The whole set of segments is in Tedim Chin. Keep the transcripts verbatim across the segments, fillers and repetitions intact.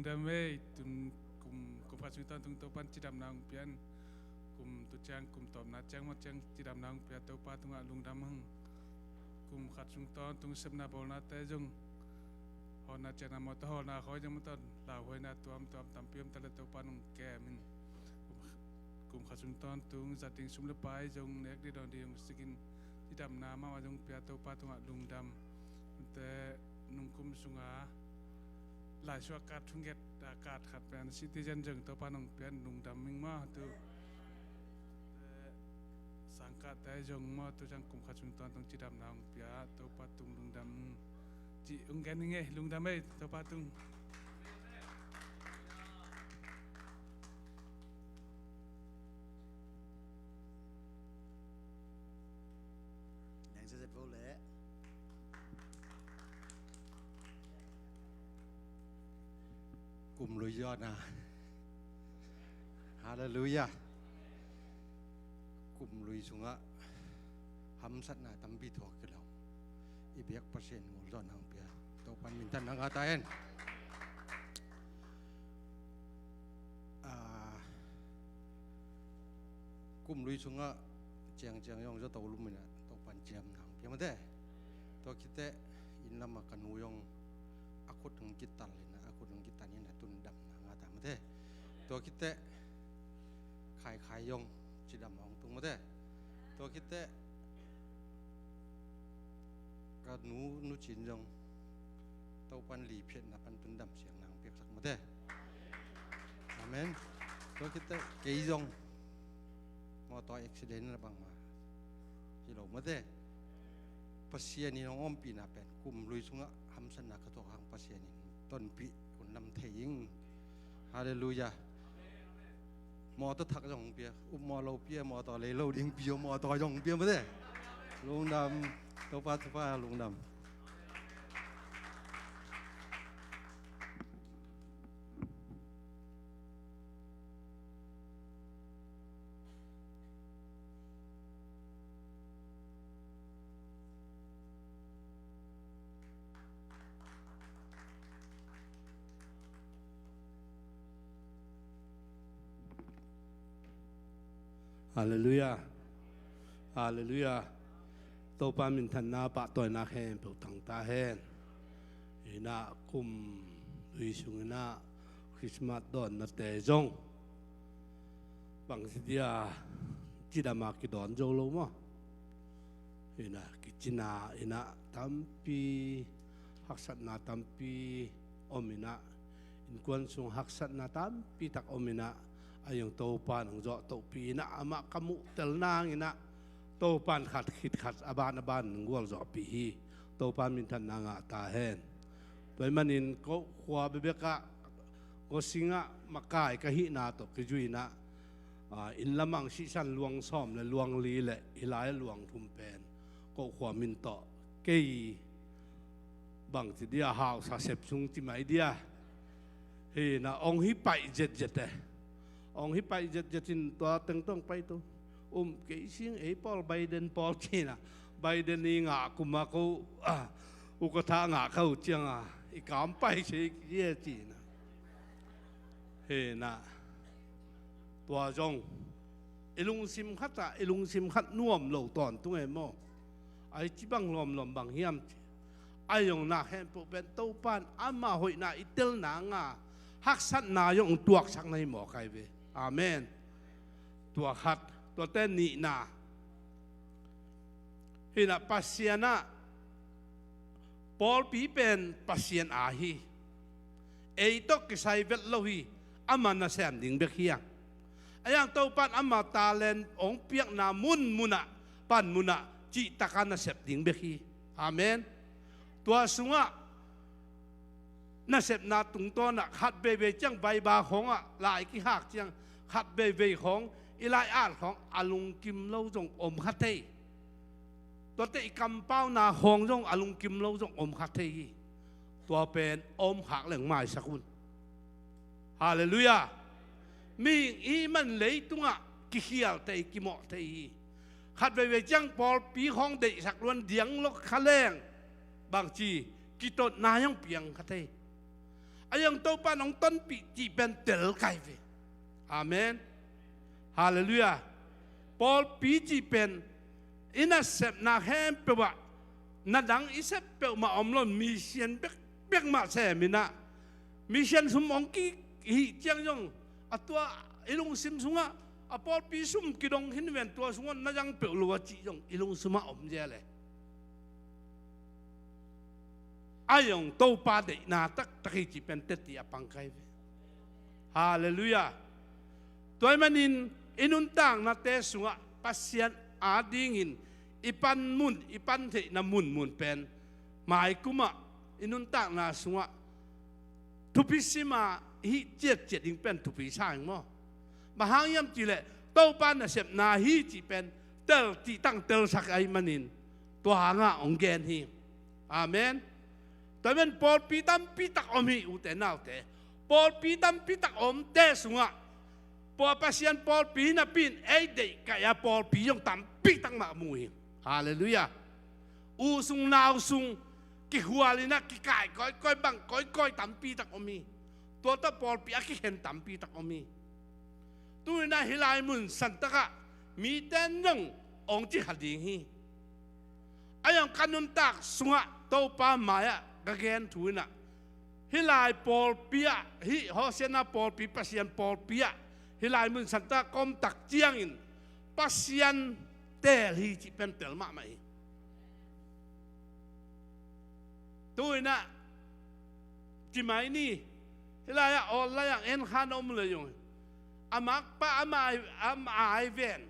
Lungdam ei, tun kum, kum khat sung tawntung Topan cidamna hong pian. Kum tu ciang, kum tawpna ciang mah ciang cidamna hong pia Topa tungah lungdam hang. Kum khat sung tawntung sepna bawlnate zong, hawlna ciangna mawtaw hawlna khawi zong mawtaw lauhuaina tuamtuam tampi om ta leh Topa nong kem in. Kum, kum khat sung tawntung zating sum le pai zong nek dih dawn dih hong sikin cidamna mahmah zong pia Topa tungah lungdam. Te nung kum sunga laisuak kat thunget a kat khat pen citizen zong Topa nong pian lungdam ing maw tu. Te sangkahte zong maw tu ciang kum khat sung tawntung cidamna hong pia Topa tung lungdam. Ci hong gen ing ei, lungdam ei Topa tung. Neng sese po le. Kum lui zawhna. Halleluiah. Kum lui sungah hamsatna tampi thuak kilo. I biak Pasian ngul zawhna hong pia Topan minthanna ngah ta hen. Ah, kum lui sungah ciangciang zong zawto lum inah Topan ciamna hong pia mate. Tua khit teh inn lamah ka nu zong a khut hong kital inah, a khut hong kitan inah tun damna ngah ta mate. Tua khit teh Khaikhai zong cidam hong tung mate. Tua khit teh ka nu, Nu Cin zong Topan liphiatna pan tun dam siang nang piaksak mate. Amen. Tua khit teh kei zong mawtaw accident na bangmah hi lo mate. Pasian in hong ompihna pen kum lui sungah hamsatna ka thuak hang Pasian in tonpih hun lam thei ing. Halleluiah. Mawtaw thak zong pia, upmawh lo pia, mawtaw lei lo ding pia, mawtaw zong pia mate. Lungdam, Topa thupha lungdam. Halleluiah. Halleluiah. Topa minthanna pahtawina khempeuh tang ta hen. Inah kum lui sung inah Christmas dawnnate zong bangci dia cidama kidawn zo lo maw? Inah kicina inah tampi haksatna tampi om inah innkuan sung haksatna tampi tak om inah a zong Topa nong zawh tohpi inah amah ka muhtel nang inah Topan khat khit khat a ban a ban nong gualzawhpih hi. Topa minthanna ngah ta hen. Tua ahih manin ko khua bekbekah ko singah makai ka hihna tawh kizui inah, ah, inn lamah sihsan luang sawm le luang li le hi lai luang thum pen ko khua min tawh kei bangci dia hausa sep sung ci mai dia. Hi na ong hi paih zetzet e. Ong hi paih zetzet in tua tengtong pai tu. Um kei sing ei pawl Biden pawl ci na. Biden i ngah kuma ko, ah, ukatha ngah kha uh cianga i kam pai se kei ci na. Hi na. Tua zong i lungsim khat ah i lungsim khat nuam lo tawntung e maw? Ai ci bang lawmlawm bang hiam ci. Ai zong na khempeuh pen Topan ama hoihna i telna nga haksatna zong tuaksak na hi mawk ai ve. Amen. Tua khat, tuate nihna. Hi na Pasian ah pawlpi pen Pasian aa hi. Ei tawh kisai vet lo hi. Ama nasem ding bek hi a. A yang Topan ama talent ong piakna munmunah panmunah cihtaka nasep ding bek hi. Amen. Tua sungah nasepna tungtawnah khat veivei ciang vaiba khawngah lai kihak ciang khat veivei khawng i lai at khawng a lungkim lo zong om kha thei. Tuate i kampauna khawng zong a lungkim lo zong om kha thei hi. Tua pen om khak leng maisak un. Halleluiah. Mihing i man leitungah kikhial thei kimawh thei hi. Khat veivei ciang pawlpi khawng deihsak luan diang lok kha leng bangci kitotna hiang piang kha thei. A iang Topa nong tonpih cih pen tel kai ve. Amen. Halleluiah. Pawlpi cih pen i nasepna khempeuh ah na dang i sep peuhmah om lo, mission bekbek mah sem in ah, mission sum hong kihih ciang zong a tua i lungsim sungah a pawlpi sum kidong khin ven, tua sungah na zang peuh lo a cih zong i lungsim ah om zel e. A iang Topa deihna taktak hi cih pen teci a pang kai ve. Halleluiah. Tua ahih manin i nuntaknate sungah Pasian adingin i panmun, i pantheihna munmun pen maikumah i nuntakna sungah thupi sima hih ciatciat ding pen thupi sa ing maw? Bang hang hiam cihleh Topa nasepna hi cih pen tel cih tang telsak ahih manin tua hangah hong gen hi. Amen. Tua pen pawlpi tampi tak om hi, ute naute. Pawlpi tampi tak omte sungah pua Pasian pawlpi napi in ei deih kaih a pawlpi zong tampi tak mah mu hi. Halleluiah. U sung nau sung kikhual in ah kikaih kawikawi bang kawikawi tampi tak om hi. Tua tawh pawlpi a kikhen tampi tak om hi. Tu in ah hih lai mun santakah mite in zong hong ci kha ding hi. A iang ka nuntak sungah Topa mai-ah ka gen thu in ah hih lai pawlpi ah, hih Hosanna pawlpi, Pasian pawlpi ah hih lai mun santakah ka om tak ciangin Pasian teel hi cih pen tel mahmah hi. Tu in ah ci mai ni, hih lai-ah online ah en kha na om leh zong a makpa ama ai, ama ai ven,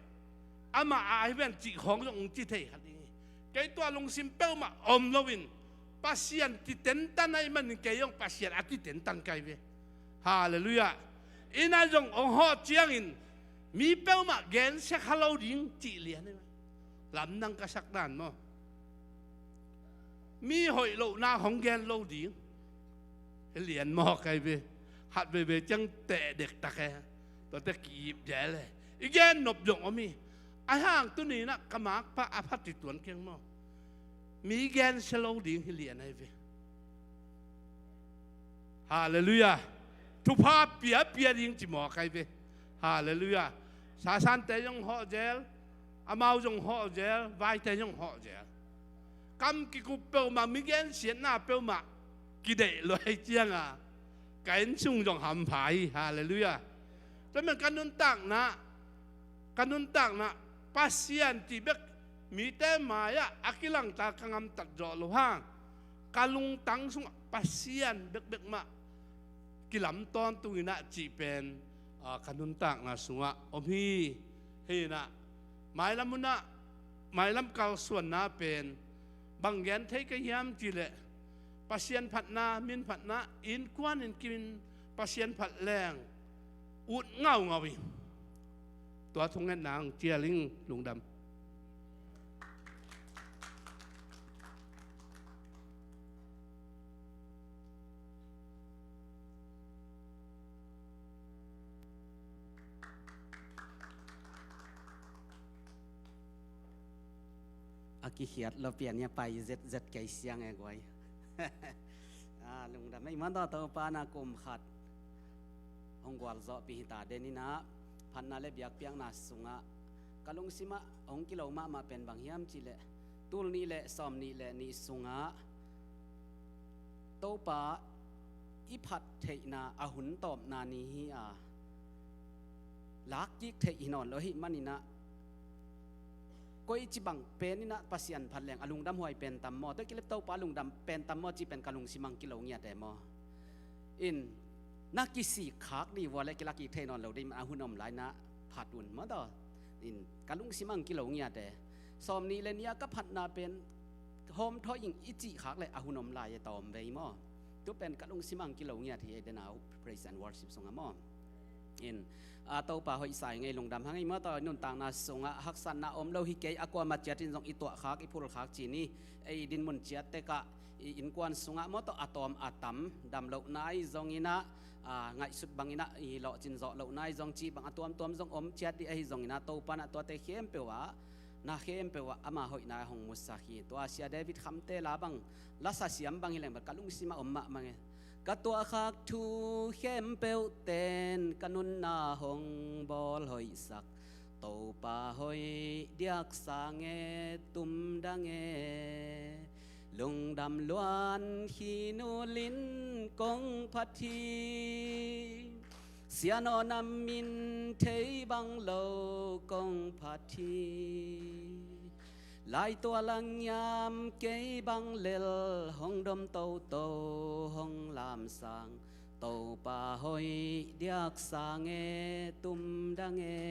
ama ai ven cih khawng zong hong ci thei kha ding hi. Kei tua lungsim peuhmah om loin Pasian ci tentan ahih manin kei zong Pasian a ci tentan kai ve. Halleluiah. In ah zong hong hawh ciangin mi peuhmah gensia kha lo ding cih lian hi. Lamdang ka sak dan maw? Mi hoih lohna hong gen lo ding hi lian maw kai ve. Khat veivei ciang teh dektak e. Tuate ki-ip zel e. I gen nop zong om hi. Ahi hang tuni in ah ka makpa a phat ci tuan keng maw? Mi gensia lo ding hi lian ahi ve. Halleluiah. Thupha piapia ding ci maw kai ve. Halleluiah. Sasante zong hawh zel, amau zong hawh zel, vaite zong hawh zel. Kam kikup peuhmah, mi gensiatna peuhmah kideih lo ahih ciangin ka inn sung zong hampha hi. Halleluiah. Tua manin ka nuntakna, ka nuntakna Pasian cih bek mite mai-ah a kilangta ka gamtat zawh loh hang ka lungtang sungah Pasian bekbek mah kilam tawntung in ah cih pen, ah, ka nuntakna sungah om hi. Hi in ah mailam hun ah, mailam kalsuanna pen bang gen thei ka hiam cihleh Pasian phatna, min phatna, innkuan in kim in Pasian phat leng ut ngaungau hi. Tua thungetna hong cial ing. Lungdam. A kikhiat lo pian hi a, pai zetzet kei siang e guai. Ah, lungdam ei man tawh Topa na kum khat hong gualzawhpih hi ta den in ah, phatna le biakpiakna sungah ka lungsimah hong kilo mahmah pen bang hiam cihleh tul nih le sawm nih le nih sungah Topa i phat theihna a hun tawpna ni hi a, lakkik theih hi nawn lo ahih manin ah, koici bang pen in ah Pasian phat leng a lungdam huai pen tam maw, tua kilep Topa lungdam pen tam maw cih pen ka lungsim ang kilo ngiat e maw. In na kisik khak dih vua le kilakkik thei nawn lo dih, a hun om lai in ah phat un maw tawh. In ka lungsim ang kilo ngiat e. Sawm nih le nih a ka phatna pen hawm thawi ing i cih khak le a hun om lai e, tawm vei maw. Tu pen ka lungsim ang kilo ngiat hi ei den a praise and worship sungah maw. In, a, Topa hoih sa ing ei, lungdam hang ei maw tawh, nuntakna sungah haksatna om lo hi kei, a kuamah ciat in zong i tuah khak, i phul khak ci ni. Ei dinmun ciat tekah i innkuan sungah maw tawh a tawm a tam, dam lohna ahi zongin ah, a, ngaihsut bangin ah i lawhcin zawh lohna ahi zong cih bang a tuamtuam zong om ciat dih ahi zongin ah, Topa in ah tuate khempeuh ah, na khempeuh ah ama hoihna hong musak hi. Tua Sia David Khamte la bang, lasa siam bang hi leng bang ka lungsim ah om mahmah e. Ka tuahkhak thu khempeuh ten ka nunna hong bawl hoihsak, Topa hoih diak sang e, tumdang e. Lungdam luan khin ulin kong phat hi, sianawh nam min thei bang lo kong phat hi. Lai tua lang ngiam kei bang lel, hong dom toto hong lamsang, Topa hoih diak sang e, tumdang e.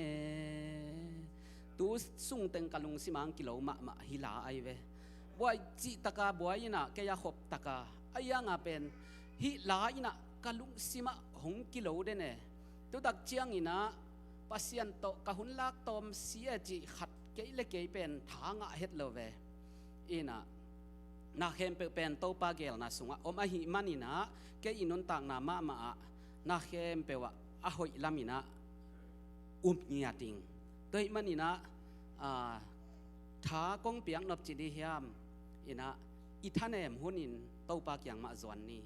Tu sungteng ka lungsim ah hong kilo mahmah hi la ai ve. Buai cih taka buai inah kei a khop taka a ianga pen hih la inah ka lungsim ah hong kilo den e. Tutak cianginah Pasian tawh ka hun lak tawm si e cih khat kei le kei pen tha ngah het lo ve. Inah na khempeuh pen Topa geelna sungah om ahih maninah kei i nuntakna mahmah ah na khempeuh ah a hoih laminah um ngiat ing. Tua ahih maninah a, tha kong piak nop ci di hiam? Inah i thanem hunin Topa kiang mah zuan ni.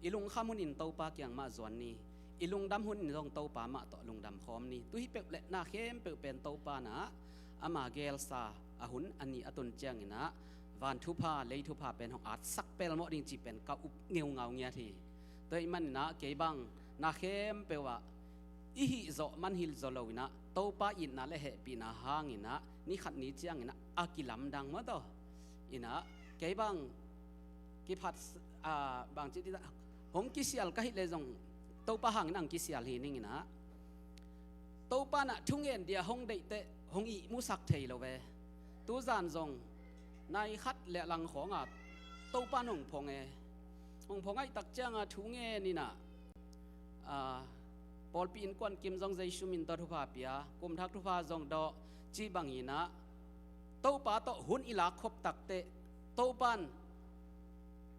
I lungkham hunin Topa kiang mah zuan ni. I lungdam hunin zong Topa mah tawh lungdam khawm ni. Tu hi peuh le na khempeuh pen Topa nah ama geelsa a hun a ni a tun cianginah van thupha lei thupha pen hong atsak pelmawh ding cih pen ka up ngeungau ngiat hi. Tua ahih maninah kei bang na khempeuh ah i hih zawh man hilh zaw loinah Topa itna le hehpihna hanginah ni khat ni cianginah a kilamdang maw taw. Inah kei bang kiphat, a, bang ci di ta, hong kisial ka hih le zong Topa hangin ang kisial hi ninginah Topa nah thungen dia hong deihteh hong ihmusak thei lo ve. Tuzan zong nai khat le lang khawngah Topa nong phong e. Hong phong ahih tak cianga thungen inah a, pawlpi innkuan kim zong Jesu min tawh thupha pia, kumthak thupha zong dawh, ci banginah Topa tawh hun i lak khop takteh Topan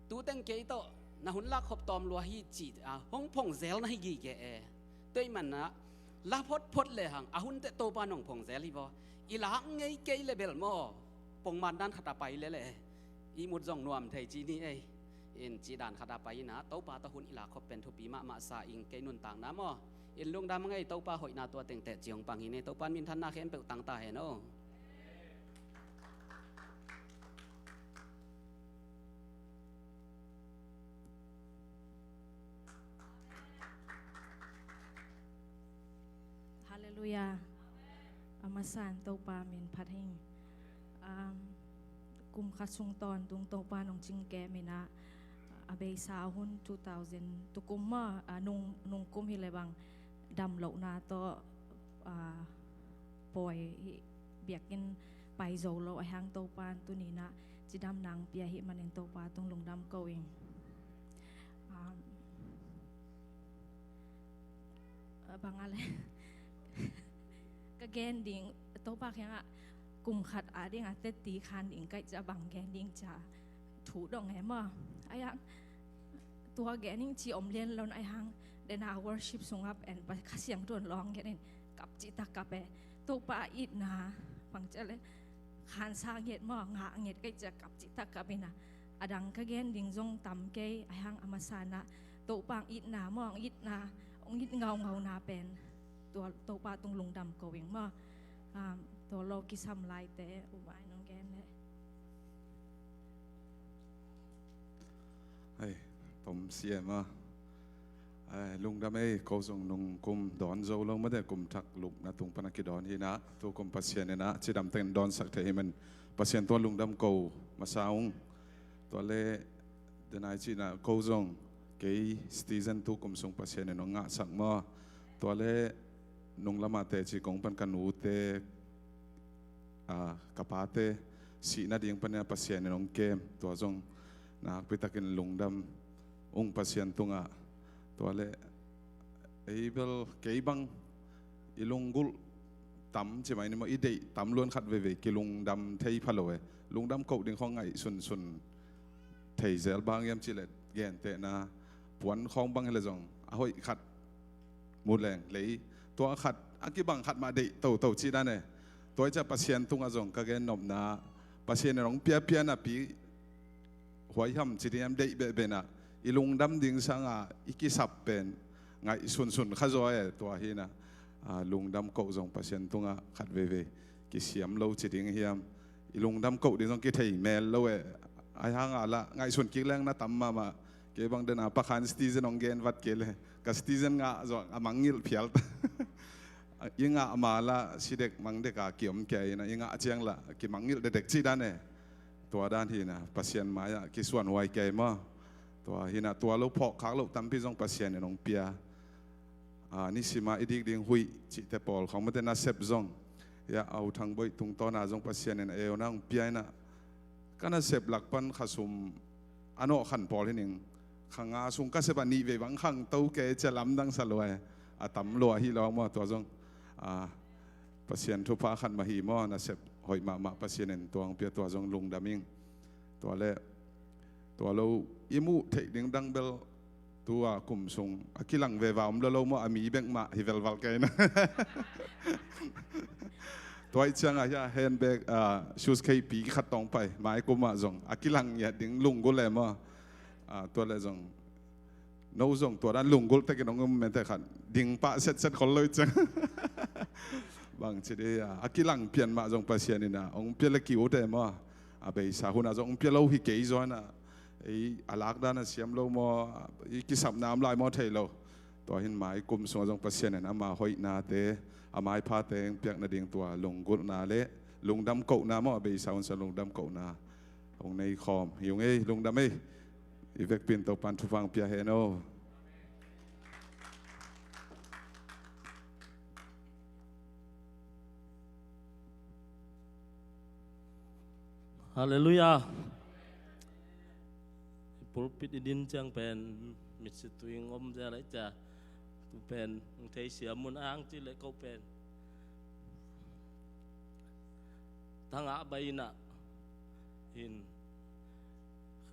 tuteng kei tawh na hun lak khop tawm lua hi ci a hong phong zel na hi gige e. Tua ahih manah la photphot lehang a hun teh Topa nong phong zel hi vaw. I lak ngei kei le bel maw, pongman dan khat a pai lele. I mut zong nuam thei ci ni ei. In ci dan khat a pai inah Topa tawh hun i lak khop pen thupi mahmah sa ing. Kei nuntakna maw, in lungdam ngei, Topa hoihna tua tengteh ci hong pang hi ni. Topa in minthanna khempeuh tang ta hen aw. Halleluiah. A masa in Topa min phat hi ing. Um, kum khat sung tawntung Topa nong cingkem inah a beisa hun two thousand tukum maw, a, nung, nungkum hi le bang damlohna tawh, a, pawi hi, biakinn pai zo lo ahih hang Topa in tuninah cidamna hong pia ahih manin Topa tung lungdam ko ing. Um, a bang a le ka gen ding, Topa kiangah kum khat a dingah teti khan ding ka hih ciah bang gen ding cia thu dong e maw. Ahih hang tua gen ing ci om lian lo in ahih hang dena worship sungah pen Kha Siangtho in lawng gen in kap cihtak kap e. Topa itna bang ciah le khansa nget maw, ngah nget ka hih ciah kap cihtak kap inah a dang ka gen ding zong tam kei, ahih hang a masa inah Topa hong itna maw, hong itna, hong it ngaungauna pen tua Topa tung lungdam ko ing maw. Um, tua lo kisam laite U Vai nong gen le. Hei, tom siam a. Ai, lungdam ei, ko zong nungkum dawn zo lo mah de, kum thak lupna tung pan a kidawn hi inah, tu kum Pasian inah cidam tengin dawnsak thei hi man Pasian tua lungdam ko masa ung. Tua le denai ci inah ko zong kei citizen tu kum sung Pasian in hong ngahsak maw. Tua le nung lamah teci kong pan ka nute, a, ka pate sihna ding pan inah Pasian in hong kem, tua zong nakpi takin lungdam ung Pasian tungah. Tua le ei bel kei bang i lunggulh tam ci mai ni maw, i deih tam luan khat veivei kilungdam thei pha lo e. Lungdam koh ding khawng ngaih sunsun thei zel, bang hiam cih leh gentehna puan khawng bang hi le zong a hoih khat mu leng lei, tua khat a kibang khat mah deih toto cih dan e. Tua hi ciah Pasian tungah zong ka gen nopna, Pasian in hong piapia napi huaiham ci ding hiam, deih behbeh inah i lungdam ding sangah i kisap pen ngaihsunsun kha zaw e. Tua hi inah, a, lungdam koh zong Pasian tungah khat veivei kisiam lo ci ding hiam? I lungdam koh ding zong kithei mel lo e. Ahi hangah lah ngaihsun kik leng na tam mahmah. Kei bang dena Pa Khan citizen hong gen vat kei le, ka citizen ngah zong a mangngilh phial ta. I ngah ma lah si dek mang dek a kiom kei inah, i ngah ciang lah kimangngilh dekdek cih dan e. Tua dan hi inah Pasian mai-ah kisuanhuai kei maw. Tua hi inah tua lo phawk khak loh tampi zong Pasian in hong pia. A, nisima i dik ding huih cihte pawl khawng mate nasep zong, ya, Au Thang Boih tungtawna zong Pasian in a euna hong pia inah, ka nasep lak pan khasum a nawh khan pawl hi ning, kha nga sung ka sep a nih vei bang khang to kei cia lamdang sa lua e. A tam lua hi lo maw, tua zong, a, Pasian thupha khat mah hi maw, nasep hoih mahmah Pasian in tua hong pia, tua zong lungdam ing. Tua le, tua lo i muh theih ding dang bel tua kum sung a kilang veva om lo lo maw, a mi bek mah hi velval kei na. Tua ih ciangah hia handbag, a, suitcase pi khat tawng pai, mai kum ah zong a kilang ngiat ding lunggulh e maw. A, tua le zong no zong tua dan lunggulh tekin hong um mente khat ding pah setset khol lo ih ciang. Bangci dih a, a kilang pian mah zong Pasian inah hong pia le kiu te maw. A beisa hunah zong hong pia lo hi kei zaw inah, ei, a lak dan a siam lo maw, i kisapna om lai maw thei lo. Tua hin mai kum sungah zong Pasian in ama hoihnate, a maiphate hong piak nading tua lunggulhna le lungdam kohna maw, a beisa hun sung lungdam kohna hong nei khawm hi ung ei. Lungdam ei. I vekpi in Topan thupha hong pia hen aw. Halleluiah. I pulpit i din ciang pen mitsi tuing om zel a i cia. Tu pen hong theisiam un, a hang cih leh ko pen thangah bai inah hin,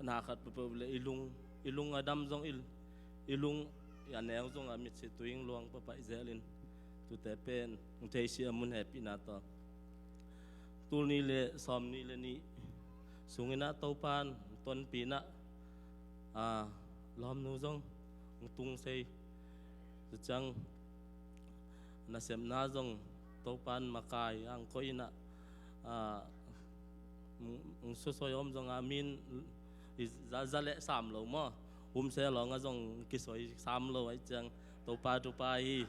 na khat peuhpeuh le i lung, i lung a dam zong i, i lung a neu zong a mitsi tuing luang pahpah i zel in, tute pen hong theisiam un, hehpihna tawh. Tul nih le sawm nih le nih sung inah Topan tonpih inah, a, lawmnu zong hong tung sei. Tua ciang nasepna zong Topan makai a hong koih inah, a, hong, hong sosoi om zong a min i za, za leh sam lo maw. Hum se lawng a zong kisoi sam lo a ih ciang Topa thupha hi.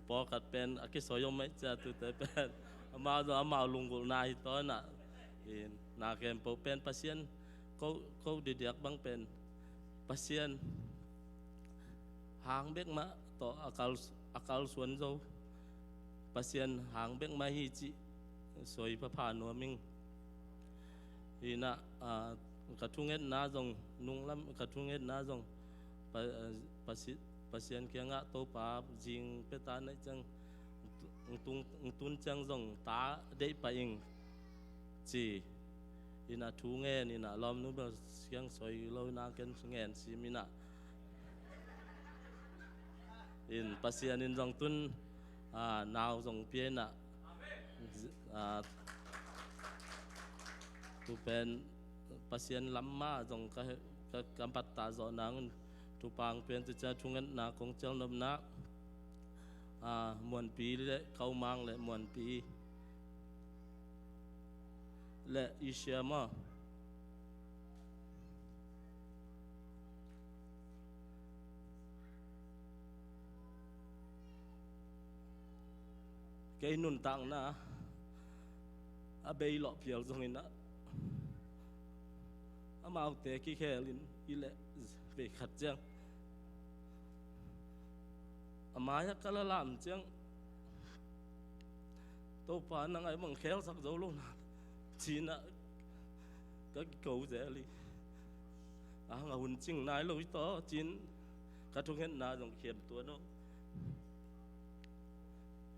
Pawlkhat pen a kisoi om a ih cia, tute pen amau zong amau lunggulhna hi taw inah. Na khempeuh pen Pasian, ko, ko didiak bang pen Pasian hang bek mah tawh a kal, a kalsuan zo. Pasian hang bek mah hi cih soi phapha nuam ing. Hi inah, a, ka thungetna zong, nunglam ka thungetna zong, Pa, a, Pasi, Pasian kiangah Topa zing pia ta na ih ciang, hong tung, hong tun ciang zong ta deih pah ing ci. Hi inah thu ngen inah lawmnu bel siang soi lo inah ken ngen sim inah. In Pasian in zong tun, a, nau zong pia inah, a, tu pen Pasian lam mah zong ka, ka, ka batta zawh nang in thupha hong pia in, tu ciang thungetna kong cial nopna, a, Muanpi le Kaumang le Muanpi le Asia maw? Kei nuntakna a bei lawh phial zong inah, amaute kikhel in i leh vei khat ciang a mai-ah ka la lam ciang, Topa nang ai bang khelsak zo lo na, ci inah ka kiko zel hi. A hang a hun cing nai lo hi taw, ci in ka thungetna zong khiam tuan aw.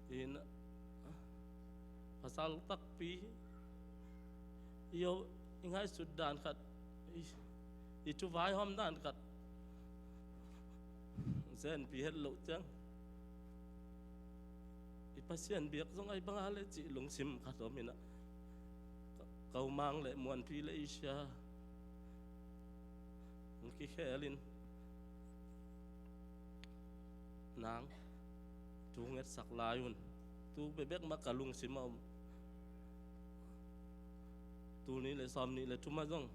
Hi inah pasal takpi i, i ngaihsut dan khat, i, i thu vaihawm dan khat zenpi het loh ciang, i Pasian biak zong ai bang a le cih lungsim khat om inah, ka, Kaumang le Muanpi le Asia hong kikhelin nang thu ngetsak lai un. Tu bekbek mah ka lungsim a om. Tul nih le sawm nih le thum ah zong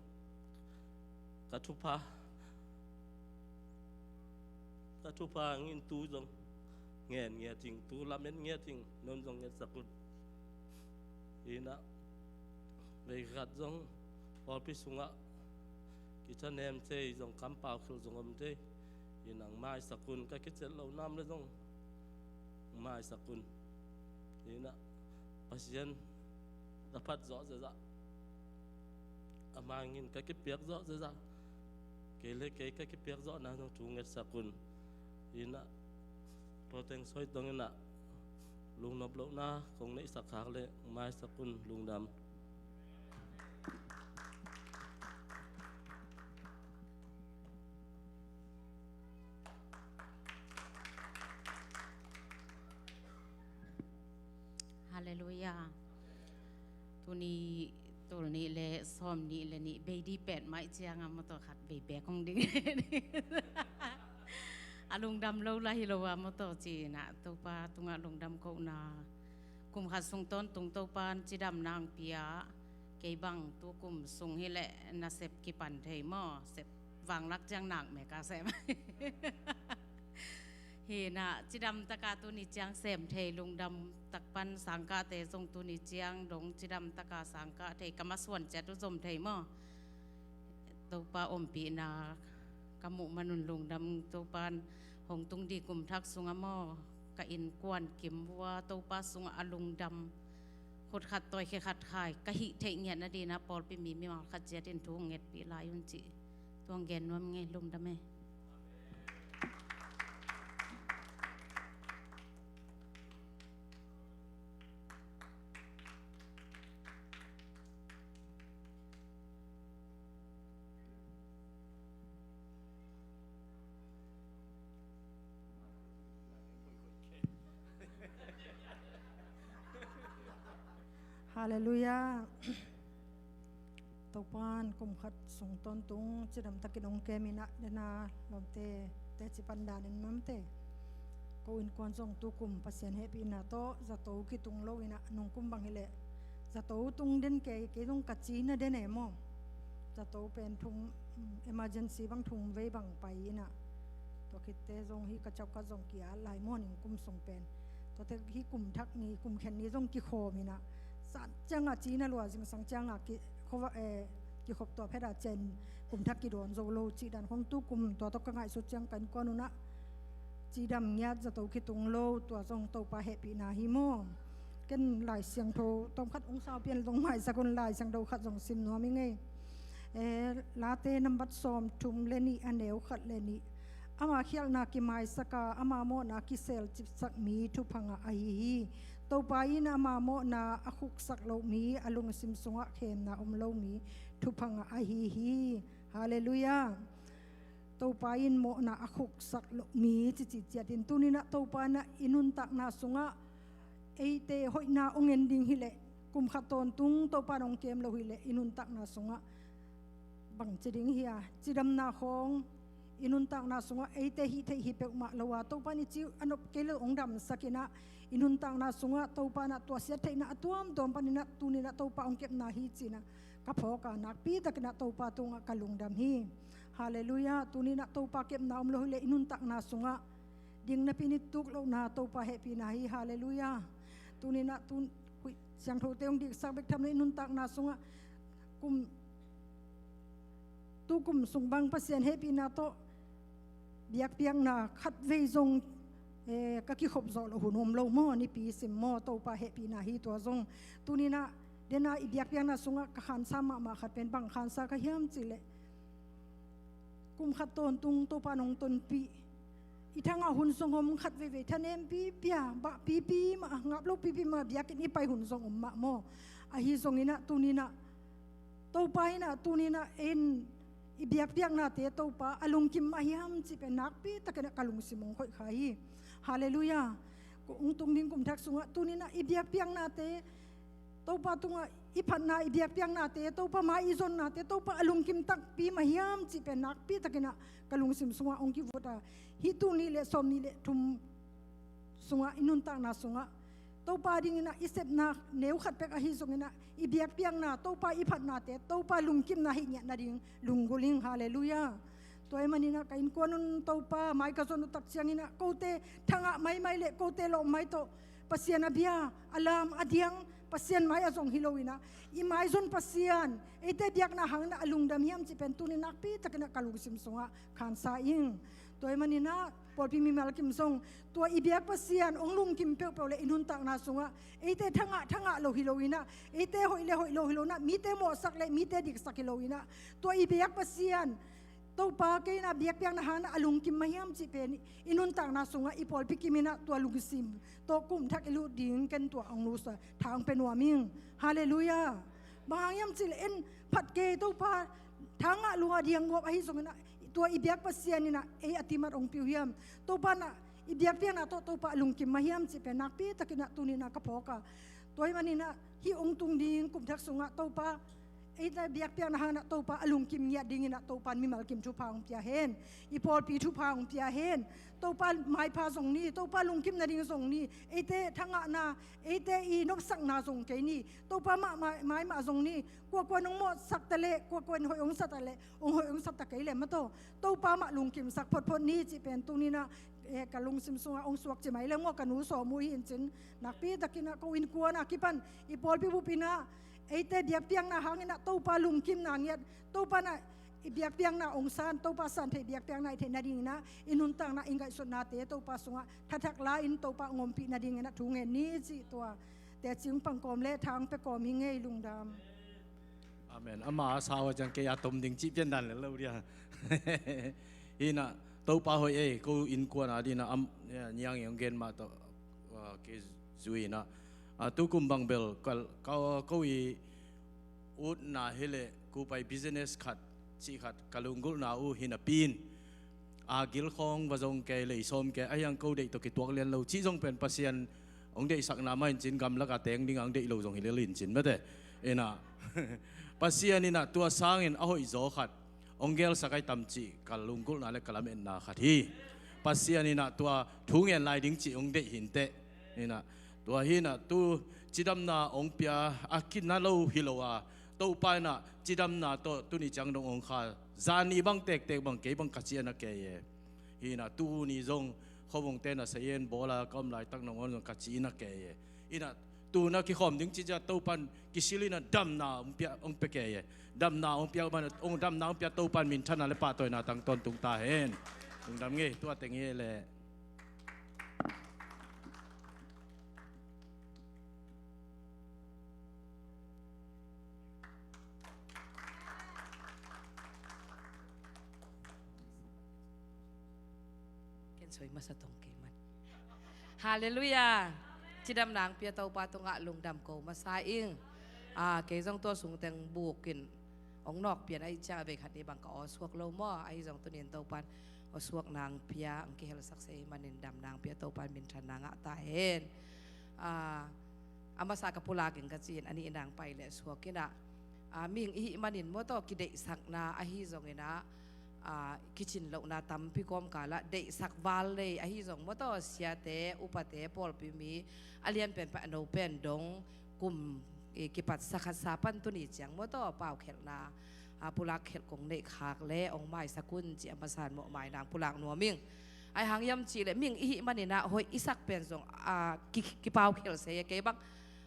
ka thupha ka thupha ngin tu zong ngen ngiat ing, tu lamet ngiat ing, non zong ngetsak un. Inah vei khat zong pawlpi sungah kithanem thei zong, kampau khil zong om thei. Inah maisak un, ka kicel lo nam le zong maisak un. Inah Pasian ka phat zawh zezah, a mangin ka kipiak zawh zezah, kei le kei ka kipiak zawhna zong thu ngetsak un. Inah Pathian soi tong inah lungnop lohna kong neihsak khak le maisak un. Lungdam. Halleluiah. Tuni tul nih le sawm nih le nih bei dih pet mai ciangah motor khat bei bek hong ding. A lungdam lo lah hi lo a motor cinah Topa tungah lungdam kohna. Kum khat sung tawntung Topa in cidamna hong pia, kei bang tu kum sung hileh nasep kipan thei maw, sep vanglak ciang nak mek a sem. Hinah cidam taka tuni ciang sem thei, lungdam tak pan sangkahte zong tuni ciang dong cidam taka sangkah thei, ka masuan ciat uh zom thei maw. Topa ompihna ka muh manun lungdam. Topa in hong tung dih kum thak sungah maw, ka innkuan kim vua Topa sungah a lungdam, khut khat tawi khe khat khai ka hih theih ngiat nadinah pawlpi mi mimal khat ciatin thu hong ngetpih lai un cih tuang gen nuam ngei. Lungdam e. Halleluiah. Topan kum khat sung tawntung cidam takin hong kem inah, dena lawmte teci pan danin mamte, ko innkuan zong tukum Pasian hehpihna tawh zato kitung lo inah, nungkum bang hileh zato tung den kei, kei zong ka cina den e maw. Zato pen thum, emergency bang thum vei bang pai inah, tua khitte zong hi ka caukat zong ki-at lai maw, ningkum sung pen. Tuate hi kum thak ni, kum khen ni zong kikhawm inah, san ciangah cina lua, zingsang ciangah ki, khova, eh, kikhop tua pheta cen kum thak kidawn zo lo cih dan khong tukum tua tawh ka ngaihsut ciang ka innkuan unah cidam ngiat zato kitung lo, tua zong Topa hehpihna hi maw. Ken Lai Siangtho tawmkhat hong saupian zong maisak un, Lai Siangtho khat zong sim nuam i ngei. Eh, Late nambat sawm thum le nih, a neu khat le nih. Ama khialhna kimaisaka ama mawhna kiselcipsak mi thupha ngah ahi hi. Topa in ama mawhna a khuksak loh mi a lungsim sungah khemna om lo mi thupha ngah ahi hi. Halleluiah. Topa in mawhna a khuksak loh mi cici ciatin tuninah Topa inah i nuntakna sungah eite hoihna hong en ding hileh, kum khat tawntung Topa in hong kem lo hileh i nuntakna sungah bangci ding hi a, cidamna khawng i nuntakna sungah eite hih theih hi peuhmah lo a, Topa in i ci a nop kei lo hong damsak inah, i nuntakna sungah Topa inah tuasiat theihna a tuamtuam paninah tuninah Topa hong kepna hi cinah ka phawk a, nakpi takinah Topa tungah ka lungdam hi. Halleluiah. Tuninah Topa kepna om lo hileh i nuntakna sungah ding napi ni tuk lohna Topa hehpihna hi. Halleluiah. Tuninah tun huih siangthote hong diksak bek tham lo i nuntakna sungah kum, tukum sung bang Pasian hehpihna tawh biakpiakna khatvei zong, eh, ka kikhop zawh loh hun om lo maw, nipi sim maw, Topa hehpihna hi tua zong. Tuninah dena i biakpiakna sungah ka khansa mahmah khat pen bang khansa ka hiam cihleh, kum khat tawntung Topa nong tonpih, i thangah hun zong om, khat veivei thanem pipi a, bah pipi mah, ngap lo pipi mah, biakinn i pai hun zong om mah maw. Ahi zonginah tuninah Topa inah tuninah en i biakpiaknate Topa a lungkim mah hiam cih pen nakpi takinah ka lungsim hong khoih kha hi. Halleluiah. Kong tung ding kum thak sungah tuninah i biakpiaknate Topa tungah i phatna, i biakpiaknate, Topa mai i zonnate, Topa a lungkim takpi mah hiam cih pen nakpi takinah ka lungsim sungah hong kivut a, hih tul nih le sawmnih le thum sungah, i nuntakna sungah Topa dinginah i sepna neu khat bek ahi zonginah i biakpiakna, Topa i phatnate, Topa lungkimna hih ngiat nading lunggulh ing. Halleluiah. Tua ahih maninah ka innkuan un Topa mai ka zon uh tak cianginah kote thangah maimai le kote lawm mai tawh Pasian a bia, a lam, a diang, Pasian mai a zong hi loinah i maizon Pasian, eite biakna hanginah a lungdam hiam cih pen tuni nakpi takinah ka lungsim sungah khansa ing. Tua ahih maninah pawlpi mimal kim zong tua i biak Pasian hong lungkim peuhpeuh le i nuntakna sungah eite thangah thangah lo hi loinah, eite hoih le hoih lo hi loinah, mite mawhsak le mite diksak hi loinah, tua i biak Pasian Topa kei inah biakpiakna hanginah a lungkim mah hiam cih pen i nuntakna sungah i pawlpi kiminah tua lungsim tawh kum thak i lut ding ken tua hong nusia, tha hong pia nuam ing. Halleluiah. Bang hang hiam cih leh en phat kei, Topa thangah lua diang gawp ahi zonginah tua i biak Pasian inah ei a timat hong piu hiam? Topa nah i biakpiakna tawh Topa a lungkim mah hiam cih pen nakpi takinah tuninah ka phawk a. Tua ahih maninah hih hong tung ding kum thak sungah Topa eite biakpiakna hanginah Topa a lungkim ngiat dinginah Topa in mimal kim thupha hong pia hen. I pawlpi thupha hong pia hen. Topa maipha zong ni, Topa lungkim nading zong ni, eite thangahna, eite i nopsakna zong kei ni, Topa mah mai, mai mah zong ni, kuakua in hong mawhsak ta leh, kuakua in hoih hong sa ta leh, hong hoih hong sa ta kei leh mataw, Topa mah lungkimsak photphot ni cih pen tuninah eh, ka lungsim sungah hong suak ci mai le maw, ka nu sawm uh hi in cin, nakpi takinah ko innkuan a kipan i pawlpi bupinah eite biakpiakna hanginah Topa lungkimna ngiat, Topa nah i biakpiakna hong san, Topa san theih biakpiakna i theih nadinginah i nuntakna, i ngaihsutnate Topa sungah thathak la-in Topa hong ompih nadinginah thu ngen ni cih tua teci hong pangkawm le tha hong pia kawm hi ing ei. Lungdam. Amen. Ama a sau a ciang kei a tom ding cih pian dan le lo dia. Hinah Topa hoih ei, ko innkuan a dinah am, niang i hong gen mah tawh, ah, kei zui inah, ah, tukum bang bel ka, ka, ko i utna hileh kupai business khat cih khat ka lunggulhna uh hi napi in, a gil khawng va zong kei, lei sawm kei, a hiang ko deih tawh kituak lian lo cih zong pen Pasian hong deihsakna mah in cin, gamlak a teng ding a hong deih lo zong hi lel in cin mate. Inah Pasian inah tua sangin a hoihzaw khat hong gelsak ahi tam cih ka lunggulhna le ka lametna khat hi. Pasian inah tua thu ngen lai ding cih hong deih hi inteh. Inah tua hinah tu cidamna hong pia a kina lo hi lo a, Topa inah cidamna tawh tuni ciang dong hong kha, zani bang tektek bang kei bang ka ci a na kei e. Hinah tuni zong khuavungte na sayen bawla ka om laitak nangawn zong ka ci i na kei e. Inah tuna kikhawm ding cicia Topan kisil inah damna hong pia, hong pia kei e. Damna hong pia, hong damna hong pia Topan minthanna le pahtawina tang tawntung ta hen. Lungdam ngei, tua teng hi leh. Ken soi masa tong kei man. Halleluiah. Cidamna hong pia Topa tungah lungdam ko masa ing. Ah, kei zong tua sungteng bukin hong nawk pian ahih ciang a vei khat ni bang ka aw suak lo maw. Ahi zong tunin Topan aw suakna hong pia, hong kihelsak se ahih manin damna hong pia Topan minthanna ngah ta hen. Ah, a masa ka pulak in ka ci in, a nihna hong pai leh suak inah, ah, mihing i hih manin maw tawh kideihsakna ahi zonginah, ah, kicin lohna tampi kawmkalah deihsak val nei ahi zong maw tawh, siate, upate, pawlpi mi a lian pen pen a no pen dong kum i kipatsa khatsa pan tuni ciang maw tawh paukhelhna, ah, pulak khelh kong neih khak le hong maisak un ci a masa in mawhmaina hong pulak nuam ing. Ahi hang hiam cih leh mihing i hih maninah hoih i sak pen zong, ah, ki, kipaukhelh se e. Kei bang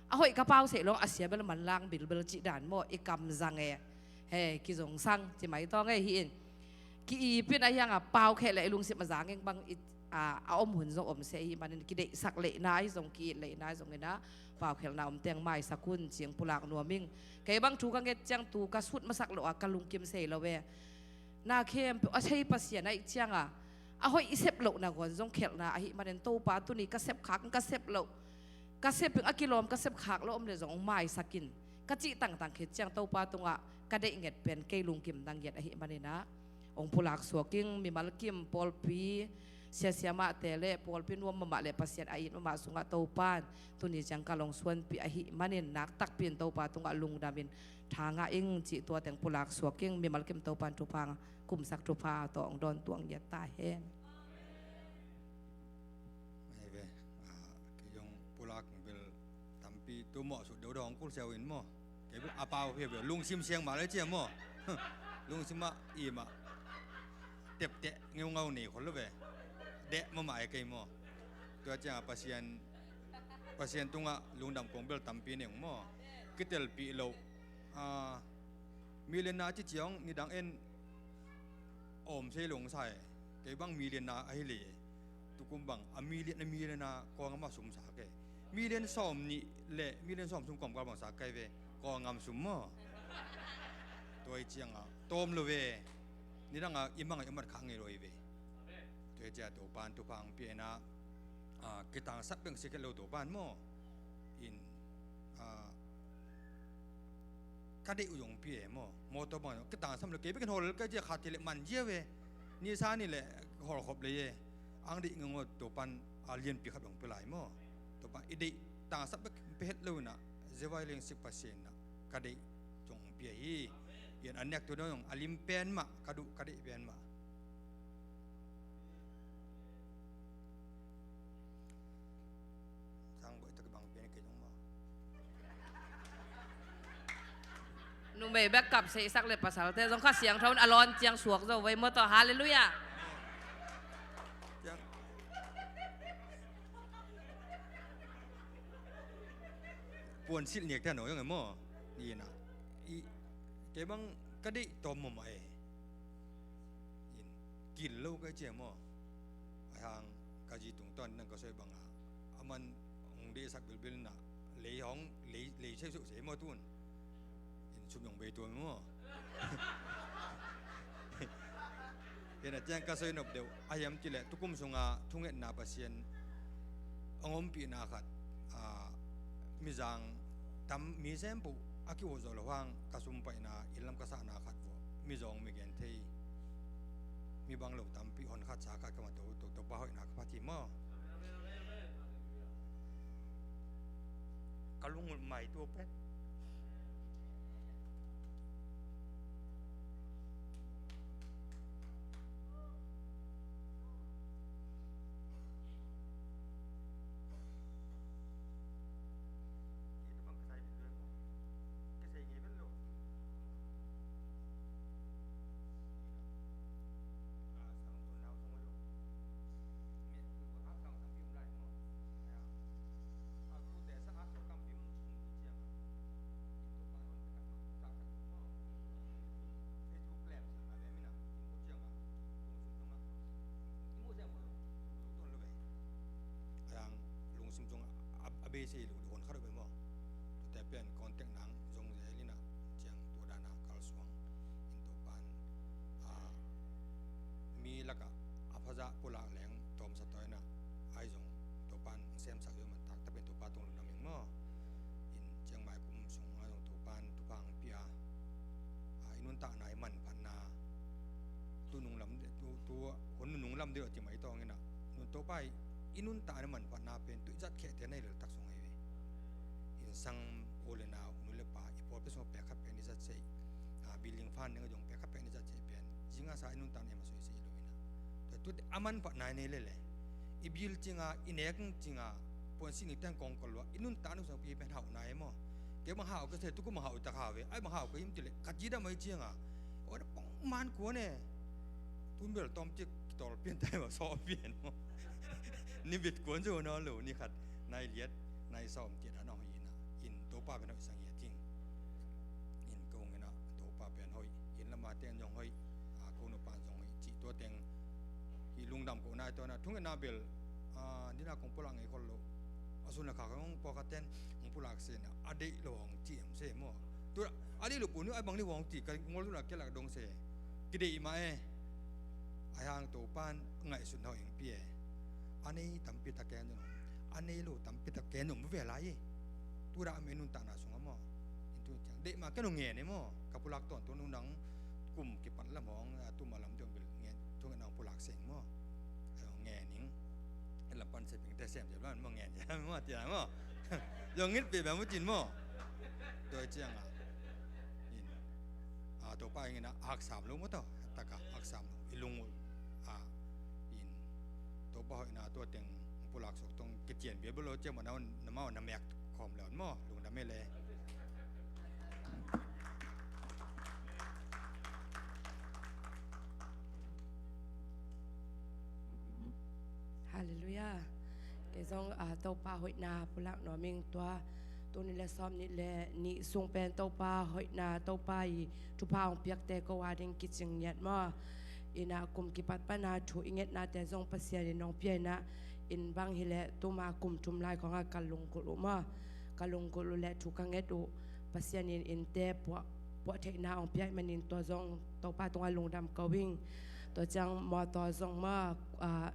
a hoih ka pau seih long a sia bel manlang bilbel cih dan maw, i kam zang e. He, kizongsang ci mai tawh ngei hi in. Ki-ipin a hiang a paukhelh le i lungsim a zangeng bang i, a, a om hun zong om se hi manin kideihsak leihna ahi zong, ki-it leihna ahi zonginah paukhelhna om teng maisak un ci hong pulak nuam ing. Kei bang thu ka nget ciang tu ka sut masak lo a ka lungkim sei lo ve. Na khempeuh a sei Pasian ahih cianga a hoih i sep lohna guan zong khelhna ahih manin Topa tuni ka sep khak, ka sep loh, ka sep ing a kilawm, ka sep khak lo om le zong hong maisak in ka cih tangtang khit ciang Topa tungah ka deih nget pen kei lungkim dang ngiat ahih maninah hong pulak suak ing. Mimal kim pawlpi siasia mahte le pawlpi nuam mahmah le Pasian a it mahmah sungah Topan tuni ciang ka lawng suanpih ahih manin naktakpi in Topa tungah lungdamin tha ngah ing cih tua teng pulak suak ing. Mimal kim Topan thupha kumsak thupha tawh hong dawn tuang ngiat ta hen. Ahi ve, ah, kei zong pulak bel tampi tu mawh sut deuh deuh hong kul siau in maw. Kei bel a pau hi ve, lungsim siang mah le cia maw. Lungsim mah i mah tepteh ngeungau nei khol lo ve. Deh mahmah e kei maw. Tua ciang Pasian, Pasian tungah lungdam kong bel tampi nei ung maw. Kitelpih loh, ah, millionaire ci ciang nidang en om sei long sa e. Kei bang millionaire ahi lei e. Tukum bang a million a millionaire kua ngam a sum sa ke. Million sawm nih le million sawm sum kua ngam kal bang sa kai ve. Kua ngam sum maw. Tua i ciang a tawm lo ve. Nidang a i mang a i mat khak ngei lo i ve. Tua i cia Topan thupha hong pia in a, ah, kitangsap beng si khet lo Topan maw. In, ah, ka deih uh zong pia e maw. Mawtaw bang zong kitangsam lo kei bekin hawl ka cia khat hi le man zia ve. Nisa ni le hawl khop le ye. Ang deih ngangaw Topan a lianpi khat bang pia lai maw. Topan i deih tangsap bek pia het lo in a zia vai leng sik Pasian in a ka deih zong pia hi. Ian a nek tu dong zong a lim pen mah ka duh ka deih pen mah. Sang boih tak bang pian kei zong maw. Numei bek kap seisak le pasalte zong Kha Siangtho in a lawn ciang suak zo vei maw tawh. Halleluiah. Ciang. Puan silh niak ta no zong e maw. Ni na. I, kei bang ka deih tawm maw mah e. In, kil lo kai cia maw. A hang ka zi tungtawn nang ka soi bang a, a man hong deihsak bilbil na, lei hong, lei, lei sei suk sei maw tun. In sum zong bei tua maw. Ken a ciang ka soi nop deuh a hiam cih leh tukum sungah thungetna Pasian hong ompihna khat, ah, mizang tam mi sempuh a kiuh zawh lo hang ka sumpaihna inn lam ka sahna khat vua mizawng mi gen thei mi bang lo tampi hon khat sa khat ka ma to to to pa hoihna ka phat hi maw. Ka lungulh mai tua pet. Lungsim sung a, a beisei lo hon khat uh ve maw. Tuate pen contact nang zong zel in a ciang tua dan a kalsuang in Topan, a, mi lakah a phazah pulak leng tawmsa tawi na ai zong Topan semsak zong man taktak pen Topa tung lungdam ing maw. In ciang mai kum sung a zong Topan thupha hong pia, a, i nuntakna i manphatna tu nunglam tu, tu hun nunung lam deuh a ti mai tawng in a nun Topa i nuntakna i manphatna pen tu i zat khehte na i leltak sung ahi ve. Innsang u le nau nu le pa i pawlpi sung pek khat pen i zat sei, a, building fan ding a zong pek khat pen i zat sei pen zinga sa i nuntakna i ma soi sei lo in a. Tua tu a manphatna i nei lele i bil cinga i nek cinga puansi ni teng kong kol lua i nuntakna sung pi pen hauh nai maw. Kei bang hau ka se tukum hau tak hau ve ai bang hau ka im ti le ka ci dam ai cianga. Oi da pong man kuan e. Tun bel tawm cik tawlpian tai ma sawhpian maw. Ni bit kuan zo na lo ni khat nai liat nai sawm ti dan a hoih ina in Topa pen hoih sang hiat king. In ko ngena Topa pen hoih in lama ten zong hoih a ko nupa zong hoih cih tua teng hi lungdam ko nai tua na thungetna bel a nina kong pulak ngei khol lo. A sun a khak hong pawlkhat ten hong pulak se na a deih lo hong ci em se maw. Tua a deih lo pun ai bang ni hong ci ka ngol tuna kialak dong se. Kideih mah e. A hang Topan ngaihsutna hong pi e. A nei tampi tak ken zong a nei lo tampi tak ken zong ve lai e. Tua dah a me nuntakna sung a maw. In tu ciang deih mah ken hong ngen e maw. Ka pulak tawntung nung nang kum kipat lam hong a tuma lam dong bil ngen thungetna hong pulak seng maw. A hong ngen Sem sem lo maw, ngen sem maw, ti lai maw. Zong ngit pi bia maw cin maw. Tua ciang a in, a, Topa ing in a, aksam lo maw, tawh taka aksam lo i lung uh a in, Topa hoihna tua teng pulak sok tong kician bia belo ciang maw, na, na mau na mek khawm lo maw, lungdam e le. Halleluiah. Kei zong, ah, Topa hoihna pulak nuam ing. Tua tuni le sawm nih le nih sung pen Topa hoihna, Topa i thupha hong piakte ko a ding kicing ngiat maw. Ina kum kipat pana thu i ngetnate zong Pasian in hong pia ina, in bang hileh tuma kum thum lai khong a ka lunggulh uh maw. Ka lunggulh uh le thu ka nget uh Pasian in innte puah, puah theihna hong pia ih manin tua zong Topa tungah lungdam ko ing. Tua ciang mawtaw zong maw, ah,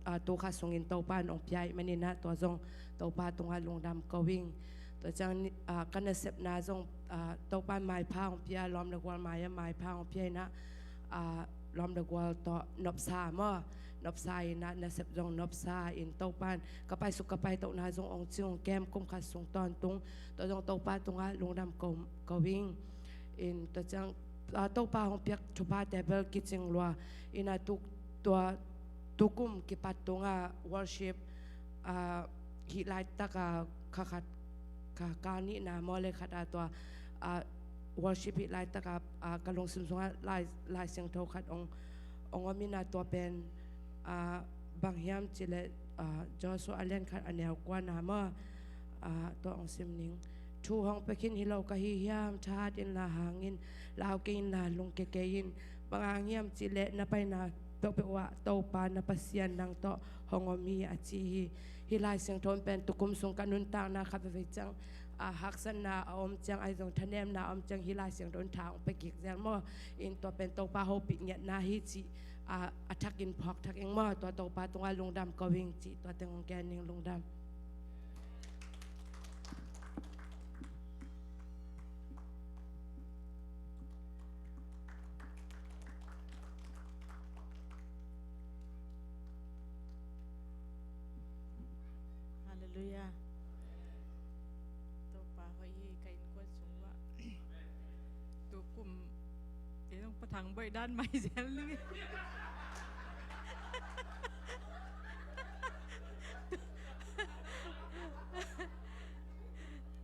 ah, tu kha sungin Topa in hong pia ih manin ah tua zong Topa tungah lungdam ko ing. Tua ciang ni, ah, ka nasepna zong, ah, Topa in maipha hong pia, lawm le gual mai-ah maipha hong pia ina, ah, lawm le gual tawh nopsa maw, nopsa ina, nasep zong nopsa in Topa in ka paisuk ka paitohna zong hong cing hong kem kum khat sung tawntung. Tua zong Topa tungah lungdam ko, ko ing. In tua ciang, ah, Topa hong piak thuphate bel kicing lua. Ina tu, tua tukum kipat tunga worship, ah, hih laitaka kha khat, kha ka nihna maw le khat a tua, ah, worship hih laitaka, ah, ka lungsim sungah lai, Lai Siangtho khat hong, hong om ina tua pen, ah, bang hiam cileh, ah, Joshua a lian khat a neu kuana maw, ah, tua hong sim ning. Thu hong pia khin hi lo ka hi hiam, thahat inla hang in, lau kei inla lungkia kei in, bang hang hiam cileh na paina peuhpeuh ah Topa na Pasian nang tawh hong om hi a ci hi. Hih Lai Siangtho in pen tukum sung ka nuntakna khat veivei ciang, ah, haksatna a om ciang, ahi zong thanemna a om ciang hih Lai Siangtho in tha hong pia kik zel maw. In tua pen Topa hopih ngiatna hi cih, ah, a thakin phawk thak ing maw. Tua Topa tungah lungdam ko ing cih tua teng hong gen ing, lungdam. Halleluiah. Topa hoih hi. Ka innkuan sung uah tukum kei zong pathang boih dan mai zel ning.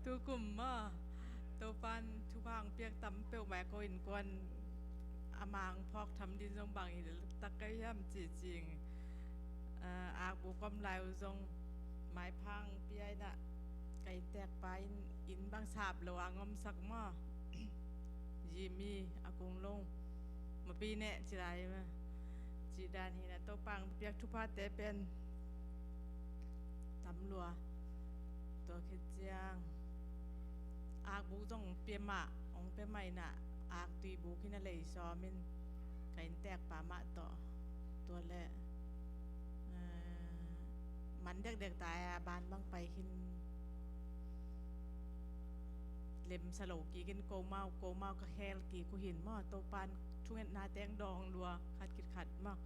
Tukum maw, Topan thupha hong piak tam peuhmah ko innkuan a mang phawk tham din zong bang hi tak ka hiam ci cing. Ah, akbuk om lai uh zong maipha hong pia ina, ka innteekpa in inn bang sap lo a ngomsak maw. Jimmy a kung lo mapi neh ci lai maw. Ci dan hi ina Topa hong piak thuphate pen tam lua. Tua khit ciang akbuk zong pia mah, hong pia mah ina, aktui buk hi ina lei sawm in ka innteekpa mah tawh. Tua le, eh, man dekdek ta a ban bang pai khin, lem sa lo kik in, ko mau, ko mau ka khel kik uh hi maw, Topan thungetna teng dawng lua khat khit khat maw.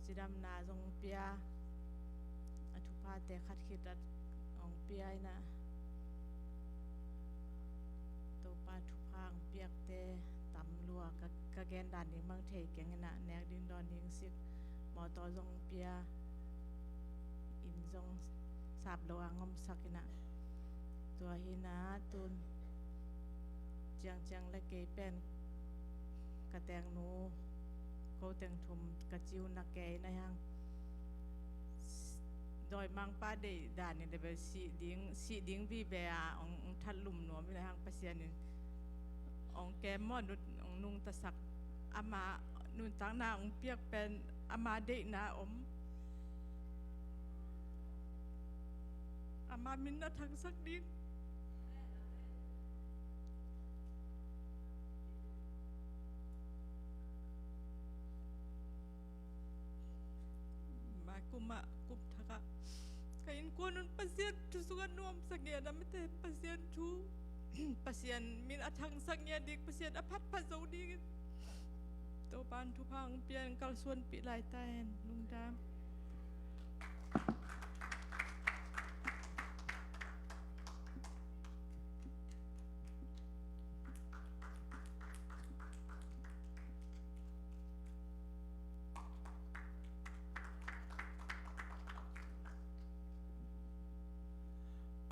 Cidamna zong pia, a thuphate khat khit at hong pia ina. Topa thupha hong piakte tam lua, ka, ka gen dan ding bang thei keng ina, nek ding dawn ding sik. Mawtaw zong pia, inn zong sap lo a ngomsak ina. Tua hi ina tun ciangciang le kei pen ka tengnu ko teng thum ka ciu na kei na hiang. Dawimangpa deih dan in le bel sih ding, sih ding vive a hong, hong that lum nuam in a hiang Pasian in hong kem maw, hong nungtasak. Ama nuntakna hong piak pen ama deihna om. Ama min a thangsak ding. Mai kum ah, kum thak ah ka innkuan un Pasian thu sungah nuamsa ngiat a mite, Pasian thu, Pasian min a thangsak ngiat ding, Pasian a phatphat zo dingin Topan thupha hong pia in kalsuanpih lai ta hen. Lungdam.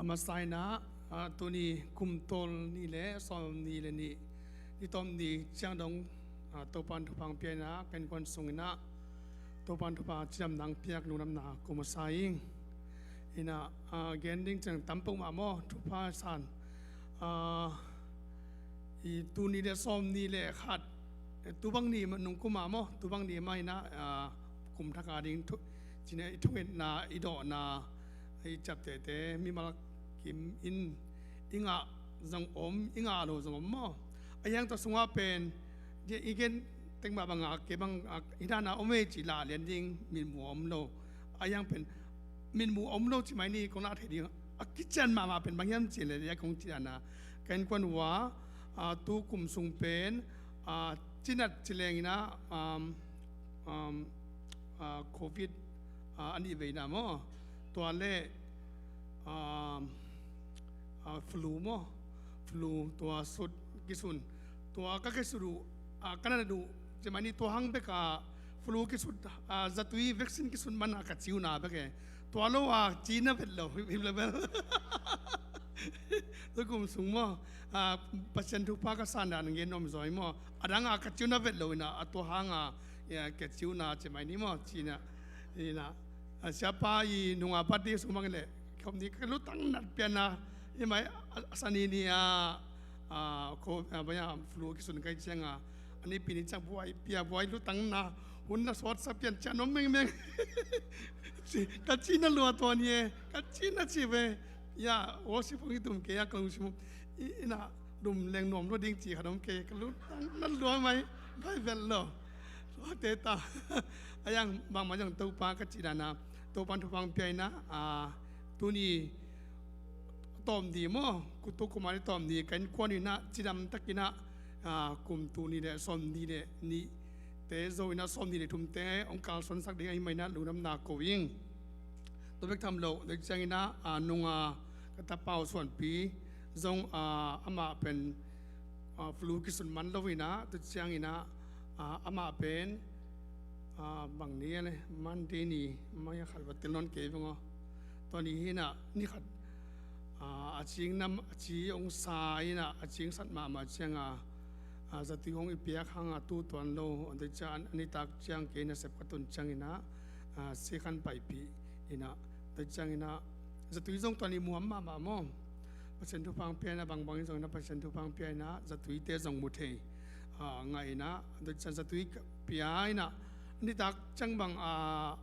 A masa in ah, ah, tuni kum tawlni le sawmni le nih, ni tawmni ciang dong, ah, Topan thupha piakna ka innkuan sungin ah Topan thupha cidamna piak lungdamna ko masa ing. In ah, ah, gen ding ciang tam peuhmah maw, thupha san, ah, i tuni le sawmni le khat, eh, tu bang ni mah nung kum ah maw, tu bang ni mah in ah, ah, kum thak a ding thu, cih leh i thungetna, i dawhna, i ciaptehte, mimal kim in i ngah zong om, i ngah lo zong om maw. A hiang tawh sungah pen, i gen tek mah bangah kei bang, ah, hi dan a om ei cih lah lian ding, mitmuh a om lo. A hiang pen mitmuh a om lo cih mai ni kong lah thei ding. A kician mahmah pen bang hiam cih leh, a kong cih dan a, ka innkuan uh ah, tu kum sung pen, ah, cinat ci leng in ah, um, um, ah, covid, ah, a nih veina maw, tua le, um, ah, flu maw, flu tua sut kisun, tua ka kisut uh, ah, ka na duh cih mai ni, tua hang bek a flu kisut, ah, zatui vaccine kisut man a ka ciuna bek e. Tua lo a cina vet lo, him le bel. Tua kum sung maw, ah, Pasian thupha ka san dan gen nuam zaw hi maw. A dang a ka ciuna vet lo in ah, a tua hang a, ya, ka ciuna cih mai ni maw, cina. In ah, a siapa i nung a birthday sung bang leh, khop ni ka lutang nat pian a, i mai, a, a sani ni a, ah, ko, ah, baya flu kisun kai ciang a, a nipi ni ciang buai pia, buai lutang na, hun na sawt sa pian cian om mengmeng. Ci, ka cina lua tua ni e, ka cina ci ve. Ya, worship hong i tum kei a ka lungsim. I, in ah, lum leng nuam lua ding ci khat om kei, ka lutang na lua mai, bai vet lo. Lua te ta. A hiang bangmah zong Topa ka cih dan a, Topan thupha pia in ah, ah, tuni tawmni maw, kutu kum a ni tawmni ka innkuan in ah cidam tak in ah, ah, kum tuni le sawmni le nih te zo in ah sawmni le thum te hong kalsuansak ding ahih manin ah lungdamna ko ing. Tua bek tham lo, tua ciangin ah, ah, nung a ka tapa uh Suanpi zong, ah, amah pen, ah, flu kisun man lo in ah, tua ciangin ah, ah, amah pen, ah, bang ni a le, Monday ni, mai a khat va tel nawn kei veng aw. Tua ni hi in ah, ni khat, ah, a cing nam, a ci hong sa in ah, a cingsat mahmah ciang a, ah, zatui hong i piak hang a tu tuan lo, a tua ciang a nitak ciang kei nasep ka tun ciangin ah, ah, sikhan paipih in ah, tua ciangin ah, zatui zong tua ni muam mahmah maw. Pasian thupha pia in ah, bangbang in zong in ah, Pasian thupha pia in ah, zatuite zong mu thei, ah, ngah in ah, tua ciang zatui ka pia in ah, nitak ciang bang, ah,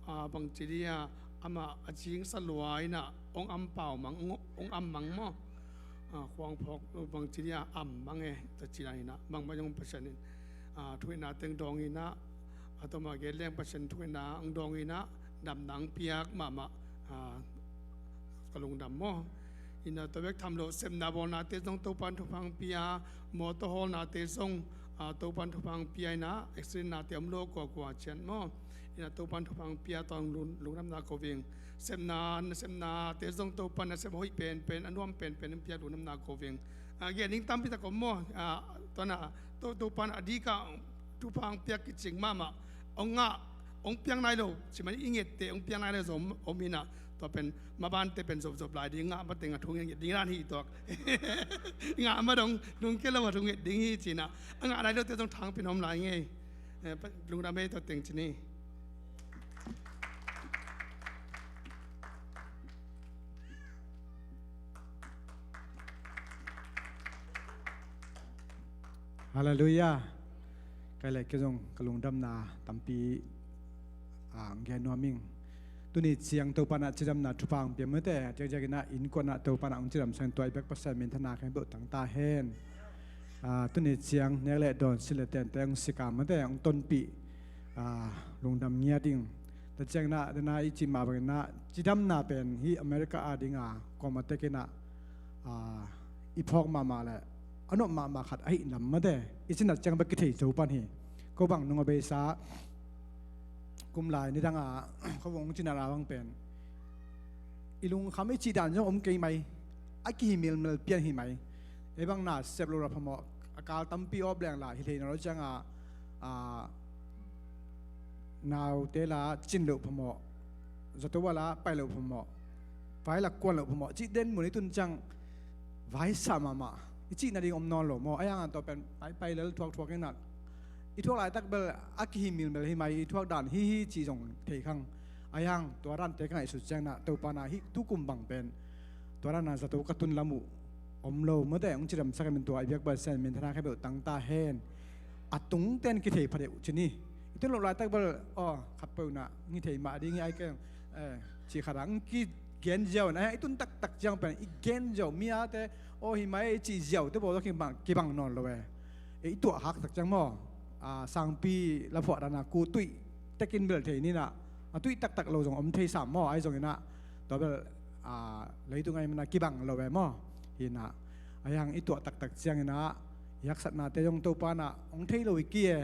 ah, bang ci dia, amah a cingsa lua in ah, hong am pau mang, hong, hong am mang maw. Ah, khuang phawk lo bang ci dia, am mang e, tua ci dan in ah, bangbang zong Pasian in, ah, thungetna teng dawng in ah, a tawmah gen leng Pasian thungetna hong dawng in ah, damna hong piak mahmah, ah, ka lungdam maw. In ah, tua bek tham lo, sepna bawlnate zong Topan thupha pia, mawtaw hawlnate zong, ah, Topan thupha pia in ah, accident nate om lo kuakua ciat maw. In ah, Topan thupha pia tawh lung, lungdamna ko veng. Sepna, nasepnate zong Topan nasep hoih penpen, a nuam penpen hong piak lungdamna ko veng. Ah, gen ding tampi tak om maw. Ah, tua na, To, Topan a dika thupha hong piak kicing mahmah, hong ngah, hong piang nai lo, ci mai ni, i ngette hong piang nai lo zong om in ah, tua pen, mabante pen zopzop lai ding, ngah mateng a thu nget ding dan hi tuak. Ngah ma dong, nung kei lo a thu nget ding hi ci in ah, a ngah nai lote zong thang pen om lai ngei. Eh, pa, lungdam ei tua teng ci ni. Halleluiah. Kei le kei zong ka lungdamna tampi, ah, gen nuam ing. Tuni ciang Topan ah cidamna thupha hong pia mate, a ciangciang in ah innkuan ah Topan ah hong cidam sangin tua i bek Pasian minthanna khempeuh tang ta hen. Ah, tuni ciang nek le dawn, sin le tente hong sika mate, hong tonpih, ah, lungdam ngiat ing. Tua ciangin ah, dena i cih mah bangin ah, cidamna pen hih America a dinga kuamah tekin ah, ah, i phawk mahmah le a nop mahmah khat ahih lam mate, i cinat ciang bek kithei zo pan hi. Ko bang nung a beisa kum lai nidang a ko bang hong cinat a bang pen i lungkham i cih dan zong om kei mai. A kihi melmel pian hi mai. Ei bang nasep lo la phamawh, a kal tampi awp leng la hi thei nawn lo cianga, a, naute la cin loh phamawh, zato a la pai loh phamawh, Vai lak kuan loh phamawh cih den mun i tun ciang vai sa mahmah. I cih nading om nawn lo maw? A yang an tawh pen ai pai lel thuak thuak inah i thuak laitak bel a kihi milmel hi mai, i thuak dan hi hi cih zong thei khang. A yang tua dante ka ngaihsut ciang inah Topa na hih tukum bang pen tua dan a zato ka tun lam uh om lo mawte, hong cidamsak in tua i biak Pasian minthanna khempeuh tang ta hen. A tungten kithei pha deuh ci ni. I tun loh laitak bel aw khatpeuh inah ngi thei mah ding hi ai keng, eh, cih khat ah hong kigen ziau in a i tun taktak ciang pen i gen ziau mi ate aw hi mai cih ziau te bawl kibang, kibang nawn lo e. I tuah hak tak ciang maw, a, sangpi laphuah dana ku tuih tekin bel thei ninah a tuih taktak lo zong om thei sam maw? Ai zong inah tua bel, a, leitung ai mana kibang lo e maw? Hinah a yang i tuah taktak ciang inah i haksatnate zong Topa inah hong thei lo i ki e.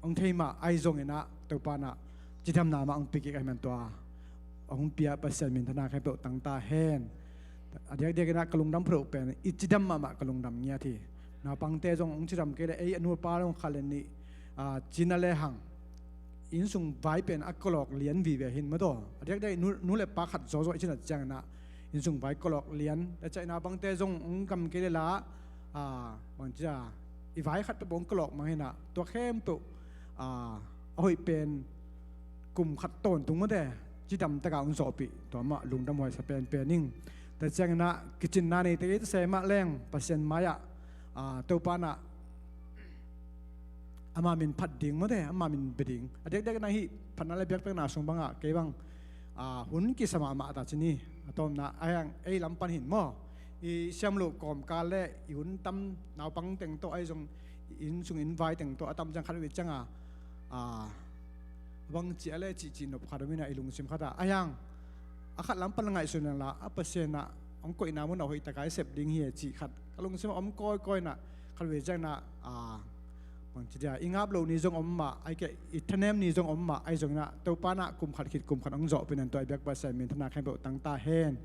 Hong thei mah ai zong inah Topa inah cidamna mah hong pia kik ai man tua hong pia Pasian minthanna khempeuh tang ta hen. A diakdiak inah ka lungdam pha deuh pen i cidam mahmah ka lungdam ngiat hi. Naupangte zong hong cidam kei le ei a nupa zong khat le nih, a, cina le hang innsung vai pen a kalawk lian vive hin mawtaw. A diakdiak nu, nu le pa khat zawzaw i cinat ciang inah innsung vai kalawk lian. Tua ciang inah bangte zong hong gam kei le la, a, bang cia i vai khat peuh hong kalawk mang hinah tua khempeuh, a, a hoih pen kum khat tawntung mawte cidam taka hong zawhpih tua mah lungdam huaisa penpen ing. Tua ciang inah kicinna neite kei ta se mah leng Pasian mai-ah, a, Topa inah ama min phat ding mawte, ama min bia ding. A diakdiak inah hih phatna le biakpiakna sung bangah kei bang, a, hun kisa mahmah ta ci ni. A tawpna a yang ei lam pan hin maw, i siam loh kawmkal le i hun tam naupang teng tawh ai zong i innsung inn vai teng tawh a tam ciang khat vei cianga, a, bang ciah le cihcih nop khat om inah i lungsim khatah a yang a khat lam pan ngaihsun leng la a Pasian inah hong koihna munah hoih taka i sep ding hi e cih khat ka lungsim a om kawikawi inah khat vei ciang inah, a, bang ci dia i ngap loh ni zong om mah ai keh i thanem ni zong om mah ai zong inah Topa inah kum khat khit kum khat hong zawhpih nan tua i biak Pasian minthanna khempeuh tang ta hen.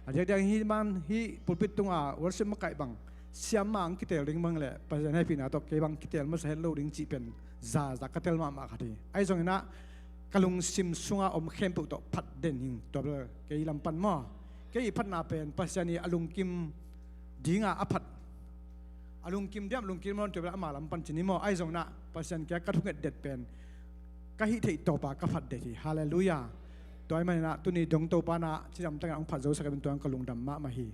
A diakdiak hih man hih pulpit tunga worship makaih bang siam mah hong kitel ding bang le Pasian hehpihna tawh kei bang kitel masa het lo ding cih pen zaza ka tel mahmah khat hi. Ai zong inah ka lungsim sunga om khempeuh tawh phat den hing tua bel kei lam pan maw? Kei i phatna pen Pasian i a lungkim dinga a phat. A lungkim diam lungkim nawn tua bel ama lam pan ci ni maw? Ai zong inah Pasian kia ka thunget det pen ka hih theih tawpa ka phat det hi. Halleluiah. Tua ahih man inah tuni dong Topa inah cidam takin hong phat zosak in tua ka lungdam mahmah hi.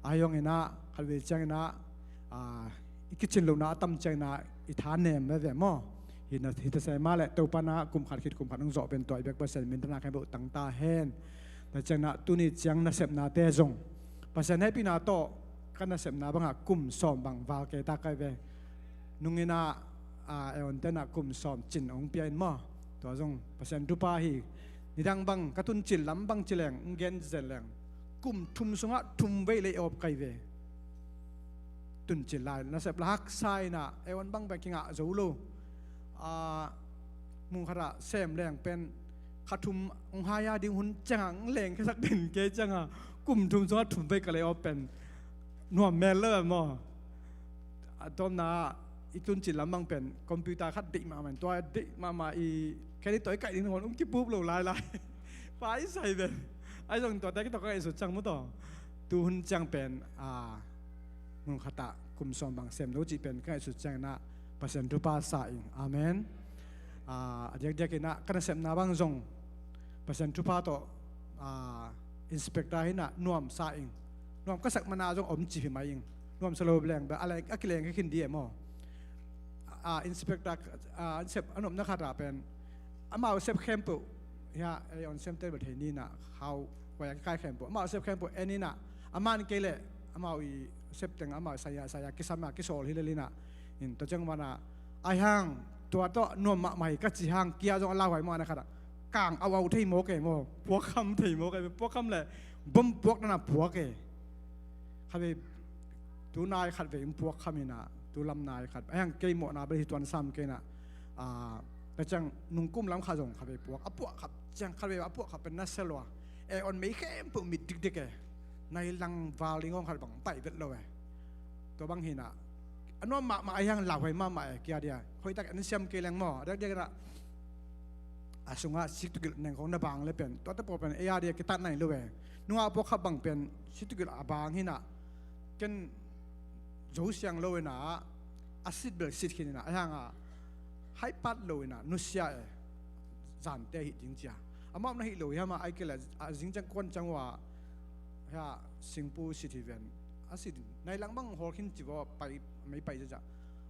Ai zong inah khat vei ciang inah, a, i kicin lohna a tam ciang inah i thanem veve maw? Hi na, hi ta se mah le Topa inah kum khat khit kum khat hong zawh pen tua i biak Pasian minthanna khempeuh tang ta hen. Tua ciang inah tuni ciang nasepnate zong Pasian hehpihna tawh ka nasepna bangah kum sawm bang val kei ta kai ve. Nung inah, a, Eon tenah kum sawm cin hong pia in maw? Tua zong Pasian thupha hi. Nidang bang ka tuncil lam bang ci leng hong gen zen leng kum thum sungah thum vei lei awp kai ve. Tuncil lai nasep la haksa inah Eon bang pen kingah zo lo. A, mun khatah sem leng pen kha thum hong hai a ding hun ciangah hong leng khiasak den kei ciangah kum thum sungah thum vei ka lei awp pen nuam mel lo maw? A tawpna i tuncil lam bang pen computer khat deih mahmah in tua deih mahmah i kei tawh i kaih ding hong kipup lo lailai. Pa i sai pen ai zong tuate kitawh ka ngaihsut ciang mawtaw. Tu hun ciang pen, a, mun khatah kum sawm bang sem lo cih pen ka ngaihsut ciang inah Pasian thupha sa ing. Amen. A, a diakdiak inah ka nasepna bang zong Pasian thupha tawh, a, inspector hinah nuam sa ing. Nuam ka sak mana zong om ci hi mai ing. Nuam sa lo leng bel a leng a kileng ka khin di e maw? A, inspector, a, nasep a nopna khatah pen amau sep khempeuh hia ei on sem tel bel thei ninah hau huai a kikai khempeuh amau sep khempeuh en inah a man kei leh amau i sep teng amau saya saya kisam a kisawl hi lel inah in tua ciang mana ai hang tua tawh nuam mahmah hi ka ci hang kia zong a lauhuai mawh ana khatah kang au au thei mawk e maw? Puakkham thei mawk e, puakkham le bom puak nana puak e. Khat vei tu nai khat vei in puakkham inah tu lam nai khat ai hang kei mawhna bel hi tuan sam kei inah, a, tua ciang nungkum lam khat zong khat vei puak a puak khat ciang khat vei a puak khat pen na se lua e on mei khempeuh mit dikdik e. Nai lang val ding hong khat bang pai vet lo e. Tua bang hinah a nuam mahmah a hiang lauhuai mahmah e kia dia hoihtak an siam kei leng maw? A diakdiak inah, a sungah situkilh neng khong na bang le pen tuate pawl pen ei a dia kitat nai lo e. Nungah pawlkhat bang pen situkilh a bang hinah ken zo siang lo inah a sit bel sit khin inah a hiangah haipat lo inah nusia e. Zante hih ding cia amah na hih lo hiamah ai kei le a zing ciang kuan ciang uh a hia singpu sit hi ven a sit nai lang bang hawl khin ci vaw pai mei pai ciaciah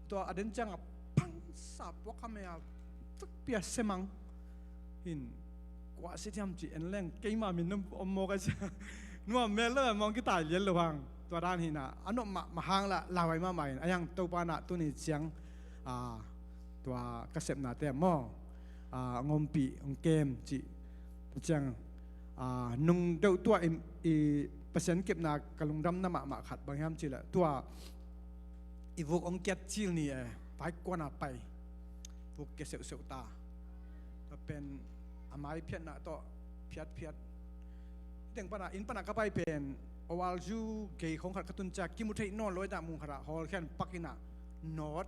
tua a den ciangah pangsa puak a mei a fekpia semang hin kuah sit hiam ci en leng keima min om mawk a cia nuam mel lo mawng kitai lian lo hang tua dan hinah a nop mah mahang lah lauhai mahmah hin a hiang Topa nah tuni ciang tua ka sepnate maw a ngompih hong kem cih ciang nung deuh tua i Pasian kepna ka lungdamna mahmah khat bang hiam cih leh tua i vuk hong kiat cil ni e vai kuana pai vuk kia seuhseuh ta tua pen a mai phiatna tawh phiatphiat teng pana inn pana ka pai pen oalzu gei khong khat ka tun cia kimu theih nawn lo i dah mung khatah hawlkhian pak inah nawt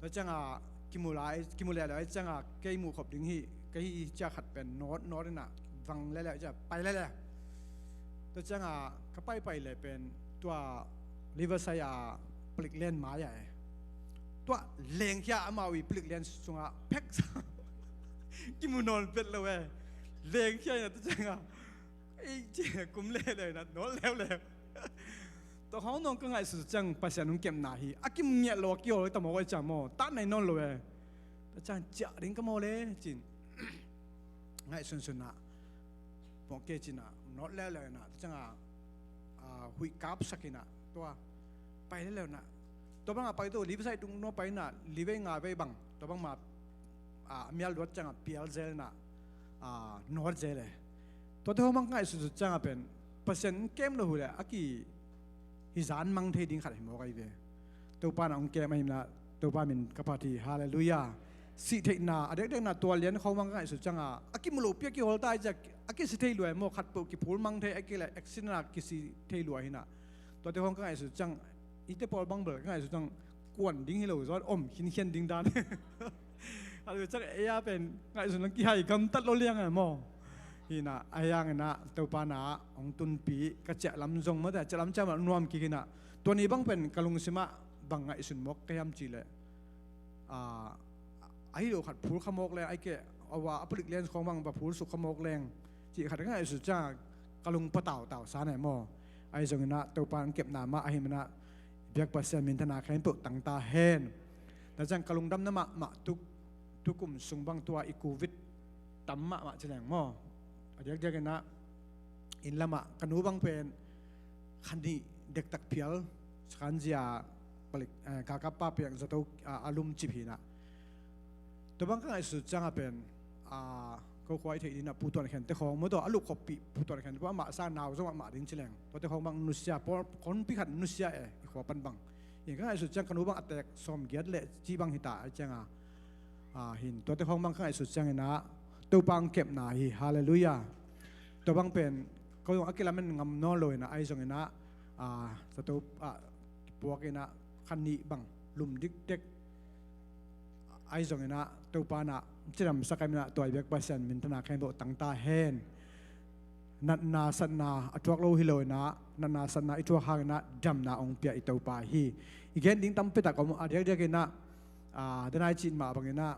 tua ciangah kimu lai kimu leh lai ciangah kei muh khop ding hi ka hi cia khat pen nawt nawt inah vang leh lai cia pai leh lai tua ciangah ka paipai leh pen tua Riverside a palik len mai ah e tua lengkhia amau i palik len sungah phek kimu nawn pet lo e lengkhia inah tua ciangah ei ci kum leh leh inah nawn leuleu tua khong nong ka ngaihsut ciang Pasian hong kepna hi a kim ngiat lo a kihawl hi ta maw ka i ciang maw tat nai nawn lo e tua ciang ciah ding ka maw le cin ngaihsunsun ah mawh kei cinah nawt leuleu inah tua ciangah huih kapsak inah tua pai leuleu inah tua bangah pai tu livesai tung nua pai inah livei ngavei bang tua bangmah a mial luat ciangah pial zel inah nawt zel e tuate hong mang ngaihsut ciangah pen Pasian kem lo hu le a ki hi zan mang thei ding khat hi mawk ahi ve Topa nah hong kem ahi inah Topa min ka phat hi halleluiah sih theihna a dekdekna tua lian khawng mang ka ngaihsut ciangah a kimu lopi a kihawl ta i ciah a kisi thei luai maw khat peuh kiphul mang thei a kei le accident a kisi thei luai hinah tuate khawng ka ngaihsut ciang ite pawl bang bel ka ngaihsut ciang kuan ding hi lo zawn om khinkhian ding dan a lu ciang ei a pen ngaihsun lang kihai gamtat lo liang a maw hinah a hiang inah Topa nah hong tunpi ka ciah lam zong mawte ciah lam ciah mah nuam kik hinah tua ni bang pen ka lungsimah bang ngaihsun mawk ka hiam cih leh ahi lo khat phul kha mawk leng ahi keh a va a palik lian khawng bang va phul suk kha mawk leng cih khat ka ngaihsut ciang ka lung patautau sa ne maw ahi zong inah Topa hong kepna mah ahi manah biak Pasian minthana khempeuh tangta hen tua ciang ka lungdamna mahmah tuk tukum sung bang tua i covid tam mahmah ci leng maw a diakdiak inah inn lamah ka nu bang pen khanih dektak phial sakhanzia palik galkappa piang zato a lumcip hinah tua bang ka ngaihsut ciangah pen ko khua i theih dinah putuan khente khawng maw tawh a lukhoppih putuan khente pawh amah sang nau zong amah ding ci leng tuate khawng bang nusia pawl khonpi khat nusia e i khua pan bang in ka ngaihsut ciang ka nu bang a tek sawm giat leh ci bang hita a cianga hin tuate khawng bang ka ngaihsut cianginah Topa ang kepna hi halleluiah tua bang pen ko zong a kilamen ngam nawn lo inah ahi zonginah zato ah puak inah khanih bang lum dikdek ahi zonginah Topa nah cidamsak ahi manah tua i biak Pasian minthana khempeuh tangta hen natna satna a thuak lo hi lo inah natna satna i thuak hanginah damna hong pia i Topa hi i gen ding tampi tak om a diakdiak inah a danai cih mah banginah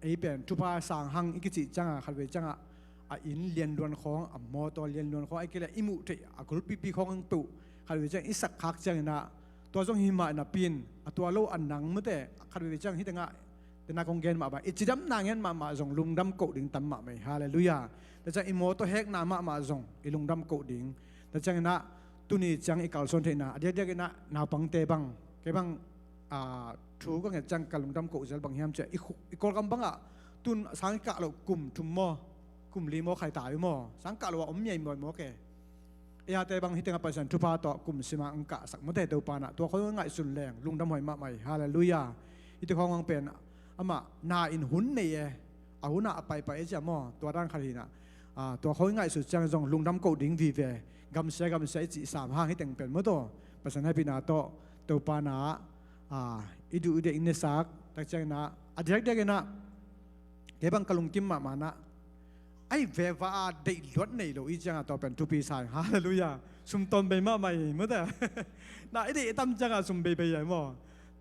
ei pen thupha sang hang i kicih cianga khatvei cianga a inn lianluan khawng a mawtaw lianluan khawng a i kileh i muh theih a kulpipi khawng peuh khatvei ciang i sak khak cianginah tua zong hi mah napi in a tua lo a nang mute khatvei ciang hih tengah tena kong gen mahmah i cidamna ngen mahmah zong lungdam koh ding tam mahmah hi halleluiah tua ciang i mawtaw hekna mahmah zong i lungdam koh ding tua cianginah tuni ciang i kalsuan theihna a diakdiak inah naupangte bang kei bang thu ka nget ciang ka lungdam koh zel bang hiam ciah i Kawlgam bangah tun sang i kah loh kum thum maw kum li maw khai ta i maw sang kah loh a om miai mawi maw ke ei ate bang hih tengah Pasian thupha tawh kum sima ang kahsak mawte Topa nah tua khawng ngaihsun leng lungdam huai mahmah hi halleluiah hih te khawng ang pen amah na in hun nei e a hunah a paipai e cia maw tua dan khat hinah tua khawng ngaihsun ciang zong lungdam koh ding vive gamsia gamsia i cih sam hang hih teng pen maw taw Pasian happina tawh Topa nah i duh i dek i nesak tak cianginah a diakdiak inah Kei bang ka lungkim mahmah na, ai veva a deih luat nei lo i cianga tua pen thupi sa ing. Halleluiah. Sum tawn bei mahmah i mute. Na i deih i tam cianga sum bei bei ai maw.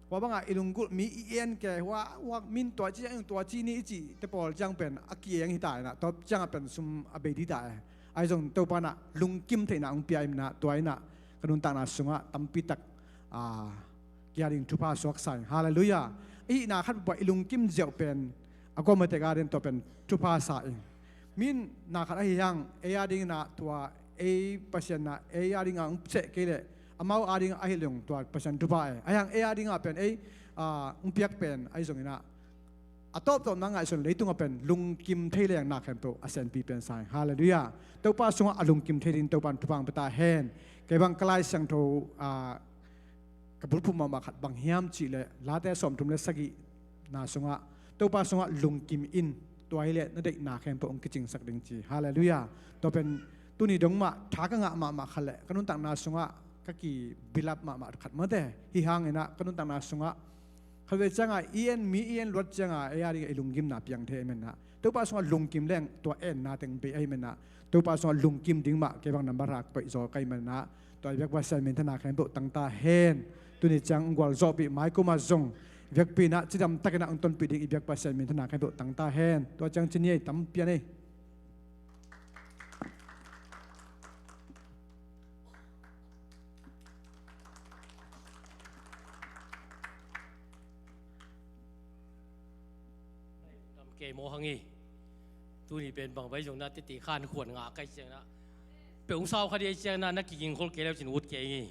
Hua banga i lunggulh mi i en ke hua, hua min tua ci ciang tua ci ni i cih te pawl ciang pen a kieng hi ta ina, tua cianga pen sum a bei di ta e. Ai zong Topa na lungkim theihna hong pia i mena tua ina ka nuntakna sungah tampi tak, a, kia ding thupha suak sa ing. Halleluiah. I hihna khat peuhpeuh i lungkim ziau pen a guamatek a ding tua pen thupha sa ing. Min na khat ahi hang ei a ding ina tua ei Pasian na ei a dinga hong seh kei leh amau a ding ahi leng tua Pasian thupha e. Ahi hang ei a dinga pen ei, a, hong piak pen ahi zong ina a tawptawpna ngaihsun leitungah pen lungkim thei leng na khempeuh a senpi pen sa ing. Halleluiah. Topa sungah a lungkim thei ding Topa in thupha hong pia ta hen. Kei bang ka Lai Siangtho, a, ka bulphuh mahmah khat bang hiam cih leh Late sawmthum le sagihna sungah Topa sungah lungkim in, tua hileh na deihna khempeuh hong kicingsak ding ci. Halleluiah. Tua pen tuni dong mah tha ka ngah mahmah khat leh ka nuntakna sungah ka ki build up mahmah khat mate. Hi hang ina ka nuntakna sungah khatvei cianga i en mi i en luat cianga ei a ding i lunggimna piang thei ahi mena. Topa sungah lungkim leng tua enna teng bei ahi mena. Topa sungah lungkim ding mah kei bang nambat hak paih zaw ka hih mena. Tua i biak Pasian minthana khempeuh tang ta hen. Tuni ciang hong gualzawhpih mai kuma zong i biakpi ina cidam takin ah hong tonpih ding i biak Pasian minthana khempeuh tang ta hen. Tua ciang ci ni ei, tam pia ni ei. Tam kei maw hang i. Tuni pen bang vai zong na tete khan khuan ngah kai ciang na. Peuh hong sau kha dia ciang na na kiging khol kei leu cin ut kei ngi.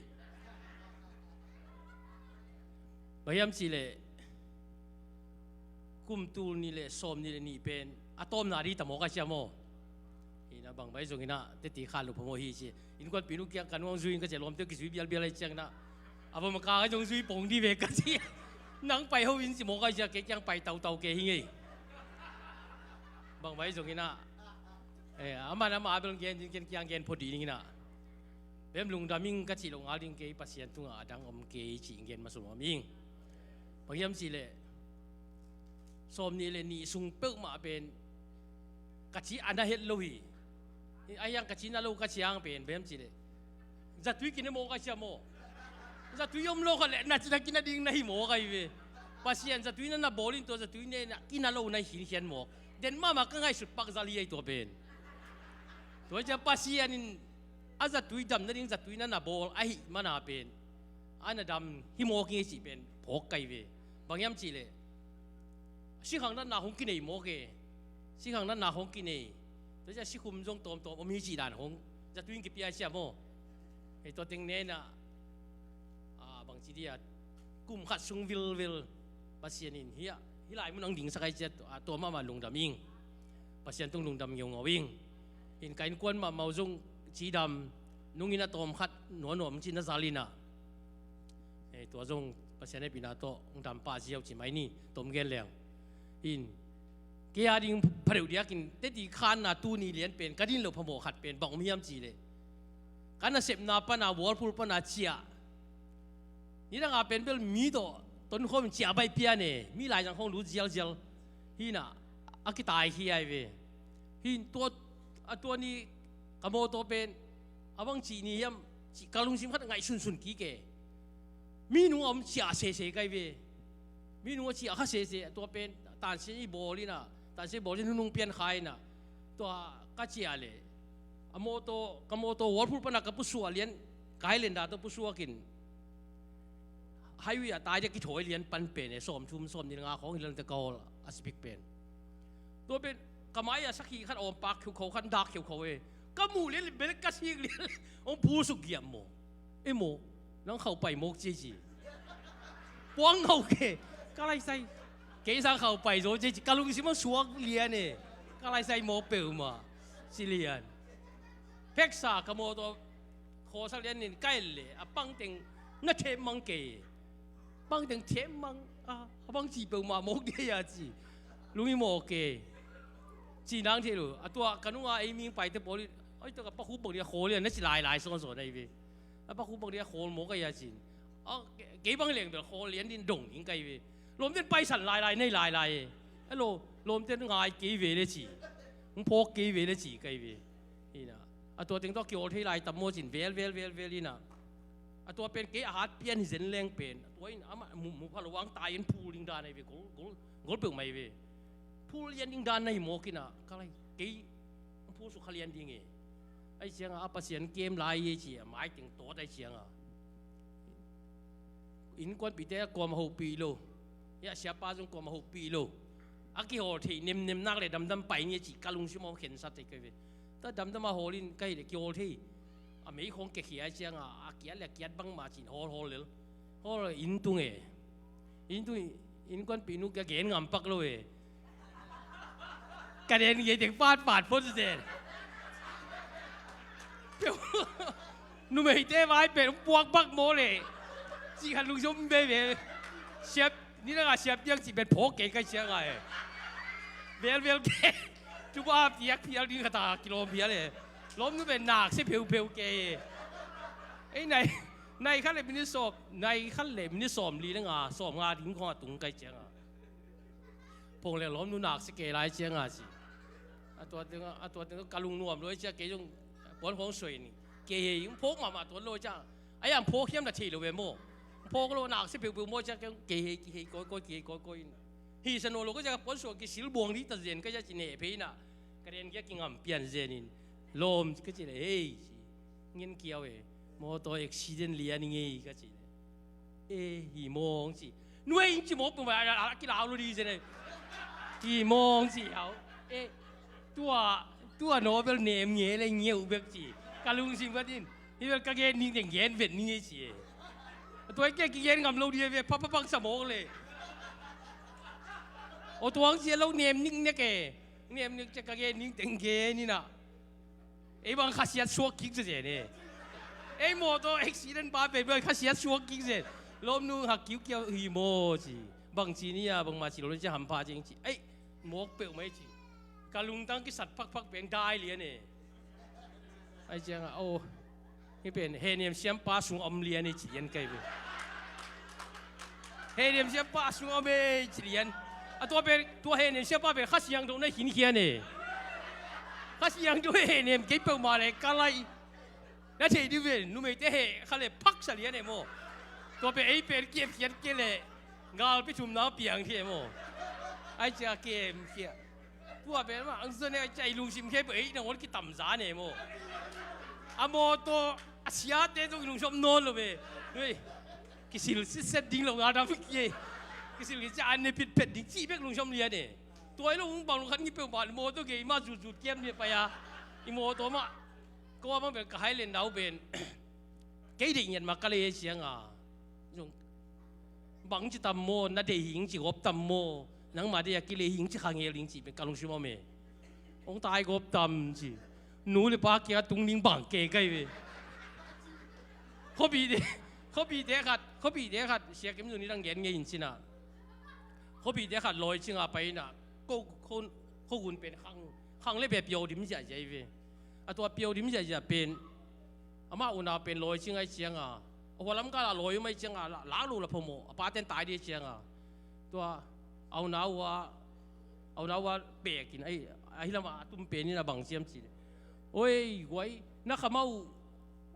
Bang hiam cih leh kum tul nih le sawm nih le nih pen a tawmna ding ta maw ka cia maw? Hi na bang bai zong hi na teti khan lo phamawh hi ci. Innkuanpih nu kiang ka nuang zui in ka cia lawmte kizui bialbial ahi ciang na a va maka ka zong zui pong dih ve ka ci. Nang pai ho in ci maw ka cia kei kiang pai tautau kei hi ngei. Bang bai zong hi na, eh, a man a ma a bel gen ding ken kiang gen phot dih ding hi na. Bem lungdam ing ka cih lo ngal ding kei Pasian tungah a dang om kei cih gen masa nuam ing. Bang hiam cih leh sawm nih le nih sung peuhmah pen ka ci a na het lo hi. Ahi hang ka ci na lo ka ciang pen bang hiam cih leh zatui kine maw ka cia maw? Zatui om lo kha leh na ci na kina ding na hi maw ka hi ve. Pasian zatui na na bawl in tua zatui ne na kina lo na hi khinkhian maw? Den mahmah ka ngaihsut pak zal hi ahi tua pen. Tua cia Pasian in a zatui dam nading zatui na na bawl ahih mana pen a na dam hi mawk hi cih pen phawk kai ve. Bang hiam cih leh sikhang natna hong kinei mawk e. Sikhang natna hong kinei. Tua cia sikhum zong tawmtawm om hi cih dan hong zatui in kipia cia maw? Hei tua teng nena a bang ci dia kum khat sung vilvil Pasian in hi a hi lai mun ang dingsak ai cia tua mahmah lungdam ing. Pasian tung lungdam ngeungau ing. In ka innkuan mahmah uh zong cidam nungin a tawm khat nuanuam cin a zal in a. Eh, tua zong Pasian hehpihna tawh hong dam pah ziau ci mai ni tom gen leng. In kei a ding pha deuh diakin teti khanna tuni lian pen ka din lo phamawh khat pen bang om hiam cih leh ka nasepna pana Whirlpool pana ciah. Nidanga pen bel mi tawh tonkhawm in ciah baih pian e, mi laizang khawng lut zialzial. Hi na a kitai hi ai ve. Hi in tua a tua ni ka mawtaw pen a bang cih ni hiam cih ka lungsim khat ngaih sunsun kik e. Mi nung a om ciah sese kai ve. Mi nung a ciah kha sese a tua pen tansin i bawl ina tansin i bawl in hunung pian kha ina tua ka ciah le a mawtaw ka mawtaw Whirlpool pana ka pusuah lian ka Highlander tawh pusuakin highway a tai dia kithawi lian pan pen e sawm thum sawm nih le nga khawng hi lante ka hawl a speed pen. Tua pen ka mai a sakhi khat awm pak kheukhau khat dak kheukhau e. Ka muh lian bel ka sik lian hong phul suk giam maw? E maw? Nang khauh pai mawk ci ci. Puang ngau ke ka laisai. Kei sang khauh pai zo ci ci ka lungsim a suak lian e. Ka laisai maw peuhmah ci lian. Pheksa ka mawtaw khawsak lian in ka et leh a pangteng na them mang kei. Pangteng them mang a bang ci peuhmah mawk dia ya ci. Lungi mawk kei. Ci nang thei lo a tua ka nunga ei ming paite pawl in ai tua ka pakhup bang dia khawl lian na ci lailai sawnsawn ahi ve. A pakhup bang dia khawl mawk ahi a cin a kei bang leng bel khawl lian din dong ning kai ve. Lawm den paisan lailai nei lailai e. Hello, lawmte ngai kei ve le ci. Hong phawk kei ve le ci kai ve. Hi na. A tua teng tawh kiawl thei lai tam maw cin vel, vel, vel, vel hi na. A tua pen kei a hat pian hi zen leng pen. A tua in amah mu, mu pha lo ang tai in phul ding dan ahi ve. Gol, gol, gol peuh mai ve. Phul lian ding dan na hi mawk hi na. Ka lai kei phul suk kha lian ding e. Ahi cianga a Pasian kem lai e ci a mai teng tawt ahi cianga. Innkuanpihte kuamah hopih lo. Hia siapa zong kuamah hopih lo. A kihawl thei nemnem nak le damdam pai nge cih ka lungsim hong khensat thei kai ve. Tua damdam a hawl in ka hih le kihawl thei. A mei khong kekhia cianga a kiat le a kiat bangmah cin hawl hawl lel. Hawl inn tung e. Inn tung innkuanpih nu ka gen ngam pak lo e. Ka den ngei teng patpat phot zen. Numeite vai pen puak bak maw le. Ci khat lungsim veve. Siap ni na siap piang ci pen phawk kei kai cianga e. Vel vel kei. Tuba piak phial ding khat a kilawm phial e. Lawmnu pen nak se pheupheu kei e. Ei nai, nai khat le minute sawm, nai khat le minute sawm li le nga, sawm nga ding khong a tung kai cianga. Phong le lawmnu nak se kei lai cianga ci. A tua teng a tua teng ka lungnuam lo cia kei zong puan khong soi ni. Kei hei phawk mahmah tuan lo cia. A yang phawk hiam na thei lo ve maw. Phawk lo nak se pheupheu maw cia kei hei kei hei koi koi kei hei koi koi in. Hi sa naw lo ka cia ka puan suak kisil buang dih ta zen ka cia ci neh phei na. Ka den kia kingam pian zen in. Lawm ka ci le hei ci. Ngin kiau e. Mawtaw accident lian i ngei ka ci le. E hi mawng ci. Nuai in ci mawk puma a kilau lo di zen e. Hi mawng ci hau. E tua tua nobel nem nge le ngeu bek ci. Ka lungsim ka din. Hi bel ka gen ning teng gen vet ning e ci e. Tua kia kigen ngam lo di ve pha pha pang sa mawk le. O tuang sia lo nem ning nek e. Nem nek cia ka gen ning teng gen ina. Ei bang khasiat suak kik cia zen e. Ei mawtaw accident pa pen bang khasiat suak kik zen. Lawmnu hak kiukiau hi maw ci. Bang ci ni a bangmah ci lo le cia hampha cing ci. Ei mawk peuh mai ci. Ka lungtang kisat phakphak pen dai lian e. Ai cianga o. Hi pen hehnem siampa sung om lian e ci lian kai ve. Hehnem siampa sung om e ci lian. A tua pen tua hehnem siampa pen Kha Siangtho na khinkhian e. Kha Siangtho hehnem kei peuhmah le ka lai. Na thei dih ve numeite heh kha le phaksa lian e maw. Tua pen ei pen kiamkhiat kei le ngal pi thumna piang thei e maw. Ai cia kemkhia. Tua pen mah ang zon e cia i lungsim khe peuh ei nangawn kitamza ne maw. A mawtaw a siate zong i lungsim nawn lo ve. Kisil sitset ding lo nga dam ki e. Kisil kicia an ne pitpet ding cih bek lungsim lian e. Tua i lo hong bang lo khat ngi peuh mah mawtaw gei mah zutzut kiam ni pai a. I mawtaw mah ko a bang pen ka hai len dau pen. Kei deih ngiat mah ka lei e cianga zong bang ci tam maw na deih hing ci gawp tam maw nangmah deih a kilei hing ci kha ngel hing ci pen ka lungsim om e. Hong tai gawp tam ci nu le pa kia tung ning bang ke kai ve. Khuapite khuapite khat khuapite khat siakim zong ni dang gen ngei in cina. Khuapite khat lawi cinga pai ina ko ko ko gun pen khang khang le pe piau dim ziahziah i ve. A tua piau dim ziahziah pen amah unau pen lawi cing ai cianga a hua lam kala lawi um ai cianga lak lo la phomoh a paten tai dih cianga tua a unau a a unau a pekin ai ahi lama a tum pen in a bang ciam ci le oi guai na khamau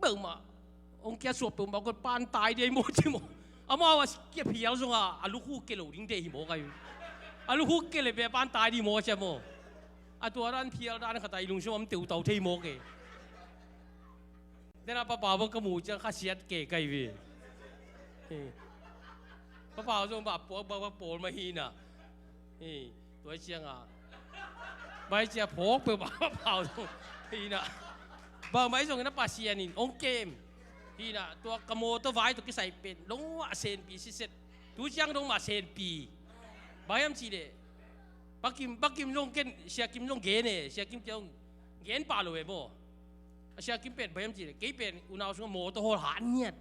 beuhmah hong kia suak peuhmah kon pan tai dih ai maw ci maw amau a kia phial zonga a lukhu ke lo ding deh hi maw kai a lukhu ke le pe pan tai dih maw cia maw. A tua dan phial dan khata i lungsim am teutau thei mawk e. Tena papa bang ka mu ciang khasiat ke kai ve. Papa zong ba puak bang bang pawl ma hina. Tua cianga bai cia phawk pe ba papa zong hina. Bang mai zong na Pasian in ong kem hina tua ka mawtaw vai tua kisai pen dong a senpi siset. Tu ciang dong ma senpi. Bai am ci le. Bakim bakim zong ken siakim zong gen e siakim kia zong gen pa lo e maw. A siakim pen bayam ci le kei pen unau sunga mawtaw hawl han ngiat.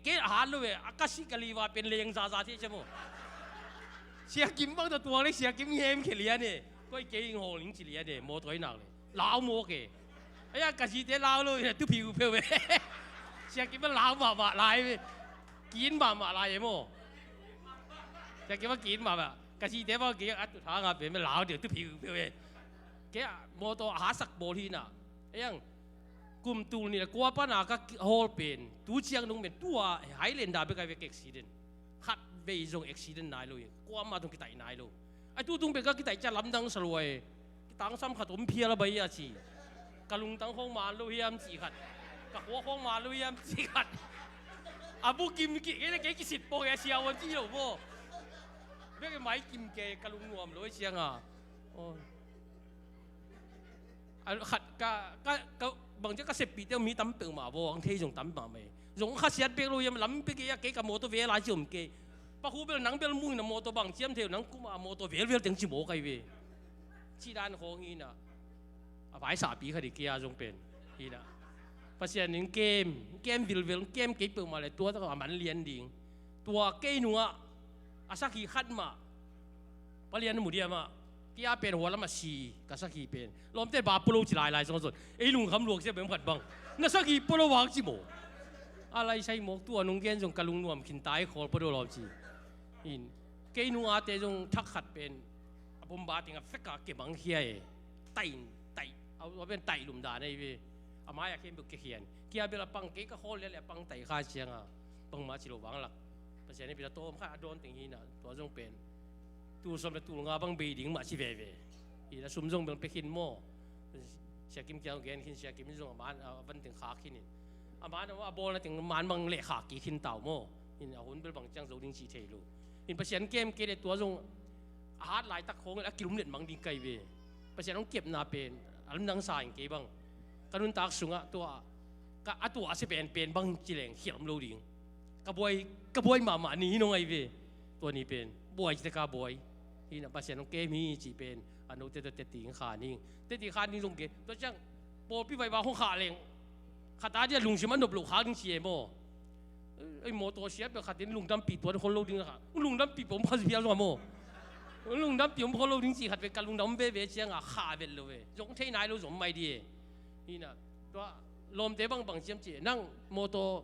Kei a han lo e a ka si ka liva pen leng zaza thei cia maw. Siakim bang ta tuang le siakim ngiam khe lian e. Koi kei ing hawl ning ci lian e mawtaw i nak le lau mawk e. Aya ka zite lau lo e tu phiu pheu e. Siakim bang lau mahmah lai e. Kin mahmah lai e maw. Siakim bang kin mahmah. Ka cihte bang kei a tu thang a pen me lau deuh tu phiu phiu e. Kei a mawtaw a hasak bawl hi na. Ei ang kum tul nih le kua pan a ka hawl pen tu ciang dong pen tua Highlander bek a vek accident. Khat vei zong accident nai lo hi. Kuamah tung kitaih nai lo. A tu tung pen ka kitaih ciang lamdang sa lua e. Kitangsam khat om phial a bai a ci. Ka lungtang khawng man lo hiam ci khat. Ka khua khawng man lo hiam ci khat. A bukim ki kei le kei kisit pawh kei a sia wan ci lo maw. Bek mai kim kei ka lungnuam lo ciang a. Aw. A khat ka, ka, ka, bang ciang ka seppihte mi tam peuhmah vaw ang thei zong tam mahmah e. Zong khasiat bek lo hiam lam bek kei a kei ka mawtaw vel a ci om kei. Pakhu bel nang bel muh in a mawtaw bang ciam thei lo nang kum a mawtaw velvel teng ci maw kai ve. Ci dan khawng hi na. A vaisahpi khat hi kei a zong pen hi na. Pasian in kem, kem vilvel, kem kei peuhmah le tua tak a man lian ding. Tua kei nungah a sakhi khat mah palian mu diam ah. Kei a pen hua lam a si ka sakhi pen. Lawmte ba polo ci lailai zong zon. Ei lungkham luak sia bem khat bang. Na sakhi polo vang ci maw. A lai sai mawk tua nung gen zong ka lungnuam khin tai khawl polo lawm ci. In kei nung ate zong thak khat pen a bomba ting a fek a ke bang khia e. Taih in taih a pen taih lum dan ei ve. A mai a khem buk ke khian. Kei a bel a pang kei ka khawl lian le a pang taih kha ciang a. Bangmah ci lo vang lak. Pasian hehpihna tawm khat a dawn teng hi na tua zong pen tul sawm le tul nga bang bei ding mah ci veve. Hi na sum zong bel pia khin maw. Sia Kim kiang gen khin Sia Kim zong a man a van teng khak khin in. A man a bawlna teng man bang leh khak kik khin tau maw. Hin a hun bel bang ciang zo ding ci thei lo. Hin Pasian kem kei le tua zong a hat laitak khawng in a kilum let mang ding kai ve. Pasian hong kepna pen a lamdang sa in kei bang. Ka nuntak sungah tua ka a tua a sia penpen bang ci leng khialh om lo ding. Ka buai, ka buai mahmah ni hi nong ai ve. Tua ni pen buai ci te ka buai. Hi na Pasian hong kem hi ci pen a note tua teti kha ning. Teti kha ning zong ke tua ciang pawlpi vai ba hong kha leng. Khat a dia lungsim a nop lo kha ning ci e maw. Ei mawtaw siat pe khat in lungdampi tuan khol lo ding kha. Lungdampi pom kha phial zong a maw. Lungdampi om khol lo ding ci khat pe ka lungdam veve ciang a kha vet lo ve. Zong thei nai lo zong mai di e. Hi na tua lawmte bangbang ciam ci nang mawtaw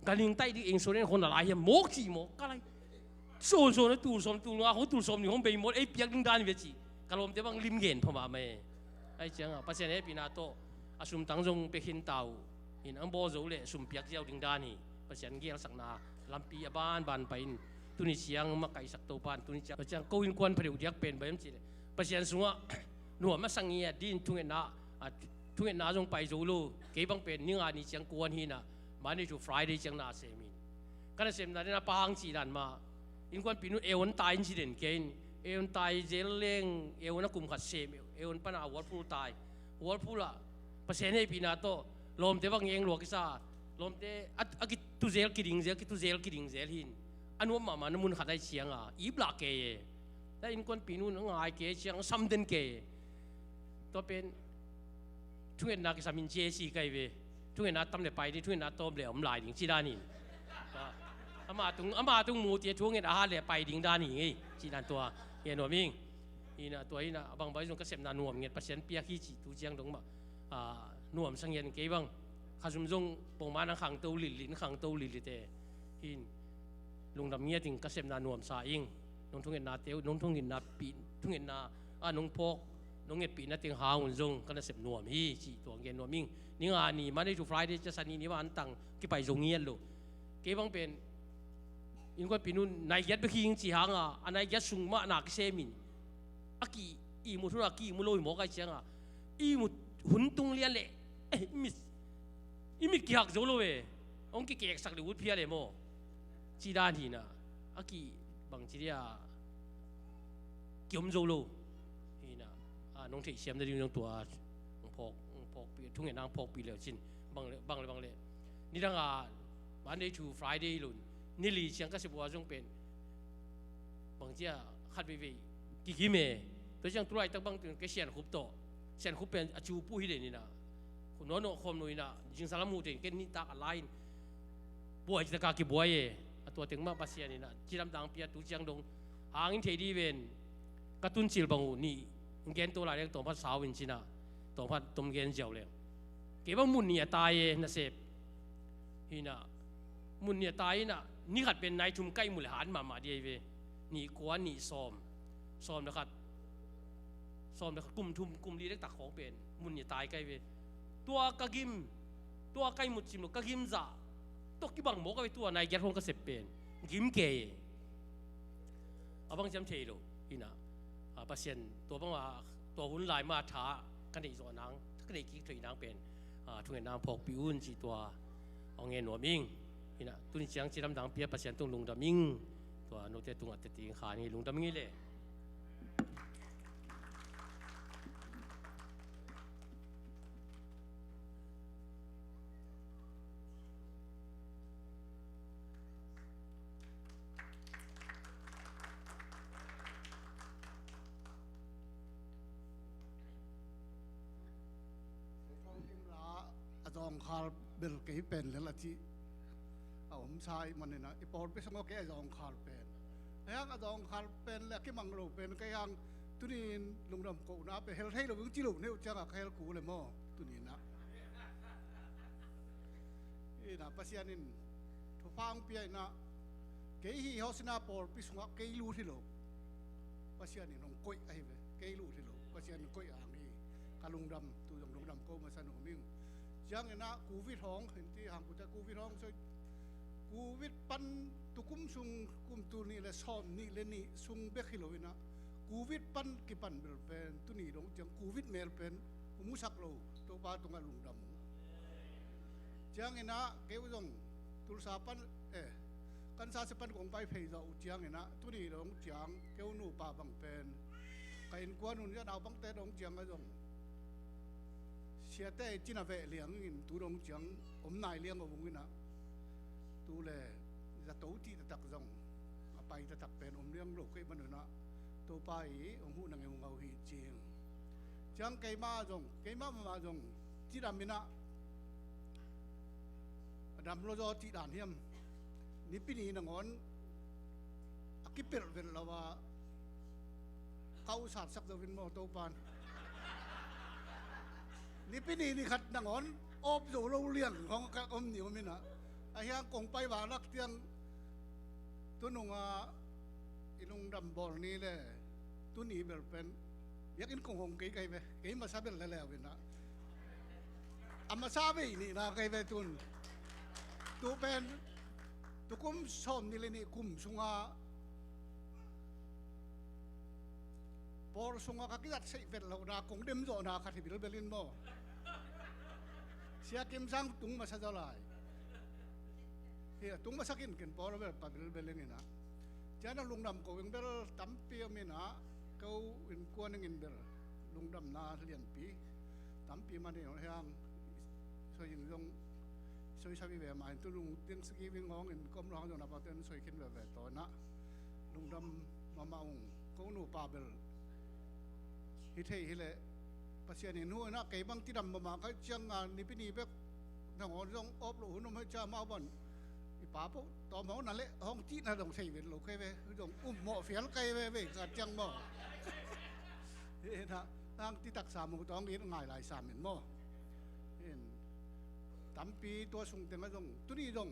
ganhing taih ding eng suan en khon a lai hiam mawk ci mawk ka lai. Suan suan a tul sawm tul nga khong tul sawm nih khong bei mawk ei piak ding dan ve ci. Ka lawmte bang lim ngen pha mahmah e. Ai ciang a Pasian hehpihna tawh a sumtang zong pia khin tau. Hin ang bawl zo le sum piak ziau ding dan hi. Pasian gialsakna lampi a banban pai in tuni ciang makaihsak Topan tuni ciang Pasian ko innkuan pha deuh diak pen bai am ci le Pasian sungah nuam a sang ngiat din thungetna a thungetna zong pai zo lo. Kei bang pen ni nga ni ciang kuan hi na Monday to Friday ciang na sem in ka na semna dena pahang ci dan mah innkuanpi nu eon tai in ci den kei in eon tai zel leng eon a kum khat sem eon pana Whirlpool tai Whirlpool ah Pasian hehpihna tawh lawmte bang eng luak kisa lawmte a kituzel kiding zel kituzel kiding zel hin a nuam mahmah na mun khat ai ciang a ip lah kei e. Na innkuanpi nu na ngai kei ciang sam den kei e. Tua pen thungetna kisam in cia si kai ve. Thungetna tam le pai ding thungetna tawm le om lai ding ci dan in. Ama tung ama tung mu tia thunget a hat le pai ding dan hi ngei ci dan tua. Hi a nuam ing. Hi na tua hi na a bang bai zong ka sepna nuam nget Pasian piak hi ci tu ciang dong mah. Nuam sang hian kei bang. Kha zum zong pongman ang khangto lillit khangto lillit e. Hin lungdam ngiat ing ka sepna nuam sa ing. Nong thungetna teu nong thungetna pi thungetna a nong phawk nong ngetpihna teng hang un zong ka nasep nuam hi ci tuang gen nuam ing. Ni nga ni Monday to Friday cia sani ni va an tang kipai zong ngiat lo. Kei bang pen innkuanpi nu nai giat bek hi ing ci hang a a nai giat sung mah na kisem in a ki ihmut hun a ki ihmu lo hi mawk ai ciang a ihmut hun tung lian leh i mit i mit kihak zo lo e. Hong kikeksak le ut phial e maw. Ci dan hi na a ki bang ci dia kiom zo lo. Hi na a nong theihsiam na ding zong tua hong phawk hong phawkpi thungetna hong phawkpi leu cin bang le bang le bang le nidang a Monday to Friday lun ni li ciang ka sep ua zong pen bang cia khat veivei kikim e. Tua ciang tulaitak bang tun ke sian khup tawh sian khup pen a cu puh hi den hi na. Khu nawh nawh khawm lo hi na zingsang lam muh den ken nitak a lai in buai citaka kibuai e. A tua teng mah Pasian in a cilam dang pia tu ciang dong hangin thei di ven ka tuncil bang uh nih gen to lai leng tawngphat sau in cina tawngphat tom gen ziau leng kei bang mun nih a tai e nasep hi na. Mun nih a tai in a ni khat pen nai thum kaih mu le han mahmah di ei ve. nih kua nih sawm, sawm le khat, sawm le khat, kum thum, kum li dektak khawng pen mun nih tai kai ve. Tua ka gim, tua ka ihmut cim lo, ka gim zah tawh kibang mawk a ve. Tua nai giat khawng ka sep pen gim kei e. A bang ciam thei lo. Hi na, a, Pasian tua bang a, tua hun lai ma tha ka neih zawh nang, ka neih kik thoih nang pen, a, thungetna phawkpih un cih tua hong ngen nuam ing. Hi na, tuni ciang cidam dang pia Pasian tung lungdam ing. Tua note tungah tete ing khan hi, lungdam ing hi le. A zawngkhal bel kei pen lel a cih a om sa ih manin ah, i pawlpi sungah kei a zawngkhal pen. A hiang a zawngkhal pen le a kimang lo pen kei hang tuni-in lungdam kohna pen hel thei lo ing ci lo neu ciangah ka hel ku le maw tuni-in ah. Inah Pasian in thupha hong pia inah kei hih Hosina pawlpi sungah kei lut hi lo. Pasian in hong koih ahi ve. Kei lut hi lo. Pasian in koih ang hi. Ka lungdam, tu zong lungdam ko masa nuam ing. Ciang inah Covid hong, hin ti hang kute Covid hong soi. Covid pan tukum sung kum tul nih le sawm nih le nih sung bek hi lo inah Covid pan kipan bel pen tuni dong ciang Covid mel pen hong musak lo. Topa tungah lungdam. Ciang inah keu zong Tulsa pan, eh, Kansas pan kong pai phei zawh uh ciang inah tuni dong ciang keu nupa bang pen ka innkuan un zia naupangte dong ciang a zong siate i cina veh liang in tu dong ciang om nai liang a vung inah tu le zato cih taktak zong a pai taktak pen om liang lo kei man unah Topa i hong huh nang i hong au hi cing. Ciang keima zong, keima mama zong cidam inah a dam lo zaw cih dan hiam? Nipi ni nangawn a kipelh velh lo a ka usatsak zo in maw Topan. Nipi ni ni khat nangawn awp zo lo liang hong ka om ni om inah a hiang kong pai vak lak tiang tunung a i lungdam bawl ni le tuni bel pen biakinn kong hong kei kai ve. Kei masa bel le leu inah a masa vei nihna kai ve tun. Tu pen tukum sawm ni le nih kum sunga pawl sunga ka kizat seih vet lohna kong dem zawhna khat hi bilbel in maw? Sia Kim Sang tung masa zaw lai. Hi a tung masa kin ken pawl bel pa bilbel in inah cian a lungdam ko ing bel tampi om inah ko innkuan ing in bel lungdamna lianpi tampi man hi hong hiang. Soi ing zong soi sabi ve mah in tu lung Thanksgiving hong in kom lo hang zong na pa ten soi khin veve taw inah lungdam mahmah ung. Ko nupa bel hi thei hi leh Pasian in hu inah kei bang cidam mahmah kai ciang a nipi ni bek nangawn zong awp loh hun om hei cia mah ban i pa poh tawm hong na leh hong cihna dong thei vet lo kei ve. Zong um mawh fial kai ve ve ka ciang maw? Inah hang ti taksa mu tawng it ngai lai sam in maw? In tampi tua sung tengah zong tuni zong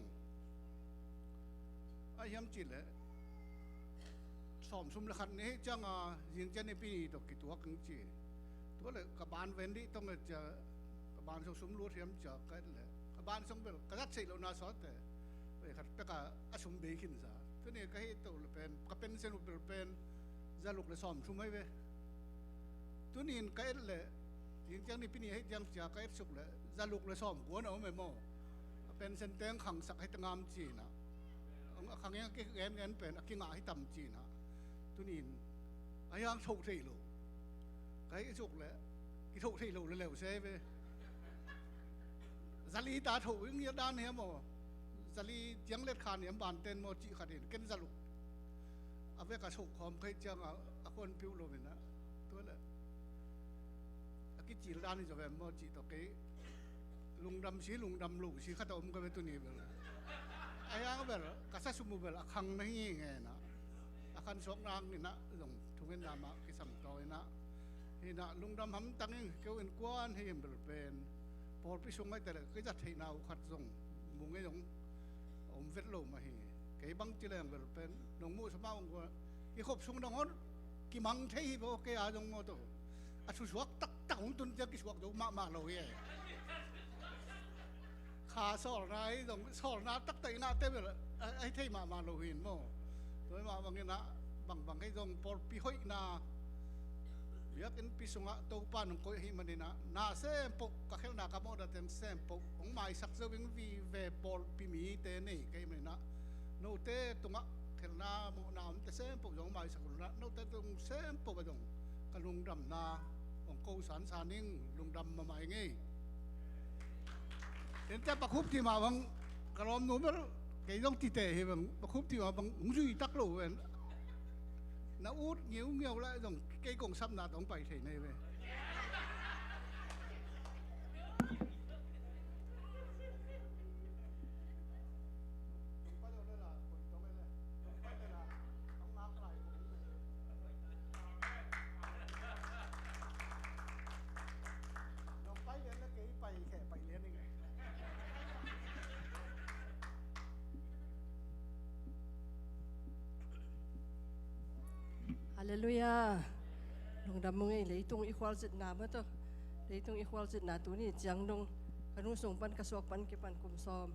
a hiam cih leh sawm sum le khat ni hei cianga zing cian nipi ni tawh kituak ang ci. Tua le ka ban ven dih tong le cia ka ban sung sum lut hiam cia ka et le ka ban sung bel ka zat seih lohna sawte. Vei khat peka a sum bei khin sa tuni ka hih toh le pen ka pension uh bel pen zaluk le sawm sum hei ve. Tunin ka et le zing ciang nipi ni hei ciang cia ka et suk le zaluk le sawm kuan a om e maw? A pension teng khangsak hei tengam cinah a khang hiang a kigen gen pen a kingah hi tam cinah tunin a hiang thoh thei lo. Ka hih suk le kithoh thei lo le leu se ve. Zali ta thoh ing hiat dan hiam aw? Zali ciang let khan hiam ban ten maw cih khat in ken zaluk a vek a soh khawm kei ciang a khuan piuh lo inah tua le a kicil dan hi zo vem maw cih tawh kei lungdam si lungdam lo si khat a om ka ve tuni bel. A hiang bel ka sa sum uh bel a khang na hi ngenah a khan suak nang inah zong thungen dam ah kisam taw inah hinah lungdam hamtang in keu innkuan hi in bel pen pawlpi sung ngaihte le kei zat theihna uh khat zong mu ngei zong a om vet lo mah hi. Kei bang ci leng bel pen nong muh sa mah ung kua I khop sung nangawn kimang thei hi bo, kei a zong maw, to a thusuak taktak hong tun ciang kisuak zo mahmah lo hi. Kha sawlna hi zong, sawlna taktak i ngahte bel a, a hi thei mahmah lo hi in maw. Tua hi mah bangin ah bangbang hi zong pawlpi hoihna, biakinnpi sungah Topa nong koih ahih manin ah na sempoh, ka khelhna ka mawhna teng sempoh hong maisak zo ing. Vive pawlpi mite nei ka hih manin ah note tungah khelhna mawhna omte sempoh zong hong maisak un ah, note tung sempoh ah zong ka lungdamna hong ko sansan ing. Lungdam mahmah ing ei. Tente pakhup ti mah bang ka lawmnu bel kei zong tite hi bang, pakhup ti mah bang hong zui tak lo ven. Na ut ngiungiau lai zong kei kong sapna tawh hong pai thei na hi ve. Halleluiah. Lungdam ung ei, leitung i khualzinna maw tawh, leitung i khualzinna tuni ciang dong ka nu sung pan ka suak pan kipan kum sawm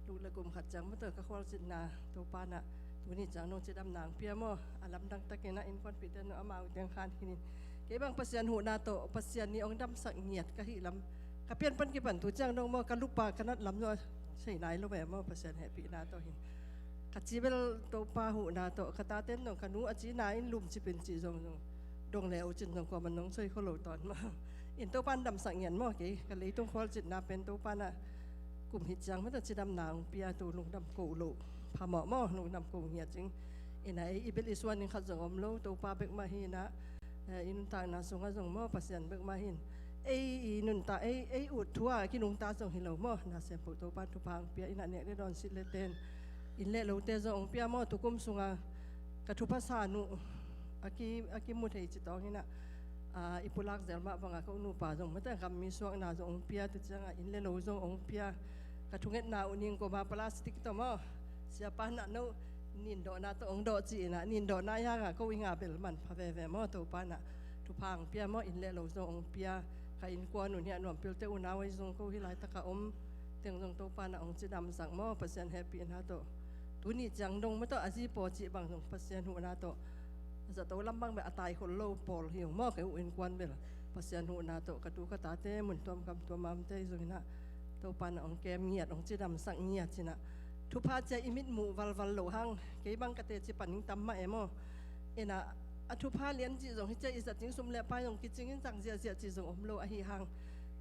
luk le kum khat ciang maw tawh ka khualzinna Topa in ah tuni ciang dong cidamna hong pia maw. A lamdang takin ah innkuanpihte in ah amau teng khan khin in, kei bang Pasian huhna tawh Pasian in hong damsak ngiat ka hih lam ka pian pan kipan tu ciang dong maw, ka lupa ka nat lam zong a sei nai lo ve maw, Pasian hehpihna tawh hin. Ka ci bel Topa huhna tawh ka tate in zong ka nu a cina in lum cipin cih zong zong dong le uh cin zong kuaman nong soi khua lo tawn maw. In Topa in damsak ngiat maw, kei ka leitung khualzinna pen Topa in ah kum hih ciang maw tawh cidamna hong pia, tu lungdam ko loh phamawh maw, lungdam ko ngiat cing. In ah ei i bil i suan in khat zong om lo, Topa bek mah hi in ah, eh, i nuntakna sungah zong maw Pasian bek mah hi in. Ei i nuntak, ei, ei ut thu a kinungta zong hi lo maw, na sempoh Topa in thupha hong pia in ah nek le dawn silh le ten inn le lote zong hong pia maw. Tukum sungah ka thupha san uh a ki, a kimu thei ci tawng in ah, ah, i pulak zel mah bangah ka u nupa zong maw tawh gammi suakna zong hong pia, tu ciangah inn le lo zong hong pia. Ka thungetna uh ning koma plastic tawh maw, siapa in ah no nindawhna tawh hong dawh ci in ah, nindawhna i hangah ko i nga bel manpha veve maw. Topa in ah thupha hong pia maw, inn le lo zong hong pia. Ka innkuan uh hi a nuampilte unau ahi zong ko hih laitakah om teng zong Topa in ah hong cidamsak maw, Pasian hehpihna tawh. Tuni ciang dong maw tawh a zi paw cih bang zong Pasian huhna tawh a zato lam bang bel a taikhol lo pawl hi ung maw, kei uh innkuan bel Pasian huhna tawh ka tu ka tate mun tuam gam tuam amte ahi zong in ah Topa in ah hong kem ngiat, hong cidamsak ngiat ci in ah. Thupha cia i mit muh valval lo hang, kei bang ka teci pan ning tam mah e maw. In ah a thupha lian cih zong hi cia i zat cing, sum le pai zong kicing in zang ziahziah cih zong om lo ahi hang,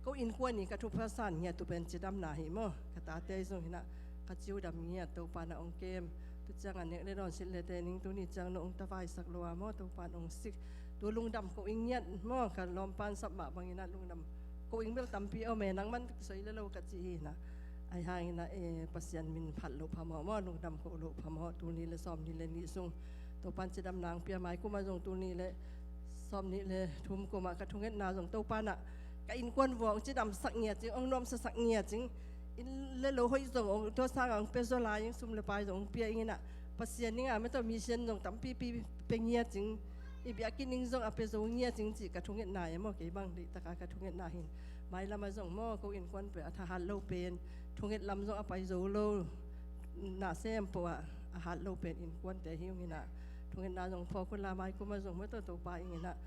ko innkuan i ka thupha san ngiat uh pen cidamna hi maw. Ka tate ahi zong in ah ka ciu dam ngiat, Topa in ah hong kem. Tu ciangah nek le dawn silh le te ning tuni ciang no hong tavaisak lo a maw, Topa in hong sik. Tu lungdam ko i ngiat maw, ka lawmpa in sap mah bang in ah lungdam ko ing bel tampi om e, nangman soi le lo ka ci hi in ah. Ahi hang in ah, eh, Pasian min phat loh phamawh maw, lungdam ko loh phamawh. Tul nih le sawm nih le nih sung Topa in cidamna hong pia, mai kum ah zong tul nih le sawm nih le thum kum ah ka thungetna zong Topa in ah ka innkuan vuah hong cidamsak ngiat cing, hong nuamsasak ngiat cing. Inn le lo hoih zong hong, tua sangah hong pia zaw lai ing, sum le pai zong hong pia ing in ah, Pasian ning a maw tawh mission zong tampipi pia ngiat cing. I biakinn ning zong a pia zo ngiat cing cih ka thungetna e maw, kei bang deihtak a ka thungetna hi in. Mailam ah zong maw, ko innkuan pen a thahat lo pen, thunget lam zong a pai zo lo, na sempoh ah a hat lo pen innkuante hi ung in ah, thungetna zong phawk un la, mai kum ah zong maw tawh Topa ing in ah,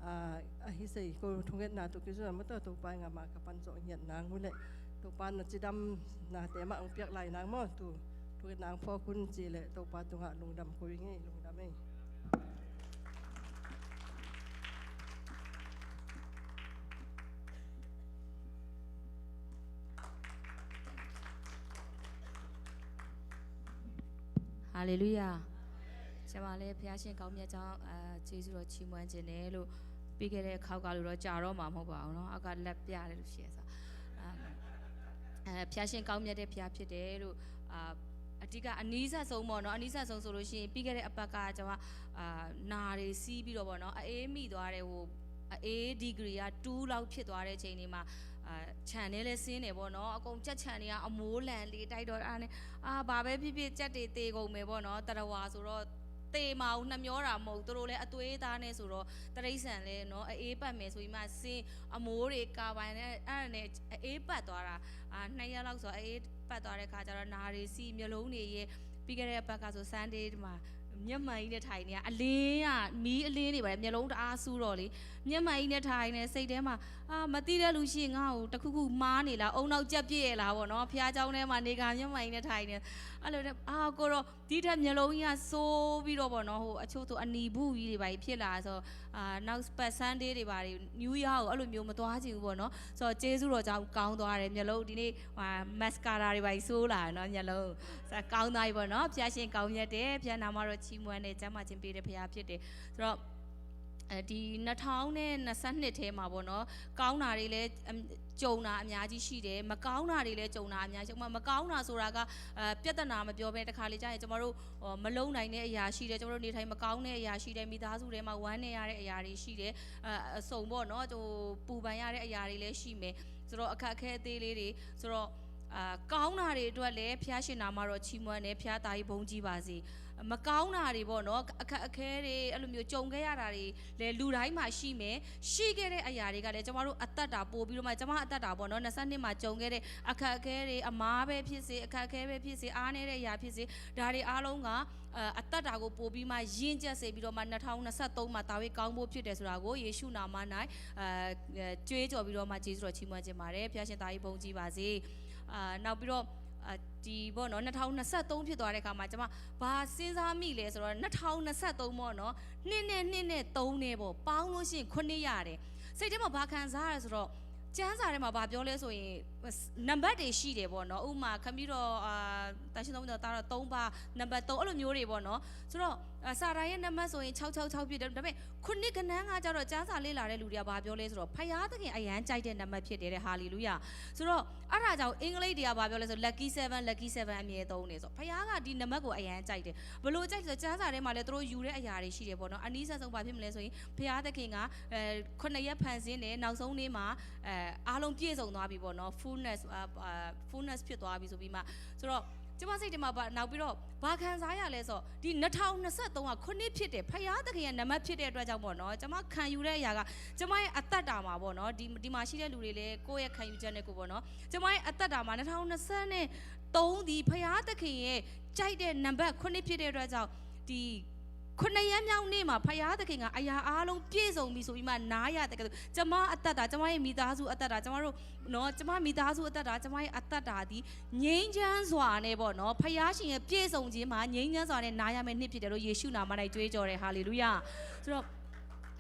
ah, ahi sei ko thungetna tawh kizui a maw tawh Topa ing ah mah ka pan zawh ngiat nang uh leh, Topa in ah cidamnate mah hong piak lai nang maw, tu thungetna hong phawk un ci leh Topa tungah lungdam ko ing ei, lungdam ei. Halleluiah. ကျွန်မလည်း ဘုရားရှင်ကောင်းမြတ်ကြောင်း၊ အဲ၊ ကျေးဇူးတော်ချီးမွမ်းခြင်းနဲ့လို့၊ ပြီးခဲ့တဲ့ခေါက်ကလိုတော့ကြာတော့မှာမဟုတ်ပါဘူးနော်။ အောက်ကလက်ပြတဲ့လူရှိရယ်ဆိုတော့၊ အဲ၊ အဲ၊ ဘုရားရှင်ကောင်းမြတ်တဲ့ဘုရားဖြစ်တယ်လို့၊ အာ၊ အဓိကအနီးစပ်ဆုံးပေါ့နော်။ အနီးစပ်ဆုံးဆိုလို့ရှိရင် ပြီးခဲ့တဲ့အပတ်က ကျွန်မ၊ အာ၊ နာတွေစီးပြီးတော့ပေါ့နော်၊ အအေးမိသွားတယ်။ ဟို၊ အအေး degree က two လောက်ဖြစ်သွားတဲ့အချိန်တွေမှာ၊ အာ၊ ခြံထဲလဲဆင်းတယ်ပေါ့နော်။ အကုန်ကြက်ခြံတွေကအမိုးလန်လေတိုက်တော့၊ အဲ့ဒါနဲ့၊ အာ၊ ဘာပဲဖြစ်ဖြစ် ကြက်တွေသေကုန်မယ်ပေါ့နော်။ သတ္တဝါဆိုတော့ သေမှာကိုနှမျောတာမဟုတ်ဘူး။ သူတို့လည်းအသွေးအသားနဲ့ဆိုတော့ တိရစ္ဆာန်လည်းနော် အအေးပတ်မယ်ဆိုပြီးမှ ဆင်း၊ အမိုးတွေ ကာဗန်နဲ့ အဲ့ဒါနဲ့ အအေးပတ်သွားတာ။ အာ၊ နှစ်ရက်လောက်ဆို အအေးပတ်သွားတဲ့ခါကျတော့ နှာတွေစီး၊ မျက်လုံးတွေယဲ၊ ပြီးခဲ့တဲ့ဘက်ကဆို Sunday မှာ မျက်မှန်ကြီးနဲ့ထိုင်နေရ၊ အလင်းက မီးအလင်းတွေပါလေ၊ မျက်လုံးတအားစူတော့လေ၊ မျက်မှန်ကြီးနဲ့ထိုင်နေ၊ စိတ်ထဲမှာ အာ၊ မသိတဲ့လူရှိရင် ငါ့ကိုတစ်ခုခုမှားနေလား၊ အုံနောက်ကြက်ပြည့်လားပေါ့နော်။ ဘုရားကျောင်းထဲမှာ နေခါမျက်မှန်ကြီးနဲ့ထိုင်နေ၊ အဲ့လိုနဲ့ အာ၊ ကိုယ်တော့ ဒီထက်မျက်လုံးကြီးကဆိုးပြီးတော့ပေါ့နော်၊ ဟို၊ အချို့ဆို အနီဘူးကြီးတွေပါကြီးဖြစ်လာဆို၊ အာ၊ နောက်ပတ် Sunday တွေပါတွေ New Year ကို အဲ့လိုမျိုးမသွားချင်ဘူးပေါ့နော်။ ဆိုတော့ ကျေးဇူးတော်ကြောင့် ကောင်းသွားတယ်။ မျက်လုံးဒီနေ့ ဟို၊ mascara တွေပါကြီး ဆိုးလာတယ်နော်၊ မျက်လုံး။ ဆိုတော့ ကောင်းသွားပြီပေါ့နော်။ ဘုရားရှင် ကောင်းမြတ်တယ်။ ဘုရားနာမတော် ချီးမွမ်းတယ်။ ကျန်းမာခြင်းပေးတဲ့ ဘုရားဖြစ်တယ်။ ဆိုတော့ အဲဒီ နှစ်ထောင်နှစ်ဆယ့်နှစ်ထဲမှာပေါ့နော်၊ ကောင်းတာတွေလည်း အမ်၊ ကြုံတာအများကြီးရှိတယ်။ မကောင်းတာတွေလည်း ကြုံတာအများကြီး။ ဥပမာ မကောင်းတာဆိုတာက အဲ၊ ပြဿနာမပြောဘဲ တခါလေကျရင် ကျမတို့၊ ဟို၊ မလုပ်နိုင်တဲ့အရာရှိတယ်။ ကျမတို့နေထိုင်မကောင်းတဲ့အရာရှိတယ်။ မိသားစုထဲမှာ ဝမ်းနည်းရတဲ့အရာတွေရှိတယ်။ အဲ၊ အစုံပေါ့နော်၊ ဟို၊ ပူပန်ရတဲ့အရာတွေလည်းရှိမယ်။ ဆိုတော့ အခက်အခဲသေးလေးတွေ။ ဆိုတော့ အာ၊ ကောင်းတာတွေအတွက်လည်း ဘုရားရှင်နာမတော် ချီးမွမ်းတယ်။ ဘုရားသာရေးဘုန်းကြီးပါစေ။ မကောင်းတာတွေပေါ့နော်၊ အခက်အခဲတွေ၊ အဲ့လိုမျိုး ကြုံခဲ့ရတာတွေလည်း လူတိုင်းမှာရှိမယ်။ ရှိခဲ့တဲ့အရာတွေကလည်း ကျမတို့အသက်တာပိုပြီးတော့မှ၊ ကျမအသက်တာပေါ့နော်၊ နှစ်ဆယ့်နှစ်မှာ ကြုံခဲ့တဲ့အခက်အခဲတွေ၊ အမှားပဲဖြစ်စေ၊ အခက်အခဲပဲဖြစ်စေ၊ အားနည်းတဲ့အရာဖြစ်စေ၊ ဒါတွေအားလုံးက အဲ၊ အသက်တာကိုပိုပြီးမှ ရင့်ကျက်စေပြီးတော့မှ၊ နှစ်ထောင်နှစ်ဆယ့်သုံးမှာ သာဝေးကောင်းဖို့ဖြစ်တယ်ဆိုတာကို ယေရှုနာမ၌ အဲ၊ အဲ၊ ကြွေးကြော်ပြီးတော့မှ ကျေးဇူးတော်ချီးမွမ်းချင်ပါတယ်။ ဘုရားရှင်သာရေးဘုန်းကြီးပါစေ။ အာ၊ နောက်ပြီးတော့၊ အာ၊ ဒီပေါ့နော်၊ နှစ်ထောင်နှစ်ဆယ့်သုံးဖြစ်သွားတဲ့အခါမှာ ကျမဘာစဉ်းစားမိလဲဆိုတော့၊ နှစ်ထောင်နှစ်ဆယ့်သုံးပေါ့နော်၊ နှစ်နဲ့နှစ်နဲ့သုံးနဲ့ပေါ့၊ ပေါင်းလို့ရှိရင်ခုနှစ်ရတယ်။ စိတ်ထဲမှာဘာခံစားရလဲဆိုတော့၊ ကျမ်းစာထဲမှာဘာပြောလဲဆိုရင်၊ နံပါတ်တွေရှိတယ်ပေါ့နော်။ ဥပမာ ခမည်းတော်၊ အာ၊ သန့်ရှင်းသောဝိညာဉ်တော်သားတော်သုံးပါး၊ နံပါတ်သုံး၊ အဲ့လိုမျိုးတွေပေါ့နော်။ ဆိုတော့၊ အာ၊ စာတန်ရဲ့နံပါတ်ဆိုရင် ခြောက်ခြောက်ခြောက်ဖြစ်တယ်။ ဒါပေမဲ့ ခုနှစ်ကဏ္ဍကကျတော့ ကျမ်းစာလေ့လာတဲ့လူတွေက ဘာပြောလဲဆိုတော့ ဘုရားသခင်အရမ်းကြိုက်တဲ့နံပါတ်ဖြစ်တယ်တဲ့။ ဟာလေလုယာ။ ဆိုတော့ အဲ့ဒါကြောင့် အင်္ဂလိပ်တွေက ဘာပြောလဲဆိုတော့ lucky seven, lucky seven အမြဲသုံးနေဆိုတော့ ဘုရားကဒီနံပါတ်ကို အရမ်းကြိုက်တယ်။ ဘယ်လိုကြိုက်လဲဆိုတော့ ကျမ်းစာထဲမှာလည်း သူတို့ယူတဲ့အရာတွေရှိတယ်ပေါ့နော်။ အနီးစပ်ဆုံး ဘာဖြစ်မလဲဆိုရင် ဘုရားသခင်က၊ အဲ၊ ခုနှစ်ရက်ဖန်ဆင်းတယ်၊ နောက်ဆုံးနေ့မှာ၊ အဲ၊ အားလုံးပြည့်စုံသွားပြီပေါ့နော်။ fullness၊ အာ၊ အာ၊ fullness ဖြစ်သွားပြီဆိုပြီးမှ။ ဆိုတော့ ကျမစိတ်ထဲမှာ ဘာ၊ နောက်ပြီးတော့ ဘာခံစားရလဲဆိုတော့ ဒီနှစ်ထောင်နှစ်ဆယ့်သုံးက ခုနှစ်ဖြစ်တယ်။ ဘုရားသခင်ရဲ့နံပါတ်ဖြစ်တဲ့အတွက်ကြောင့်ပေါ့နော်၊ ကျမခံယူတဲ့အရာက ကျမရဲ့အသက်တာမှာပေါ့နော်၊ ဒီ၊ ဒီမှာရှိတဲ့လူတွေလည်း ကိုယ့်ရဲ့ခံယူချက်နဲ့ကိုယ်ပေါ့နော်၊ ကျမရဲ့အသက်တာမှာ နှစ်ထောင်နှစ်ဆယ့်သုံးသည် ဘုရားသခင်ရဲ့ကြိုက်တဲ့နံပါတ်ခုနှစ်ဖြစ်တဲ့အတွက်ကြောင့်၊ ဒီခုနှစ်ရက်မြောက်နေ့မှာ ဘုရားသခင်ကအရာအားလုံးပြည့်စုံပြီဆိုပြီးမှ နားရတဲ့ကဲ့သို့ ကျမအသက်တာ၊ ကျမရဲ့မိသားစုအသက်တာ၊ ကျမတို့နော်၊ ကျမမိသားစုအသက်တာ၊ ကျမရဲ့အသက်တာသည် ငြိမ်းချမ်းစွာနဲ့ပေါ့နော်၊ ဘုရားရှင်ရဲ့ပြည့်စုံခြင်းမှာ ငြိမ်းချမ်းစွာနဲ့နားရမယ့်နှစ်ဖြစ်တယ်လို့ ယေရှုနာမ၌ကြွေးကြော်တယ်။ ဟာလေလုယာ။ ဆိုတော့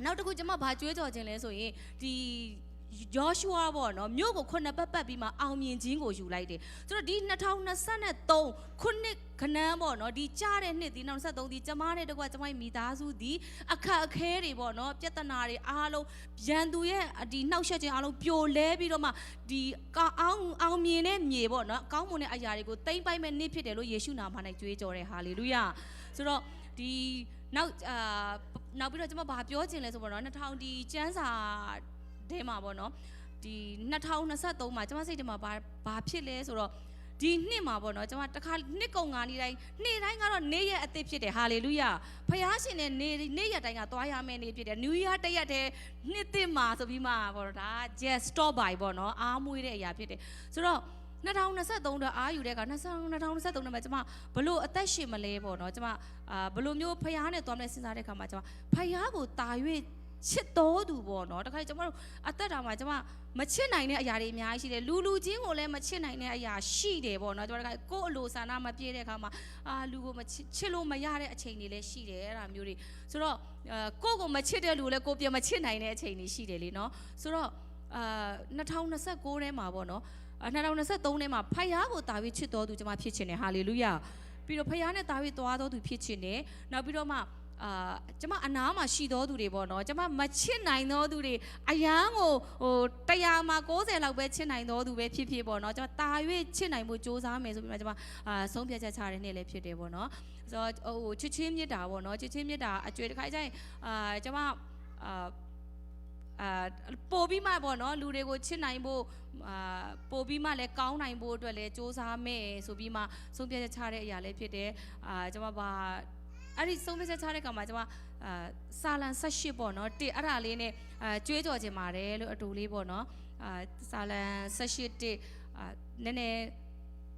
နောက်တစ်ခု ကျမဘာကြွေးကြော်ခြင်းလဲဆိုရင်၊ ဒီယောရှုပေါ့နော်၊ မြို့ကိုခုနှစ်ပတ်ပတ်ပြီးမှ အောင်မြင်ခြင်းကိုယူလိုက်တယ်။ ဆိုတော့ ဒီနှစ်ထောင်နှစ်ဆယ့်သုံးခုနှစ်ကဏ္ဍပေါ့နော်၊ ဒီကျတဲ့နှစ်သည်၊ နှစ်ထောင်နှစ်ဆယ့်သုံးသည် ကျမနဲ့တကွ ကျမရဲ့မိသားစုသည် အခက်အခဲတွေပေါ့နော်၊ ပြဿနာတွေအားလုံး၊ ရန်သူရဲ့ဒီနှောက်ယှက်ခြင်းအားလုံး ပြိုလဲပြီးတော့မှ၊ ဒီက၊ အောင်၊ အောင်မြင်တဲ့မြေပေါ့နော်၊ ကောင်းမွန်တဲ့အရာတွေကို သိမ်းပိုက်မဲ့နှစ်ဖြစ်တယ်လို့ ယေရှုနာမ၌ကြွေးကြော်တယ်။ ဟာလေလုယာ။ ဆိုတော့ ဒီနောက်၊ အာ၊ နောက်ပြီးတော့ ကျမဘာပြောချင်လဲဆိုပေါ့နော်၊ နှစ်ထောင်၊ ဒီကျမ်းစာထဲမှာပေါ့နော်၊ ဒီနှစ်ထောင်နှစ်ဆယ့်သုံးမှာ ကျမစိတ်ထဲမှာ ဘာ၊ ဘာဖြစ်လဲဆိုတော့၊ ဒီနှစ်မှာပေါ့နော်၊ ကျမတစ်ခါ နှစ်ကုန်ခါနီးတိုင်း၊ နေ့တိုင်းကတော့ နေ့ရက်အသစ်ဖြစ်တယ်။ ဟာလေလုယာ။ ဘုရားရှင်နဲ့ နေ့၊ နေ့ရက်တိုင်းက သွားရမယ့်နေ့ဖြစ်တယ်။ New Year တစ်ရက်တည်း နှစ်သစ်မှာဆိုပြီးမှပေါ့နော်၊ ဒါ just stop by ပေါ့နော်၊ အားမွေးတဲ့အရာဖြစ်တယ်။ ဆိုတော့ နှစ်ထောင်နှစ်ဆယ့်သုံးအတွက် အားယူတဲ့အခါ၊ နှစ်ထောင်နှစ်ဆယ့်သုံးနှစ်မှာ ကျမဘယ်လိုအသက်ရှင်မလဲပေါ့နော်၊ ကျမ၊ အာ၊ ဘယ်လိုမျိုးဘုရားနဲ့သွားမလဲ စဉ်းစားတဲ့အခါမှာ ကျမဘုရားကိုသာ၍ ချစ်တော်သူပေါ့နော်။ တခါလေ ကျမတို့အသက်တာမှာ ကျမမချစ်နိုင်တဲ့အရာတွေအများကြီးရှိတယ်။ လူလူချင်းကိုလည်း မချစ်နိုင်တဲ့အရာရှိတယ်ပေါ့နော်။ ကျမတခါ ကိုယ့်အလိုဆန္ဒမပြည့်တဲ့အခါမှာ၊ အာ၊ လူကိုမချစ်၊ ချစ်လို့မရတဲ့အခြေအနေလည်းရှိတယ်၊ အဲ့ဒါမျိုးတွေ။ ဆိုတော့၊ အဲ၊ ကိုယ့်ကိုမချစ်တဲ့လူကိုလည်း ကိုယ်ပြန်မချစ်နိုင်တဲ့အခြေအနေရှိတယ်လေနော်။ ဆိုတော့၊ အာ၊ နှစ်ထောင်နှစ်ဆယ့်ကိုးထဲမှာပေါ့နော်၊ အာ၊ နှစ်ထောင်နှစ်ဆယ့်သုံးထဲမှာ ဘုရားကိုသာ၍ ချစ်တော်သူကျမဖြစ်ချင်တယ်။ ဟာလေလုယာ။ ပြီးတော့ ဘုရားနဲ့သာ၍ သွားတော်သူဖြစ်ချင်တယ်။ နောက်ပြီးတော့မှ၊ အာ၊ ကျမအနားမှာရှိသောသူတွေပေါ့နော်၊ ကျမမချစ်နိုင်သောသူတွေ၊ အရမ်းကို၊ ဟို၊ တစ်ရာမှာကိုးဆယ်လောက်ပဲ ချစ်နိုင်သောသူပဲဖြစ်ဖြစ်ပေါ့နော်၊ ကျမသာ၍ ချစ်နိုင်ဖို့ကြိုးစားမယ်ဆိုပြီးမှ ကျမ၊ အာ၊ ဆုံးဖြတ်ချက်ချတဲ့နှစ်လည်းဖြစ်တယ်ပေါ့နော်။ ဆိုတော့၊ ဟို၊ ချစ်ခြင်းမေတ္တာပေါ့နော်၊ ချစ်ခြင်းမေတ္တာအကြွေး။ တစ်ခါကျရင်၊ အာ၊ ကျမ၊ အာ၊ အာ၊ ပိုပြီးမှပေါ့နော်၊ လူတွေကိုချစ်နိုင်ဖို့၊ အာ၊ ပိုပြီးမှလည်းကောင်းနိုင်ဖို့အတွက်လည်း ကြိုးစားမယ်ဆိုပြီးမှ ဆုံးဖြတ်ချက်ချတဲ့အရာလည်းဖြစ်တယ်။ အာ၊ ကျမဘာ အဲ့ဒီဆုံးဖြတ်ချက်ချတဲ့အခါမှာ ကျွန်မအာစာလံဆယ့်ရှစ်ပေါ့နော်၊ တစ်၊ အဲ့ဒါလေးနဲ့အာကြွေးကြော်ချင်ပါတယ်လို့ အတူလေးပေါ့နော်။ အာစာလံဆယ့်ရှစ်၊ တစ်၊ အာနည်းနည်း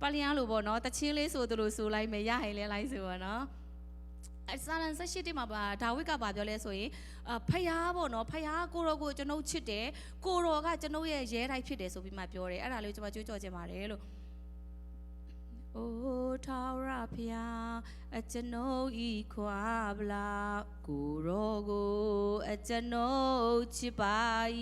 ပလျန်းလို့ပေါ့နော်၊ တချင်းလေးဆိုသလိုဆိုလိုက်မယ်၊ ရရင်လဲလိုက်ဆိုပေါ့နော်။ အာစာလံဆယ့်ရှစ်၊ တစ်မှာပါ၊ ဒါဝိဒ်ကဘာပြောလဲဆိုရင်၊ အာဖခင်ပေါ့နော်၊ ဖခင်ကိုယ်တော်ကိုကျွန်ုပ်ချစ်တယ်၊ ကိုယ်တော်ကကျွန်ုပ်ရဲ့ရဲတိုက်ဖြစ်တယ်ဆိုပြီးမှပြောတယ်။ အဲ့ဒါလေးကိုကျွန်မကြွေးကြော်ချင်ပါတယ်လို့။ အိုထာဝရဘုရား၊ အကျွန်ုပ်၏ခွန်အားဗလား၊ ကိုယ်တော်ကိုအကျွန်ုပ်ချစ်ပါ၏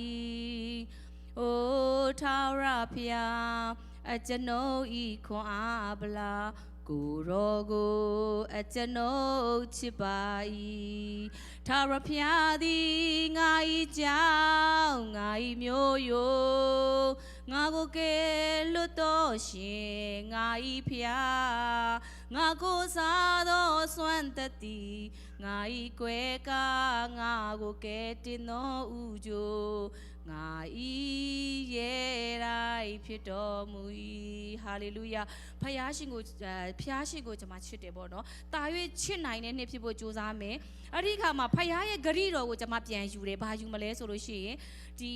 ။ အိုထာဝရဘုရား၊ အကျွန်ုပ်၏ခွန်အားဗလား၊ ကိုယ်တော်ကိုအကျွန်ုပ်ချစ်ပါ၏။ ထာဝရဘုရားသည်ငါ၏ကျောင်း၊ ငါ၏မြို့ရိုး၊ ငါကိုကယ်လွတ်တော်ရှင်၊ ငါ၏ဘုရား၊ ငါကိုးစားသောစွမ်းသတ္တိ၊ ငါ၏ကွယ်ကာ၊ ငါကိုကယ်တင်သောဦးချို၊ ငါ၏ရဲတိုက်ဖြစ်တော်မူ၏။ ဟာလေလုယာ။ ဖခင်ရှင်ကို၊ အဲ၊ ဖခင်ရှင်ကိုကျွန်မချစ်တယ်ပေါ့နော်။ သာ၍ချစ်နိုင်တဲ့နှစ်ဖြစ်ဖို့ကြိုးစားမယ်။ အဲ့ဒီအခါမှာဖခင်ရဲ့ဂရုတော်ကိုကျွန်မပြန်ယူတယ်။ ဘာယူမလဲဆိုလို့ရှိရင်၊ ဒီ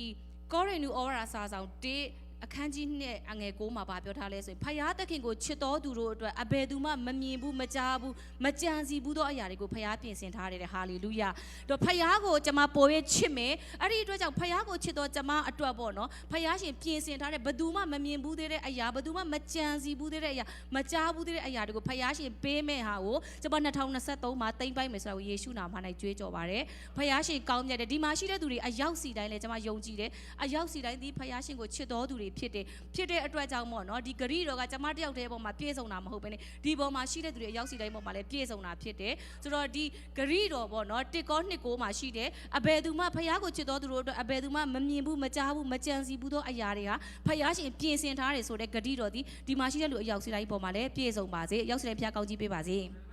ကောရိန္သုဩဝါဒစာစောင်တစ်အခန်းကြီးနှစ်အငယ်ကိုးမှာဘာပြောထားလဲဆိုရင်၊ ဖခင်သခင်ကိုချစ်တော်သူတို့အတွက်အဘယ်သူမှမမြင်ဘူး၊ မကြားဘူး၊ မကြံစည်ဘူးသောအရာတွေကိုဖခင်ပြင်ဆင်ထားတယ်တဲ့။ ဟာလေလုယာ။ တော့ဖခင်ကိုကျွန်မပိုပြီးချစ်မယ်။ အဲ့ဒီအတွက်ကြောင့်ဖခင်ကိုချစ်တော်ကျွန်မအတွက်ပေါ့နော်၊ ဖခင်ရှင်ပြင်ဆင်ထားတဲ့၊ ဘယ်သူမှမမြင်ဘူးသေးတဲ့အရာ၊ ဘယ်သူမှမကြံစည်ဘူးသေးတဲ့အရာ၊ မကြားဘူးသေးတဲ့အရာတွေကိုဖခင်ရှင်ပေးမဲ့ဟာကို၊ ကျွန်မနှစ်ထောင်နှစ်ဆယ့်သုံးမှာသိမ်းပိုက်မယ်ဆိုတာကိုယေရှုနာမ၌ကြွေးကြော်ပါတယ်။ ဖခင်ရှင်ကောင်းမြတ်တယ်။ ဒီမှာရှိတဲ့သူတွေအရောက်စီတိုင်းလည်းကျွန်မယုံကြည်တယ်။ အရောက်စီတိုင်းဒီဖခင်ရှင်ကိုချစ်တော်သူတွေဖြစ်တယ်။ ဖြစ်တဲ့အတွက်ကြောင့်ပေါ့နော်၊ ဒီဂရုတော်ကကျွန်မတစ်ယောက်တည်းပေါ်မှာပြည့်စုံတာမဟုတ်ဘဲနဲ့၊ ဒီပေါ်မှာရှိတဲ့သူတွေအရောက်စီတိုင်းပေါ်မှာလည်းပြည့်စုံတာဖြစ်တယ်။ ဆိုတော့ဒီဂရုတော်ပေါ့နော်၊ တစ်ကောရိန္သုနှစ်ကိုးမှာရှိတယ်။ အဘယ်သူမှ၊ ဖခင်ကိုချစ်တော်သူတို့အတွက်အဘယ်သူမှမမြင်ဘူး၊ မကြားဘူး၊ မကြံစည်ဘူးသောအရာတွေဟာဖခင်ရှင်ပြင်ဆင်ထားတယ်ဆိုတဲ့ဂရုတော်သည်ဒီမှာရှိတဲ့လူအရောက်စီတိုင်းပေါ်မှာလည်းပြည့်စုံပါစေ။ အရောက်စီတိုင်းဘုရားကောင်းကြီးပေးပါစေ။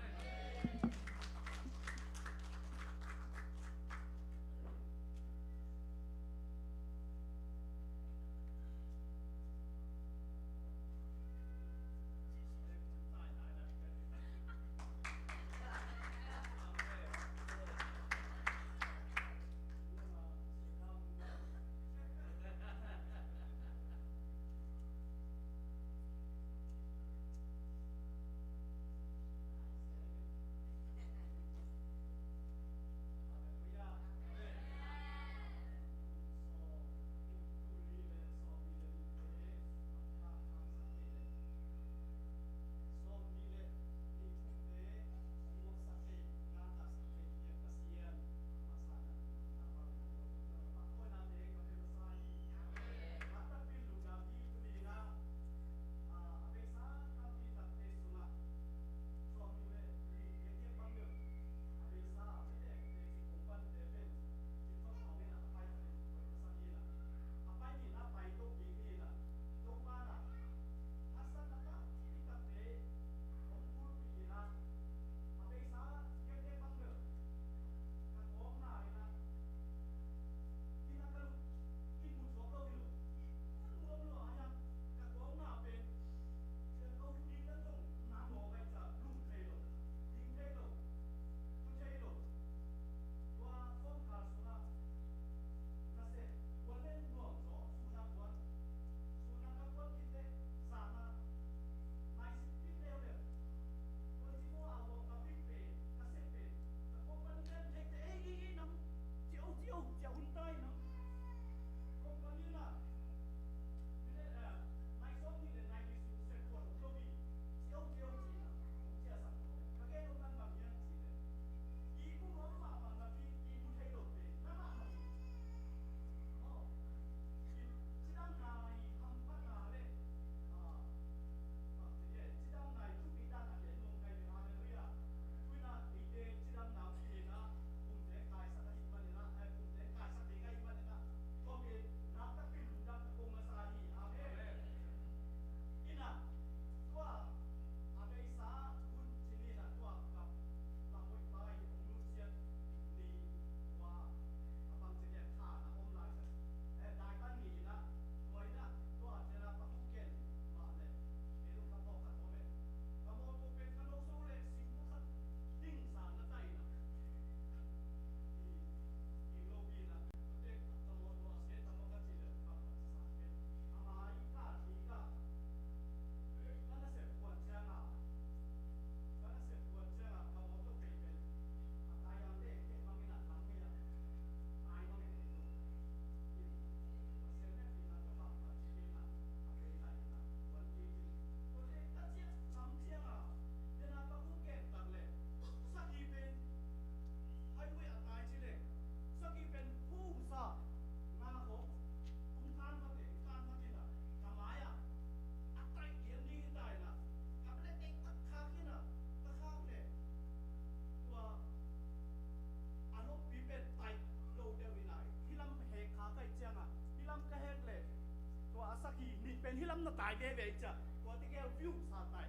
Tai veve i ciah, kuate gel viu sa tai.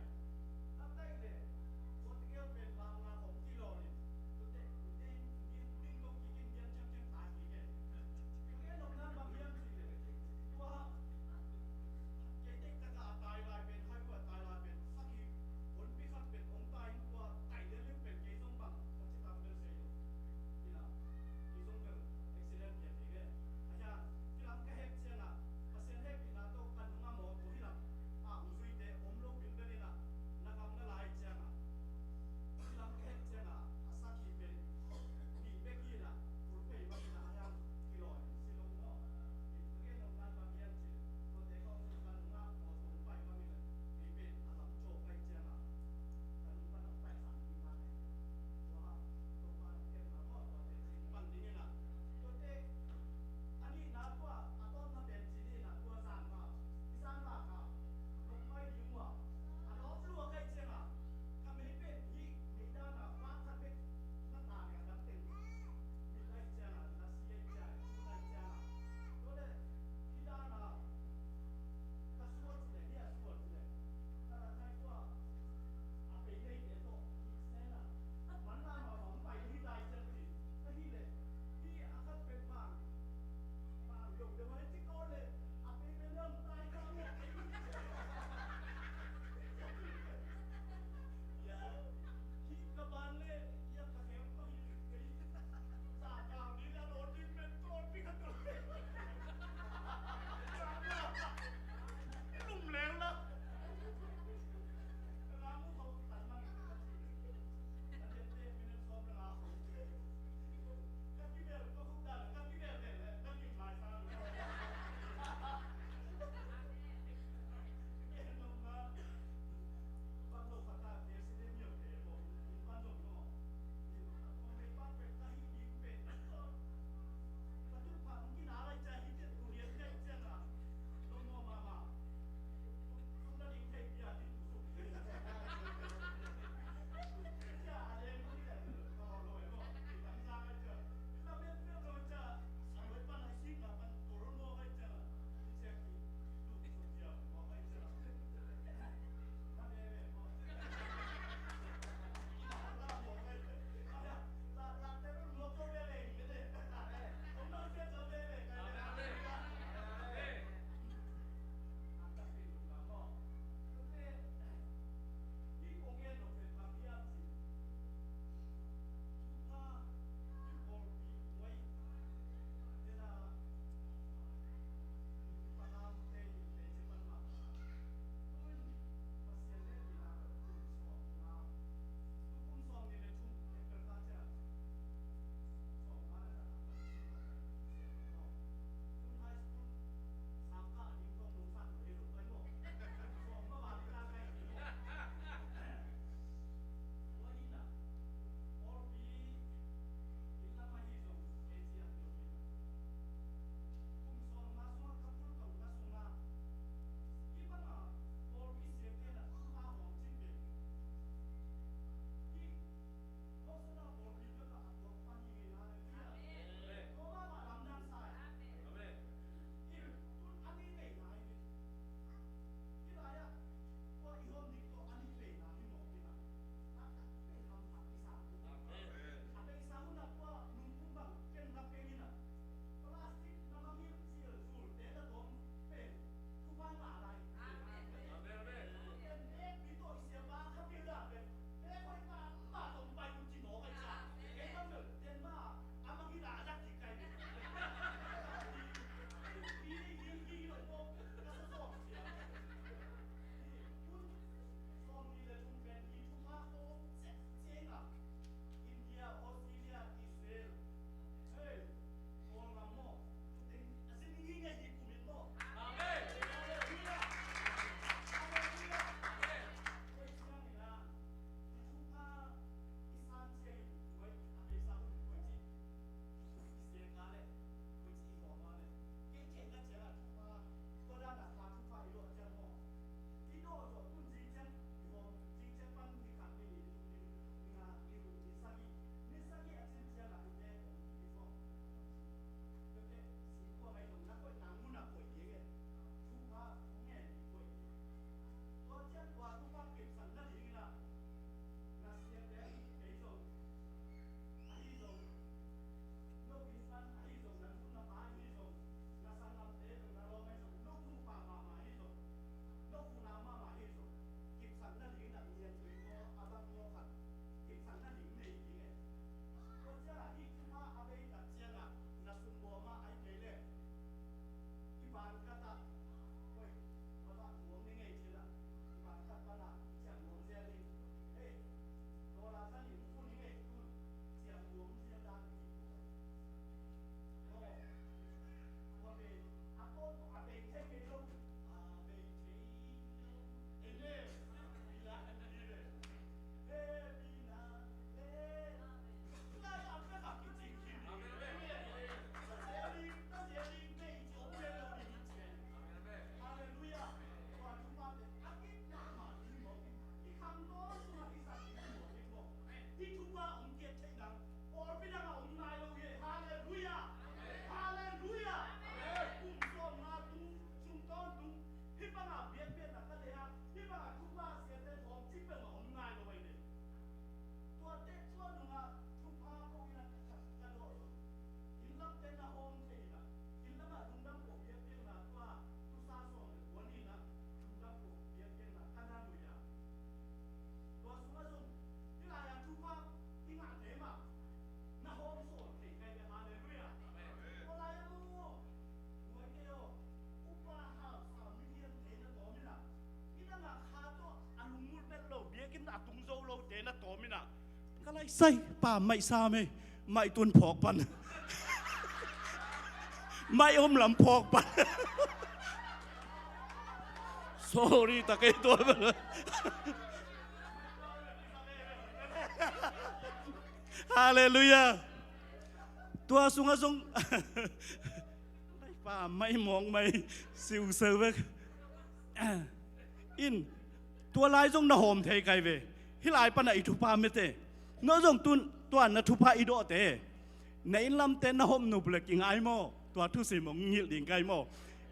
A tai le, kuate gel pen la nga khong ti lo ni. Kuate, kuate, ding, ding lo ki kin dian ciang ciang tai ki ke. Kuate nong nan bang hiam si le. Kua, kei tek taka a tai lai pen, hai kua tai lai pen, saki, kon pi khat pen, ong tai, kua tai le liu pen, kei zong bang, kong ci tam bel sei lo. Ina, kei zong bel, accident kia ki ke. Ayan, kilam ka hek ciang a, Pasian hek ina to, kan ngam o, to ina. A, hong zui te, om lo bil bel ina. Sai, pa mai sa me, mai tun phawk pan. Mai om lam phawk pan. Sorry, ta kei tua. Hallelujah. Tua sungah zong pa mai mawk mai siuseu vek. In, tua lai zong na hawm thei kai ve. Hih lai pana i thupha mete. No zong tun tua na thupha i dawhte, na inn lamte na hawm nup le kingai maw? Tua thusim hong ngilh ding kai maw?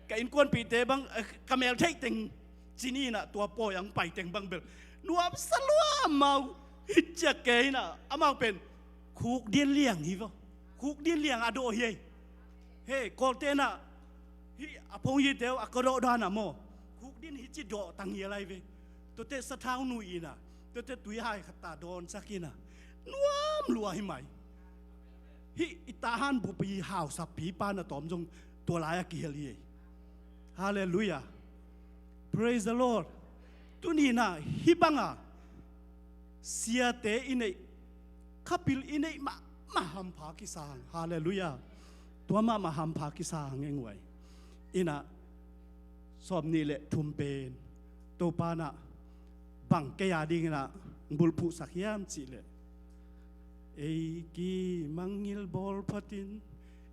Ka innkuanpihte bang, eh, ka mel theih teng cini inah tua pawi ang pai teng bang bel nuamsa lua amau. Hih ciak kei inah amau pen khuk din liang hi vaw. Khuk din liang a dawh hi ei. He, Kawlte inah hih a phone hite uh a ka dawh dan ah maw, khuk din hi ci dawh tang hi a lai ve. Tuate sathau nui inah, tuate tuihai khat ta dawnsak inah, nuam lua hi mai. Hih i tahan bupi hausappi pa na tawm zong tua lai a kihel hi ei. Hallelujah. Praise the Lord. Tuni inah hih banga siate i neih, khapil i neih mahmah hampha kisang. Hallelujah. Tua mahmah hampha kisang eng uai. Inah sawm nih le thum pen Topa inah bang kei a ding inah bulphuhsak hiam cih leh, ei kimangngilh bawl phatin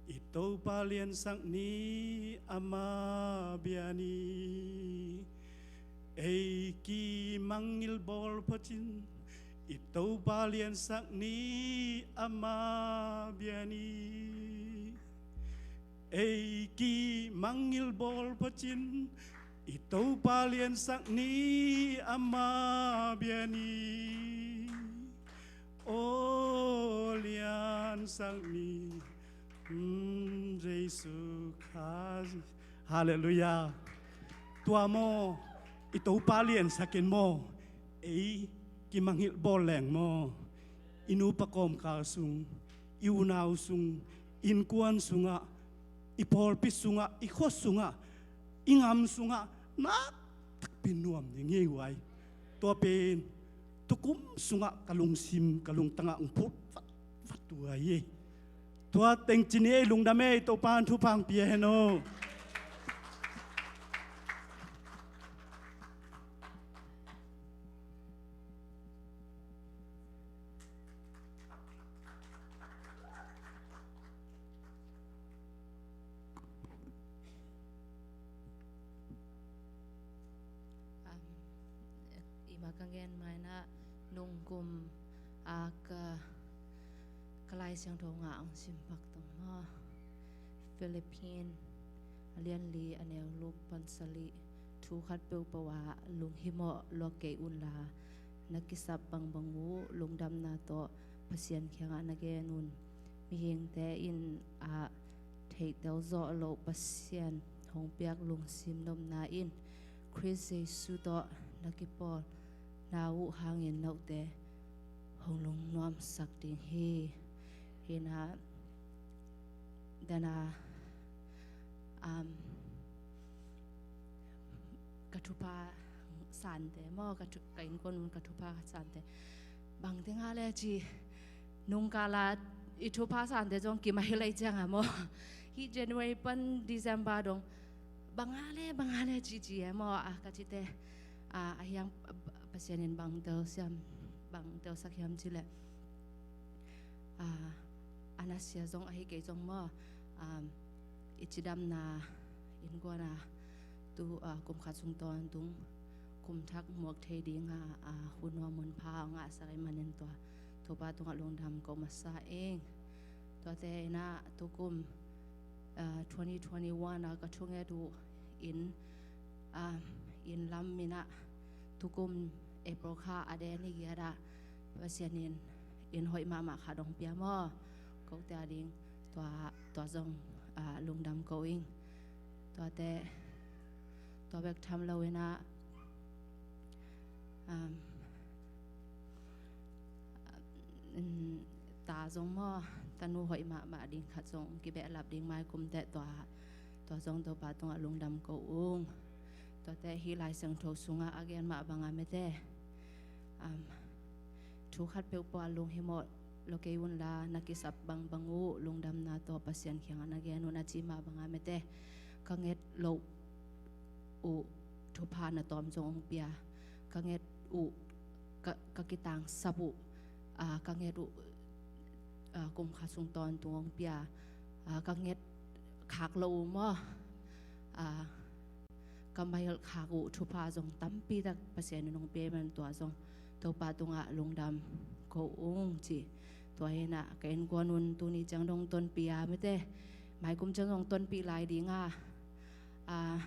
i Topa liansak ni, ama bia ni. Ei kimangngilh bawl phatin i Topa liansak ni, ama bia ni. Ei kimangngilh bawl phatin i Topa liansak ni, ama bia ni. Aw liansak ni, mm, Jesu Khazih. Hallelujah. Tua maw, i Topa liansak in maw, ei kimangngilh bawl leng maw, i nupa kawmkal sung, i unau sung, innkuan sungah, i pawlpi sungah, i khua sungah, i ngam sungah nak takpi nuam ding hi uai. Tua pen tukum sungah ka lungsim, ka lungtangah hong phut vat vat uh ahi hi. Tua teng cini ei lungdam ei, Topa in thupha hong pia hen aw. Um, i ma ka gen mai na nungkum a ka, ka Lai Siangtho nga ang sim pak tong maw. Philippine a lian li a neu luk pan sali thu khat peuhpeuh ah lunghimawh luak kei unla, na kisap bangbang uh lungdamna tawh Pasian kiangah na gen un. Mihingte in a theihtel zawh loh Pasian hong piak lungsim nopna in Khrist Jesu tawh na kipawlna uh hangin note hong lungnuamsak ding hi. Hi na, dana, um, ka thupha sante maw, ka thu-, ka innkuan un ka thupha sante bang ding a le ci, nungkala i thupha sante zong kim a hi lei cianga maw. Hih January pan December dong bang a le, bang a le ci ci e maw, a ka cite, a, a hiang, a, Pasian in bang tel siam, bang telsak hiam ci le, a, a nasia zong ahi kei zong maw, a, i cidamna innkuana tu, a, kum khat sung tawntung kum thak muak thei dinga, a, hun nuam hun pha a ngahsak ahih manin tua Topa tungah lungdam ko masa ing. Tuate inah tukum, a, twenty twenty-one a ka thunget uh in, a, inn lam inah tukum April kha a den i giat ah Pasian in inn hoih mahmah khat hong pia maw. Kote a ding tua, tua zong, a, lungdam ko ing. Tuate, tua bek tham lo inah, um, um, ta zong maw, tanu hoih mahmah ding khat zong kibehlap ding mai kumte tua, tua zong Topa tungah lungdam ko ung. Tuate hih Lai Siangtho sungah a gen mah banga mete, um, thu khat peuh pua lunghimawh lo kei unla, na kisap bangbang uh lungdamna tawh Pasian kiangah na gen un a ci mah banga mete, ka nget loh uh thupha na tawm zong hong pia, ka nget uh ka, ka kitangsap uh, ah, ka nget uh, ah, kum khat sung tawntung hong pia, ah, ka nget khak loh uh maw, ah, ka mailh khak uh thupha zong tampi tak Pasian in hong pia man tua zong Topa tungah lungdam ko ung ci. Tua hinah ka innkuan un tuni ciang dong tonpih a mete, maikum ciang dong tonpih lai dinga, ah,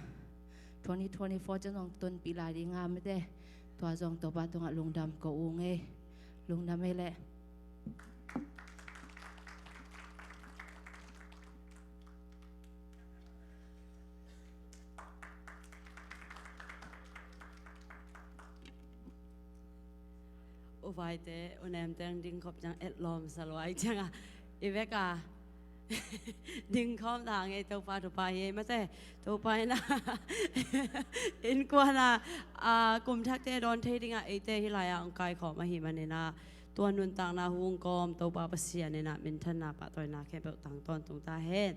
twenty twenty-four ciang dong tonpih lai dinga mete, tua zong Topa tungah lungdam ko ung ei. Lungdam ei leh. U Vaite, u Nemteng dingkhop ciang etlawm sa luai cianga i veka dingkhawm ta ngei Topa thupha hi ei mate. Topa ina innkuana, a, kum thakte dawn thei dinga eite hih lai-ah hong kaikhawm ahih manina tua nuntakna hung kawm Topa Pasian ina minthanna pahtawina khempeuh tang tawntung ta hen.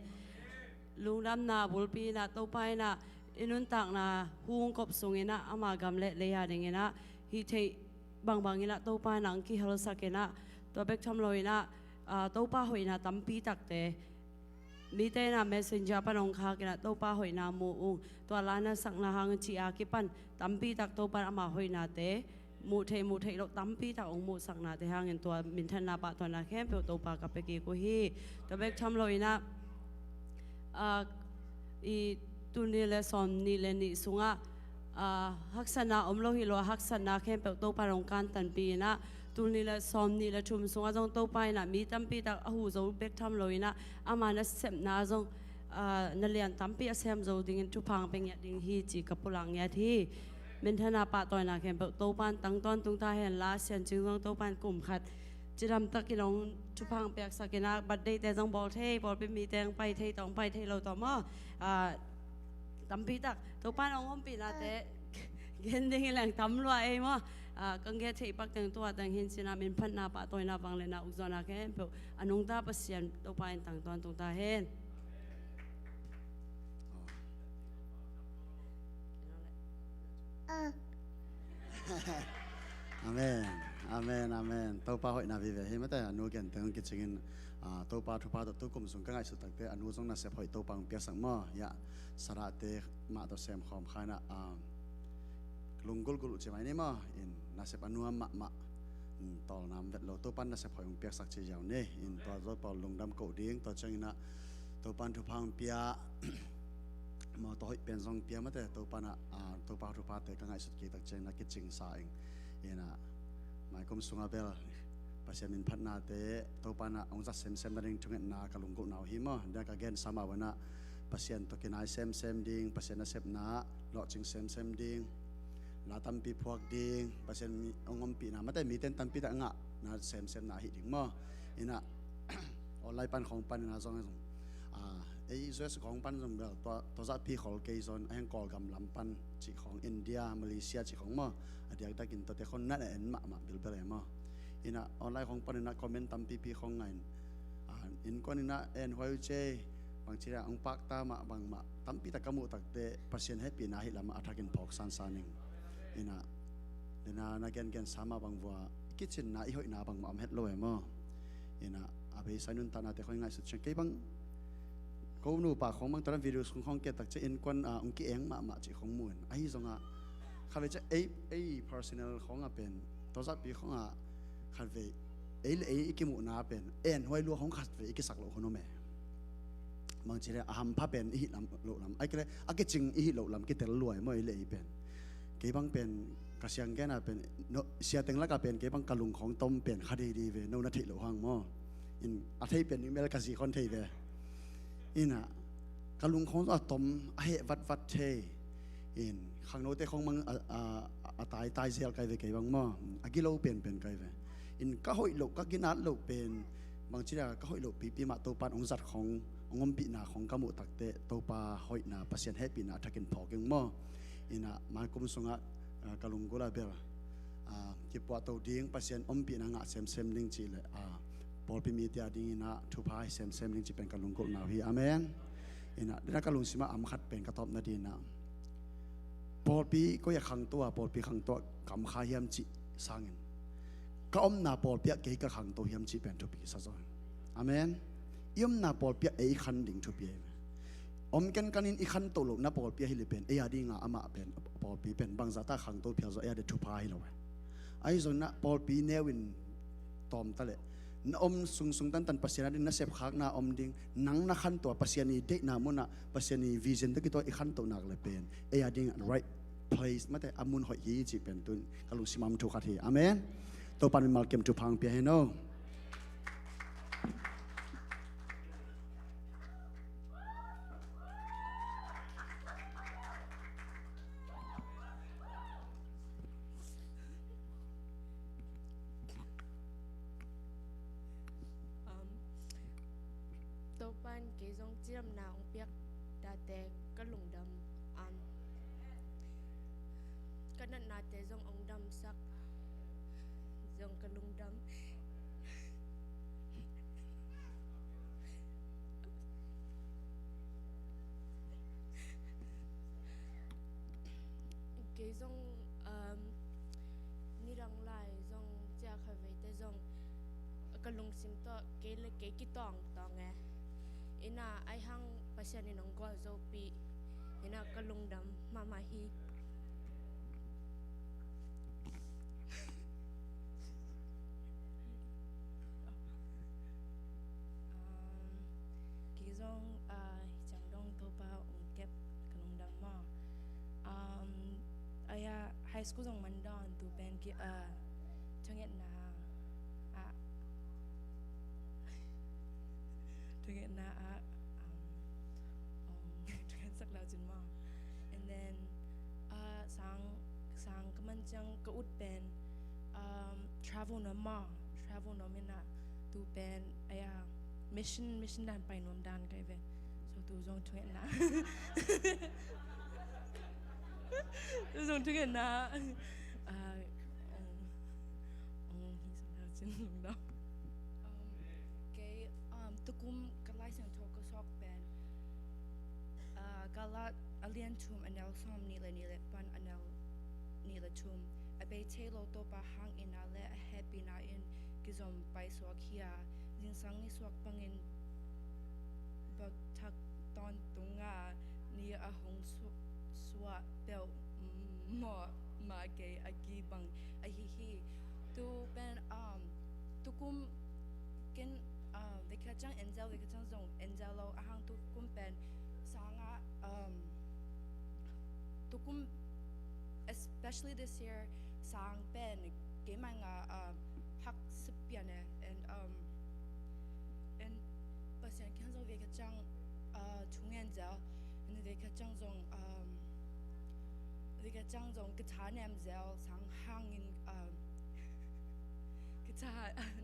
Lungdamna bulpi ina Topa ina i nuntakna hung kop sung ina ama gam le lei a ding ina hih theih bangbang ina Topa ina ang kihelsak ina tua bek tham lo ina, a, Topa hoihna tampi takte mite ina messenger pan hong khak ina Topa hoihna mu ung, tua la na sakna hang ci a kipan tampi tak Topa ama hoihnate muh theih muh theih loh tampi tak hong muhsaknate hangin tua minthanna pahtawina khempeuh Topa ka pia kik uh hi. Tua bek tham lo ina, a, i tul nih le sawm nih le nih sungah, a, haksatna om lo hi lo a haksatna khempeuh Topa hong kantanpih ina tul nih le sawm nih le thum sungah zong Topa ina mi tampi tak a huh zo bek tham lo ina ama nasepna zong, a, na lian tampi a sem zo dingin thupha hong pia ngiat ding hi ci ka pulak ngiat hi. Minthanna pahtawina khempeuh Topa in tang tawntung ta hen la, Sian Cing zong Topa in kum khat cidam takin hong thupha hong piaksak ina birthday te zong bawl thei, pawlpi mite hong pai thei tawh hong pai thei lo tawh maw, a, tampi tak Topa in hong ompihnate gen ding hi leng tam lua ei maw. A, ka nget theih pak teng tua teng hin cina minphatna pahtawina vangliatna ukzawhna khempeuh a nungta Pasian Topa in tang tawntung ta hen. Amen. Amen. Amen. Topa hoihna vive hi mate, a nu gen teng kicingin, a, Topa thupha tawh tu kum sung ka ngaihsut takte a nu zong nasep hoih Topa hong piaksak maw. Ya, Sarahte mah tawh sem khawm kha ina, a, lunggulgul uh ci mai ni maw, in nasep a nuam mahmah, mm, tawlnam vet lo Topa nasep hoih hong piaksak ci ziau ni, in tua zo pawl lungdam koh ding, tua ciang ina Topa thupha hong pia, mawtaw hoih pen zong pia mate, Topa na, a, Topa thuphate ka ngaihsut kik tak ciang ina kicing sa ing. Ina maikum sunga bel Pasian minphatnate Topa na hong zat semsem nading thungetna ka lunggulhna uh hi maw. Dia ka gen sa mah bana Pasian tawh kinai semsem ding, Pasian nasepna lawhcing semsem ding, la tampi phuak ding, Pasian mi hong ompihna mate miten tampi tak ngahna semsemna ahi ding maw. Ina online pan khawng pan ina zong, a, ei U S khawng pan zong bel tua, tua zahpi khol kei zon a heng Kawlgam lam pan cih khawng, India, Malaysia cih khawng maw, a diaktakin tuate khawng na en mahmah bilbel e maw. Ina online khawng pan ina comment tampipi khawng ngah in, a, innkuan ina en huai uh cei, bangci ina hong pakta mah bangmah tampi tak ka muh takte Pasian hehpihna ahi lamah a thakin phawk sansan ing. Ina, ina na gengen sa mah bang vua kicinna i hoihna bangmah om het lo e maw. Ina a beisa nuntaknate khawng i ngaihsut ciang kei bang ko nupa khawng bang tua dan video khawng khawng ke tak ciang innkuan, a, hong ki-eng mahmah cih khawng mu in. Ahi zongah khatvei ciang ei, ei personal khawngah pen tua zahpi khawngah khatvei ei le ei i kimuhna pen en huai lua khawng khatvei i kisak loh hun om e. Bangci le a hampha pen i hih lam loh lam, ai kei le a kicing i hih loh lam kitel lua e maw ei le ei pen. Kei bang pen ka siang genna pen, no, siateng lakah pen kei bang ka lung khawng tom pen kha deidei ve, no na theih loh hang maw. In a thei pen i mel ka zi khawng thei ve. Ina ka lung khawng a tom a heh vatvat thei. In khangnote khawng mang a, a, a taitai zel kai ve kei bang maw. A gilo penpen kai ve. In ka hoih loh, ka ginat loh pen bangci le ka hoih loh pipi mah Topan hong zat khawng, hong ompihna khawng ka muh takte Topa hoihna, Pasian hehpihna a thakin phawk ing maw. Ina maikum sungah, a, ka lunggulh a bel, Ah, kipuahto ding, Pasian ompihna ngah semsem ding cih le, ah, pawlpi mite a dingin ah thupha hi semsem ding cih pen ka lunggulhna uh hi. Amen. Ina, dena ka lungsim ah a om khat pen ka tawpna dingin ah, pawlpi koi ah khangto a, pawlpi khangto ah ka om kha hiam cih sangin, ka omna pawlpi ah kei ka khangto hiam cih pen thupi sa zaw. Amen. I omna pawlpi ah ei i khan ding thupi ahi ve. Om kenkanin i khantoh lohna pawlpi ahi le pen, ei a dinga amah pen, pawlpi pen bangzah ta khangto phial zaw, ei a ding thupha hi lo ve. Ahi zongin ah pawlpi neu in tawm ta leh, na om sungsung tantan Pasian a ding na sepkhakna om ding, nang na khantoh a Pasian i deihna munah, Pasian i vision tawh kituak i khantoh nak le pen, ei a ding right place, mate, a mun hoih hi cih pen tu-in ka lungsim ah om thu khat hi. Amen. Topa in mimal kem thupha hong pia hen aw. Um, Topa in kei zong cidamna hong piak date ka lungdam. Um, ka natnate zong hong damsak zong ka lungdam. Kei zong, um, nidang lai zong cia khaveite zong ka lungsim tawh kei le kei kitawngtawng e. Ina, ahi hang Pasian in hong gualzopih. Ina, ka lungdam mahmah hi. Um, kei zong, ah, hi ciang dong Topa hong kep ka lungdam maw. Um, aya, high school zong man dawn tu pen ki, ah, thungetna ah, thungetna ah, um, hong thungetsak lau cin maw. And then, ah, sang, sang ka man ciang ka ut pen, um, travel nuam maw, travel nuam ina tu pen, aya, mission, mission dan pai nuam dan kai ve. So tu zong thungetna. Tu zong thungetna. Ah, um, um, hi sa lau cin lungdam. Um, kei, um, tukum ka Lai Siangtho ka suak pen, ah, Galat a lian thum a neu sawm nih le nih le pan a neu nih le thum. A bei thei lo Topa hangin a le a hehpihna in kizom paisuak hi a, zingsang nisuak bangin bakthak tawntung a, ni a hong su-, suah peuh mawh mah kei a kibang ahi hi. Tu pen, um, tukum ken, um, vekhat ciang angel, vekhat ciang zong angel lo ahang tukum pen sang a, um, tukum, especially this year, sang pen keimah nga, um, hak sipian e, and, um, and Pasian kiang zong vekhat ciang, uh, thungen zel, and vekhat ciang zong, um, vekhat ciang zong ka tha nem zel, sang hangin, um, ka tha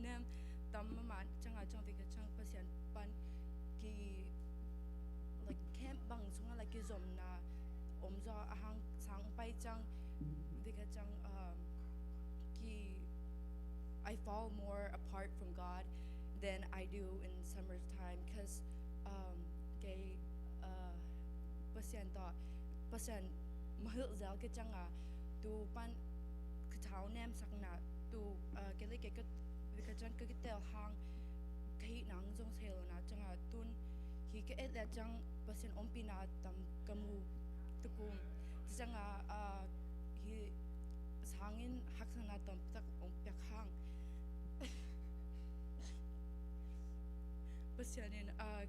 nem tam mahmah ciang a ciang vekhat ciang Pasian pan ki, like, camp bang sungah, like, kizomna om zaw ahang sang pai ciang, vekhat ciang, um, ki, I fall more apart from God than I do in summertime, 'cause, um, kei, uh, Pasian tawh, Pasian mahilh zel ka ciang a, tu pan ka thau nemsakna, tu, uh, kei le kei ka, ka ciang ka kitel hang, ka hih nang zong thei lo na ciang a, tun hi ka et le ciang Pasian ompihna tam ka mu tukum. Ci ciang a, uh, hi sangin haksatna tam tak ong piak hang. Pasian in, ah,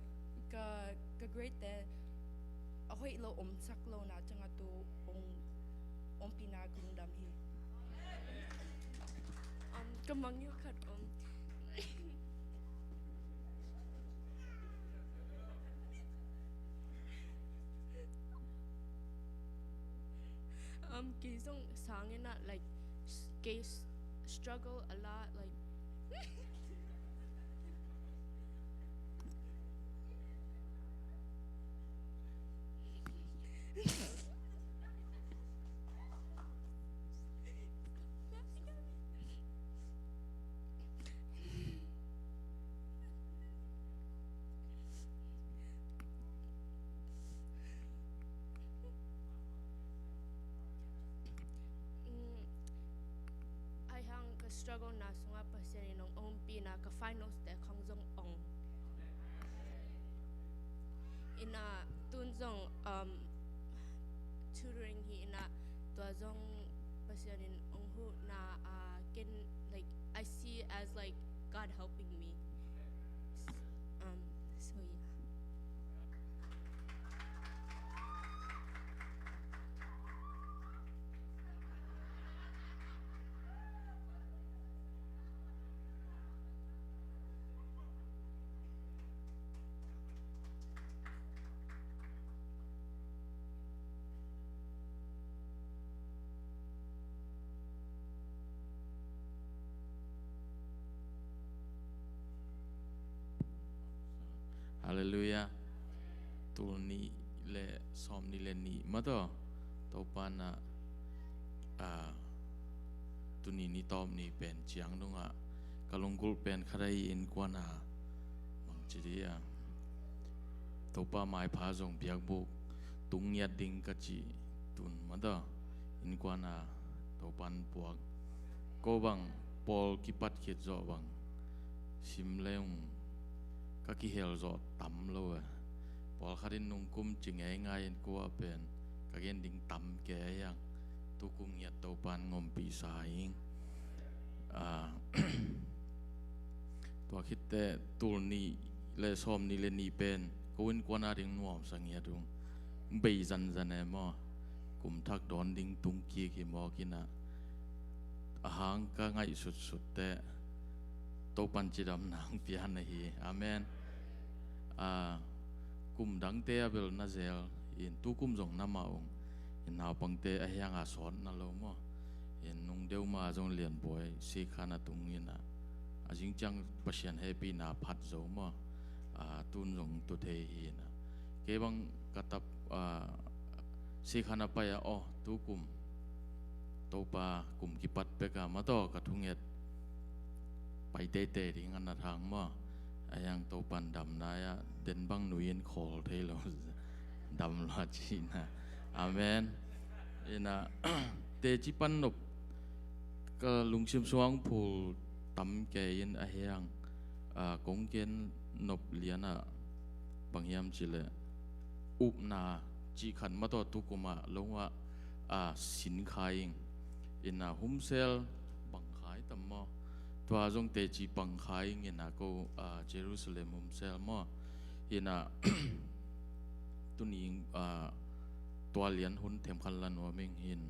ka, ka grade te a hoih lo omsak lo na ciang a tu ong, ompihna ka lungdam hi. Um, ka mangngilh khat om. Um, kei zong sangin ah, like, s-, kei s-, struggle a lot, like, struggle na sungah Pasian in hong ompihna ka finals te khong zong ong. Ina tun zong um, tutoring hi ina tua zong Pasian in ong huhna uh, ken like I see it as like God helping me. Um, so yeah. Halleluiah. Tul nih le sawm nih le nih mataw Topa na a tuni ni tawp ni pen ciang dungah ka lunggulh pen khat ahi innkuan a bangci dih a Topa maipha zong biakbuk tung ngiat ding ka cih tun mataw innkuan a Topan puak ko bang pawl kipat khit zawh bang sim leung ka kihel zawh tam lo e. Pawlkhat in nungkum ci ngeingai in kua pen ka gen ding tam ke a hiang tukum ngiat Topan ngompih sa ing. Tua khitte tul nih le sawm nih le nih pen ko innkuan a ding nuamsa ngiat ung bei zanzan e maw? Kum thak dawn ding tung kik hi mawk inah a hang ka ngaihsutsut teh Topan cidam nang pian ahi. Amen. Kum dangte a bel na zel in tukum zong na mah ung in naupangte a hianga sawt na lo maw? In nung deuh ma zong lianbuai sikhan a tung inah a zingciang Pasian hehpihna phat zo maw? Tun zong tu thei hi inah kei bang ka tap sikhan a pai a aw tukum Topa kum kipat peka mataw ka thunget pai teitei ding a na thang maw? A hiang Topan damna ah den bang nuiin khawl thei lo dam lua cihna. Amen. Ina teci pan nop ka lungsim suang phul tam kei in a hiang kong gen nop lianah bang hiam cileh upna cih khat mataw tukumah longah a sin khai ing. Ina humsel bang khai tam maw? Tua zong teci pang khai ing ina ko a Jerusalem humsel maw? Ina tuni a tua lian hun themkhat la nuam ing hin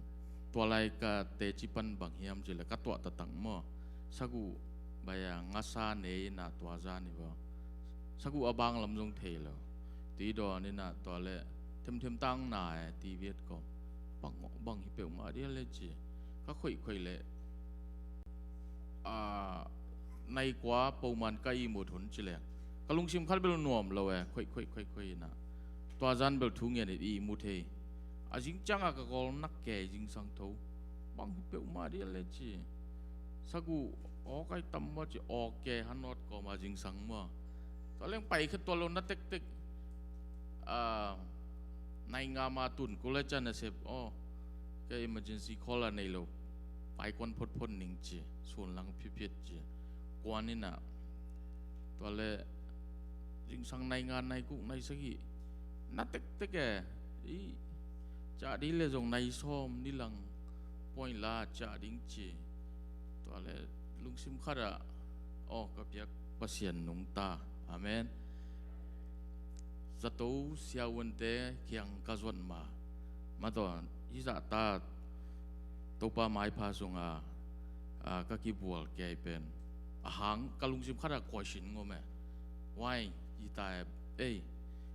tua lai ka teci pan bang hiam cileh ka tuah taktak maw? Sagu baya ngasa ne ina tua zan i baw sagu a bang lam zong thei lo. Ti dawn ina tua le themthem tang na e ti viet kawm bang bang hi peuhmah dia le ci ka khoih khoih le a nai kua poman ka ihmut hun cileh ka lungsim khat bel nuam lo e khoih khoih khoih khoih ina tua zan bel thu ngen it ihmut hei a zingcianga ka kawl nak ke zingsang tho bang hi peuhmah dia le ci sagu awkai tam maw ci awk ke hanawt kawma zingsang maw? Tua leng pai khat tua lo na tektek a nai nga ma tun kule can a sep aw ka emergency call a nei lo pai kuan photphot ning ci sun lang phiphiat ci kuan ina tua le zingsang nai nga nai guk nai sagih na tektek e i cah dih le zong nai sawm ni lang point la cah ding ci tua le lungsim khatah aw ka biak Pasian nungta. Amen. Zato siavuante kiang ka zuan ma mataw hizahta Topa maipha sunga ka kibual kei pen a hang ka lungsim khatah kuaisin ngom e. Wai hita e ei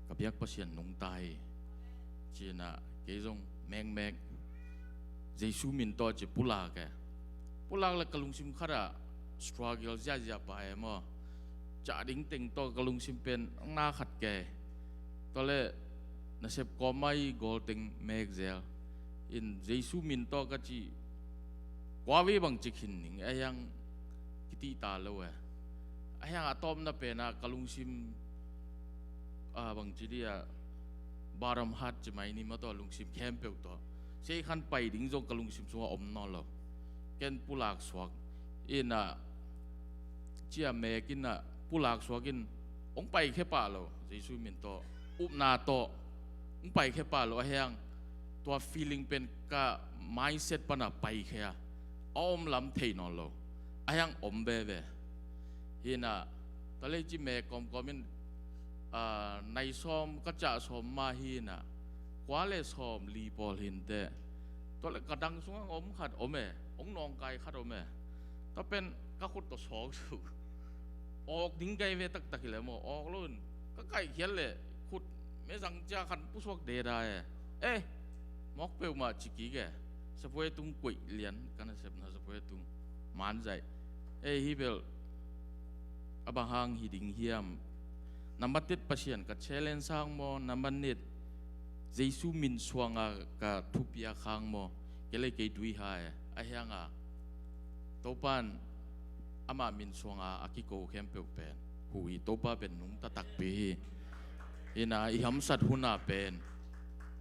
ka biak Pasian nungta hi. Cinah kei zong mekmek Jesu min tawh ci pulak e. Pulak le ka lungsim khatah struggle ziahziah pa e maw? Cah ding teng tawh ka lungsim pen na khat ke. Tua le nasep kawmai gawl teng mek zel in Jesu min tawh ka ci kua vei bang ci khin ning a hiang kitihta lo e. A hiang a tawpna penah ka lungsim a bangci dih a baram hat ci mai ni ma tawh lungsim khempeuh tawh sei khan pai ding zong ka lungsim sungah om nawn lo. Ken pulak suak Inah, cia mek inah pulak suak in, hong paikhia pah lo, Jesu min tawh, upna tawh, hong paikhia pah lo, a hiang, tua feeling pen ka mindset pana paikhia, a om lam thei nawn lo, a hiang om veve. Hinah, tua lei ci mek kawmkawm in, ah, nai sawm ka cah sawm mah hinah, kua le sawm li pawl hinteh. Tua le ka dang sungah om khat om e, hong nawngkai khat om e. Tua pen ka khut tawh sawk su. Awk ding kai ve taktak hi le maw, awk lo in. Ka kaikhiat le khut mezang cia khan pusuak deda e. Eh, mawk peuhmah ci kik e. Sapuai tung kuaih lian, ka nasepna sapuai tung. Manzaih. Eh, hi bel a bang hang hi ding hiam? Nambat tet Pasian ka challenge hang maw, nambat nih Jesu min suanga ka thupiak hang maw, kei le kei tui ha e, a hianga Topan ama min suanga a kiko khempeuh pen huh hi. Topa pen nungta takpi hi. Ina i hamsat huna pen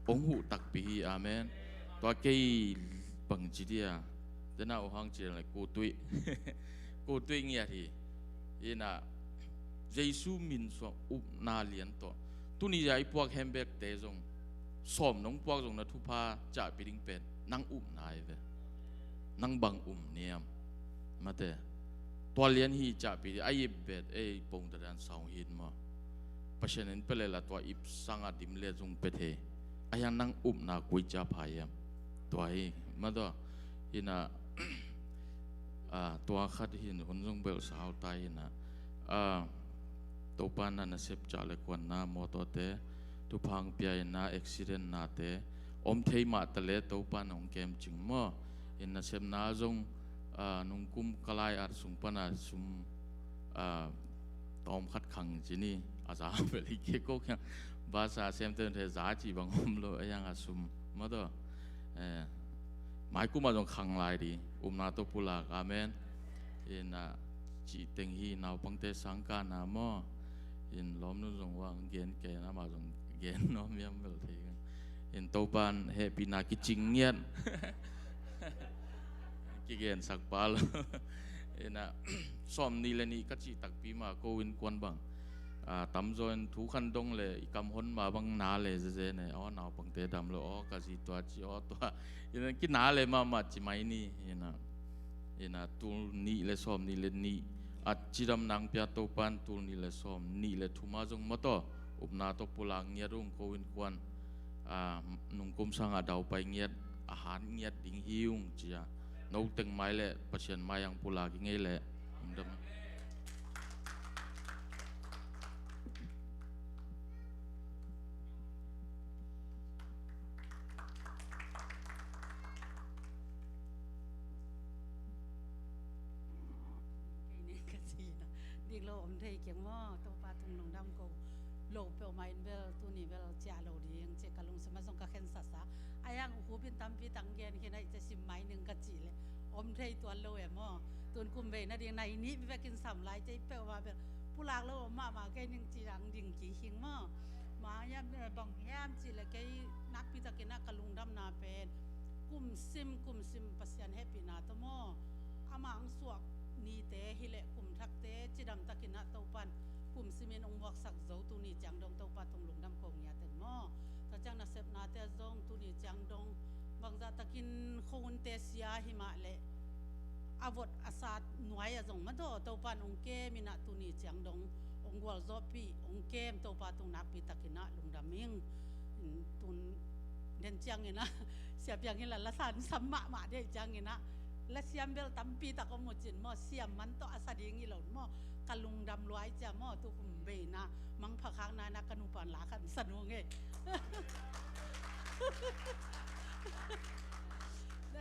hong huh takpi hi. Amen. Tua kei bang ci dia, tena uh hang ci le kutuih kutuih ngiat hi. Ina Jesu min suang upna lian tawh tuni a i puak hembekte zong, sawm nong puak zong na thupha cahpi ding pen nang upna hi ve. Nang bang um niam? Mate, tua lian hi cahpi ding a ip bet ei pongtadan saung hin maw? Pasian in pelela tua ip sanga dim le zong pe thei. A hiang nang upna kuicia pha hiam? Tua hi mate. Ina ah, tua khat hin hun zong bel sau ta ina, ah, Topa na nasep cah le kuanna mawtawte, thuphang pia ina accident nate om thei mah ta le Topa na hong kem cing maw? In nasepna zong, ah, nungkum ka lai at sung pana sum, ah, tawm khat khang ci ni, a za bel hi kei ko kiang. Basa semte te za ci bang om lo, a hiang a sum mawtaw. Eh, maikum a zong khang lai di, upna tawh pulak. Amen. Ina ci teng hi, naupangte sangkahna maw? In lawmnu zong wang gen kei na, ma zong gen nuam hiam bel thei. In Topan hehpihna kicing ngiat. Kigensak pa lo. Ina sawm nih le nih ka cih takpi ma ko innkuan bang, ah, tamzaw in thu khan dong le i kam hon ma bang na le zeze ne, aw naupangte dam lo, aw ka zi tua ci, aw tua. Ina kina le mahmah ci mai ni. Ina, ina tul nih le sawm nih le nih a cidam nang pia Topan tul nih le sawm nih le thuma zong mawtaw upna tawh pulak ngiat ung ko innkuan, ah, nungkum sanga daupai ngiat, a hat ngiat ding hi ung cia. No teng mai le Pasian mai ang pulak i ngei le. Lungdam. Kei nen ka ci na, dik lo om thei keng maw, Topa tung lungdam ko. Lo peuhmah in bel tuni bel ciah lo ding ci ka lungsim a zong ka khensasa. A hiang ukhup in tampi tak gen khin a i ci sim mai ning ka cih le om thei tuan lo e maw? Tun kum vei nading nai nih vekin sam lai ci peuhmah bel pulak lo om mahmah kei ning ci dang ding ki hing maw? Ma hiam, eh, bang hiam cih le kei nakpi takin a ka lungdamna pen kum sim kum sim Pasian hehpihna tawh maw? Amah ang suak nite hi le kum thakte cidam takin a Topan kum simin ong muaksak zo tuni ciang dong Topa tung lungdam ko ngiat en maw? Tua ciang nasepnate zong tuni ciang dong bangzah takin khonte sia hi mah le a vot a sat nuai a zong mawtaw Topan ong kem in a tuni ciang dong ong gualzawhpih ong kem Topa tung nakpi takin a lungdam ing. Tun den ciangin a siapiang in la lasan sam mahmah dei ciangin a la siam bel tampi tak om uh cin maw, siam man tawh a sa ding i lo maw, ka lungdam luai cia maw, tukum beina mangpha khakna ina ka nupan la kan sa nung e.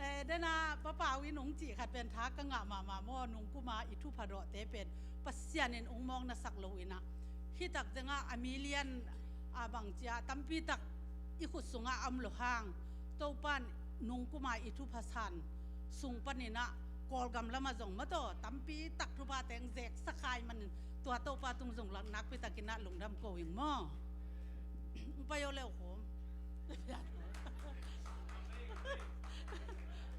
Eh, dena papa uh in ong cih khat pen tha ka ngah mahmah maw, nungkuma i thupha dawhte pen Pasian in ong mawk na sak lo ina, hitak zenga a million a bang cia tampi tak i khut sunga a om lo hang Topan nungkuma i thupha san sung panin a Kawlgam lama zong mawtaw tampi tak thupha teng zek sakhai manin tua Topa tung zong lak nakpi takin a lungdam ko ing maw? Pai o leu khom.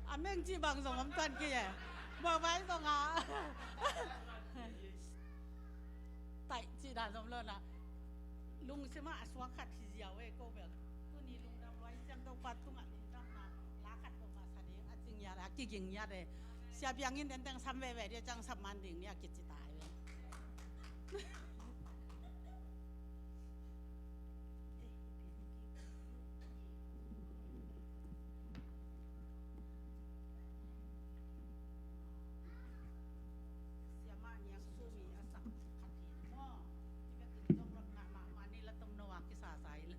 A meng ci bang zong om tuan ki e. Bawhvai zong a taih cih dan zom lo na. Lungsim ah a suak khat hi ziau e ko bel. Tuni lungdam lua hi ciang Topa tungah lungdamna la khat ko masa ding a cing ngiat a kiging ngiat e. Sia Biang in denteng sam veve dia ciang sam man ding ni a kici ta hi ve. Siamah Niang Sumi a sak khat hi maw? Tika tin zong rak ngah mahmah ni la tomno a kisasa hi.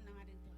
Nang a ding tua.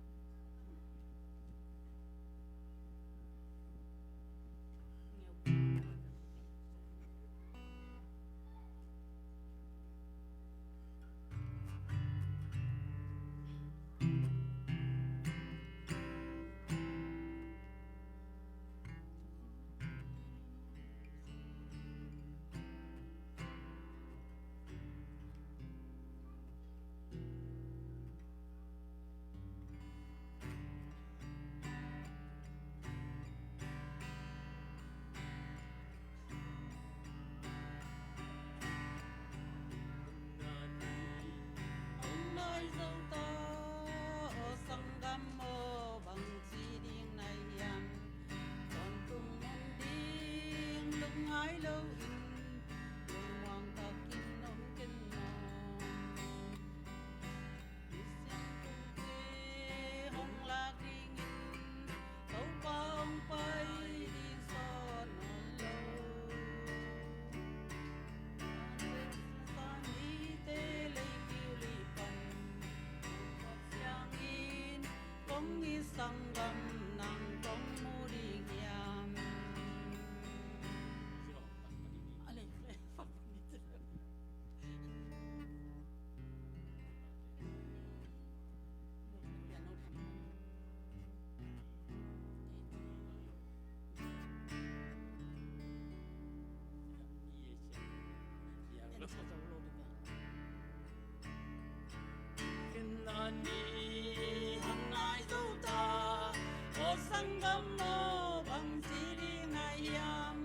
Hong nai zo ta, aw sanggam aw, bang ci ding na hiam? Tawntung mun ding lungngai lo in, lungmuang takin om ken maw? Misiangthote hong lak dingin Topa hong pai ding sawn nawn lo. Sanite leikiu li pan hong kop ciangin kong it sanggam nang kong mu ding hiam? Ken a ni hong nai zo ta, aw sanggam aw, bang ci ding na hiam?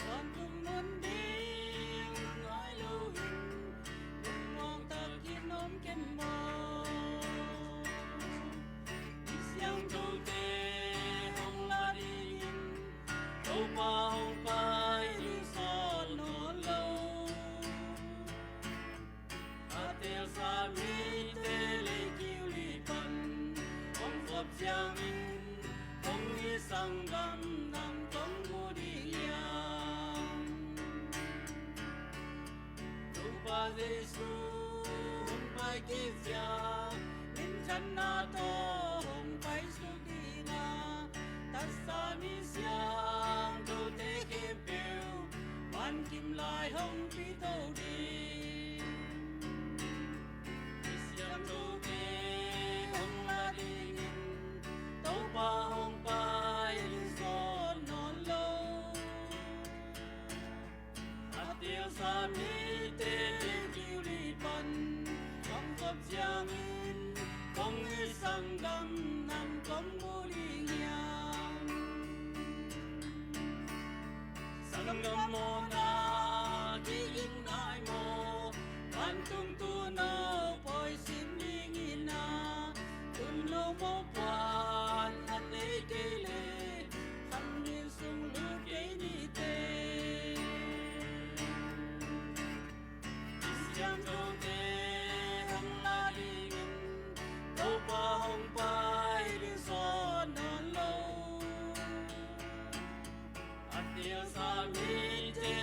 Tawntung mun ding lungngai lo in, lungmuang takin om ken maw? Misiangthote hong lak dingin Topa hong pai ding sawn nawn lo. A teelsa mite leikiu li pan hong kop ciangin kong it sanggam nang kong mu ding hiam? Topa Jesu hong pai kik ciang minthanna tawh hong paisuk ding a, taksa misiangthote khempeuh vankim lai hong pito ding. Misiangthote hong lak dingin Topa hong pai ding sawn nawn lo. A teelsa mite leikiu li pan hong kop ciangin kong it sanggam nang kong mu ding hiam? Sanggam mawhna kiging nai maw? Vantung tuuno pawi sim dingin a, tuuno mawhpuan a nei kei leh khamlin sung lut kei ni teh. Misiangthote hong lak dingin Topa hong pai ding sawn nawn lo. A teelsa mite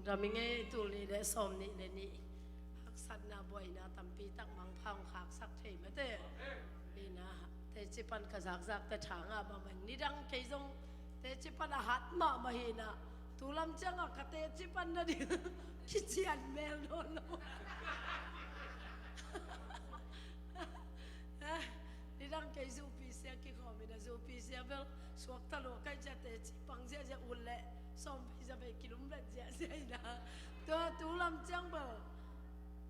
Ka mi ngei tul nih le sawm nih le nih haksatna buaina tampi tak mangpha hong khaksak thei mate. Ina teci pan ka zakzak te tha ngah mahmah ing. Nidang kei zong teci pan a hat mahmah hi ina, tu lam ciangah ka teci pan nading kician mel nawn lo. Nidang kei zupi sia kikhawm ina, zupi sia bel suakta lo kai cia teci pang ziahziah, ut le sawm vei za vei kilum let ziahziah ina. Tua tu lam ciang bel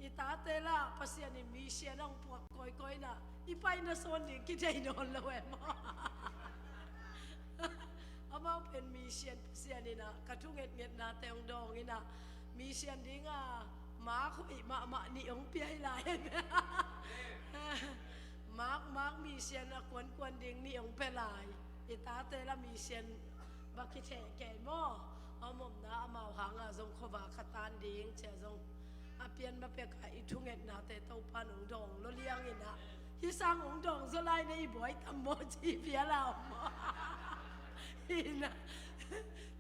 i tate lah Pasian in mission a hong puak kawikawi ina, i paina sawn ding kithei nawn lo e maw. Amau pen mission Pasian ina ka thungetngetnate hong dawng ina, mission dinga mak hoih mahmah nih hong pia hi lai. Mak, mak mission a kuankuan ding nih hong pia lai. I tate lah mission bang kitheh kei maw. A omomna amau hanga zong khuava ka tan ding cia zong a pian ma peka i thungetnate Topa nong dawng lo liang ina, hi sang hong dawng zaw lai na i buai tam maw ci pia la om maw. Ina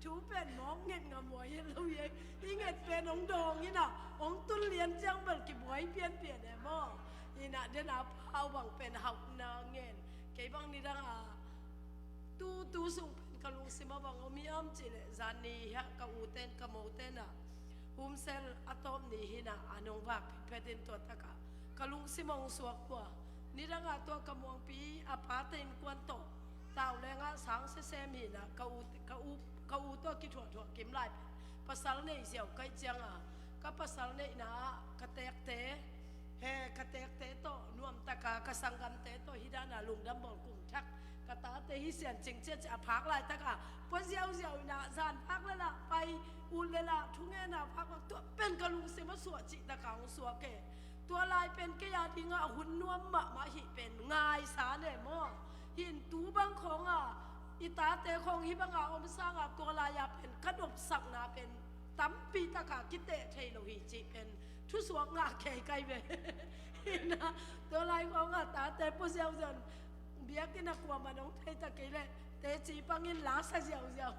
thu pen mawk nget ngam huai hi lo hi. I nget pen hong dawng ina, hong tun lian ciang bel kibuai pianpian e maw. Ina dena pau bang pen hauhna ngen. Kei bang nidanga tu, tu sung pen ka lungsim a bang om hiam cih leh, zan ni hiah ka u ten ka mo ten ah humsel a tawp ni hi ina, a nong vak phitphet in tua takah ka lungsim a hong suak ua. Nidanga tua ka muangpi a pate innkuan tawh taulengah sang sesem hi ina, ka u, ka u, ka u tawh kithuahthuah kim lai pen pasal nei ziau kaih cianga, ka pasal neihna ah ka tekte, he, ka tekte tawh nuamtaka ka sanggamte tawh hi dana lungdam bawl kum thak, ka tate hi sian cing ciacia a phak laitaka pua ziauziau ina, zan phak le lah pai, ut le lah thungena phak bang, tua pen ka lungsim a suah cihtaka hong suak e. Tua lai pen kei a dingah a hun nuam mahmah hih pen ngaisa ne maw. Hin tu bang khawngah i tate khawng hi banga om sanga tua lai-a pen ka nopsakna pen tampi taka kiteh thei lo hi cih pen thusuak ngah kei kai ve. Ina tua lai khawngah tate pua ziauziau, biakinn a kuamah nong thei ta kei leh teci pangin la sa ziauziau.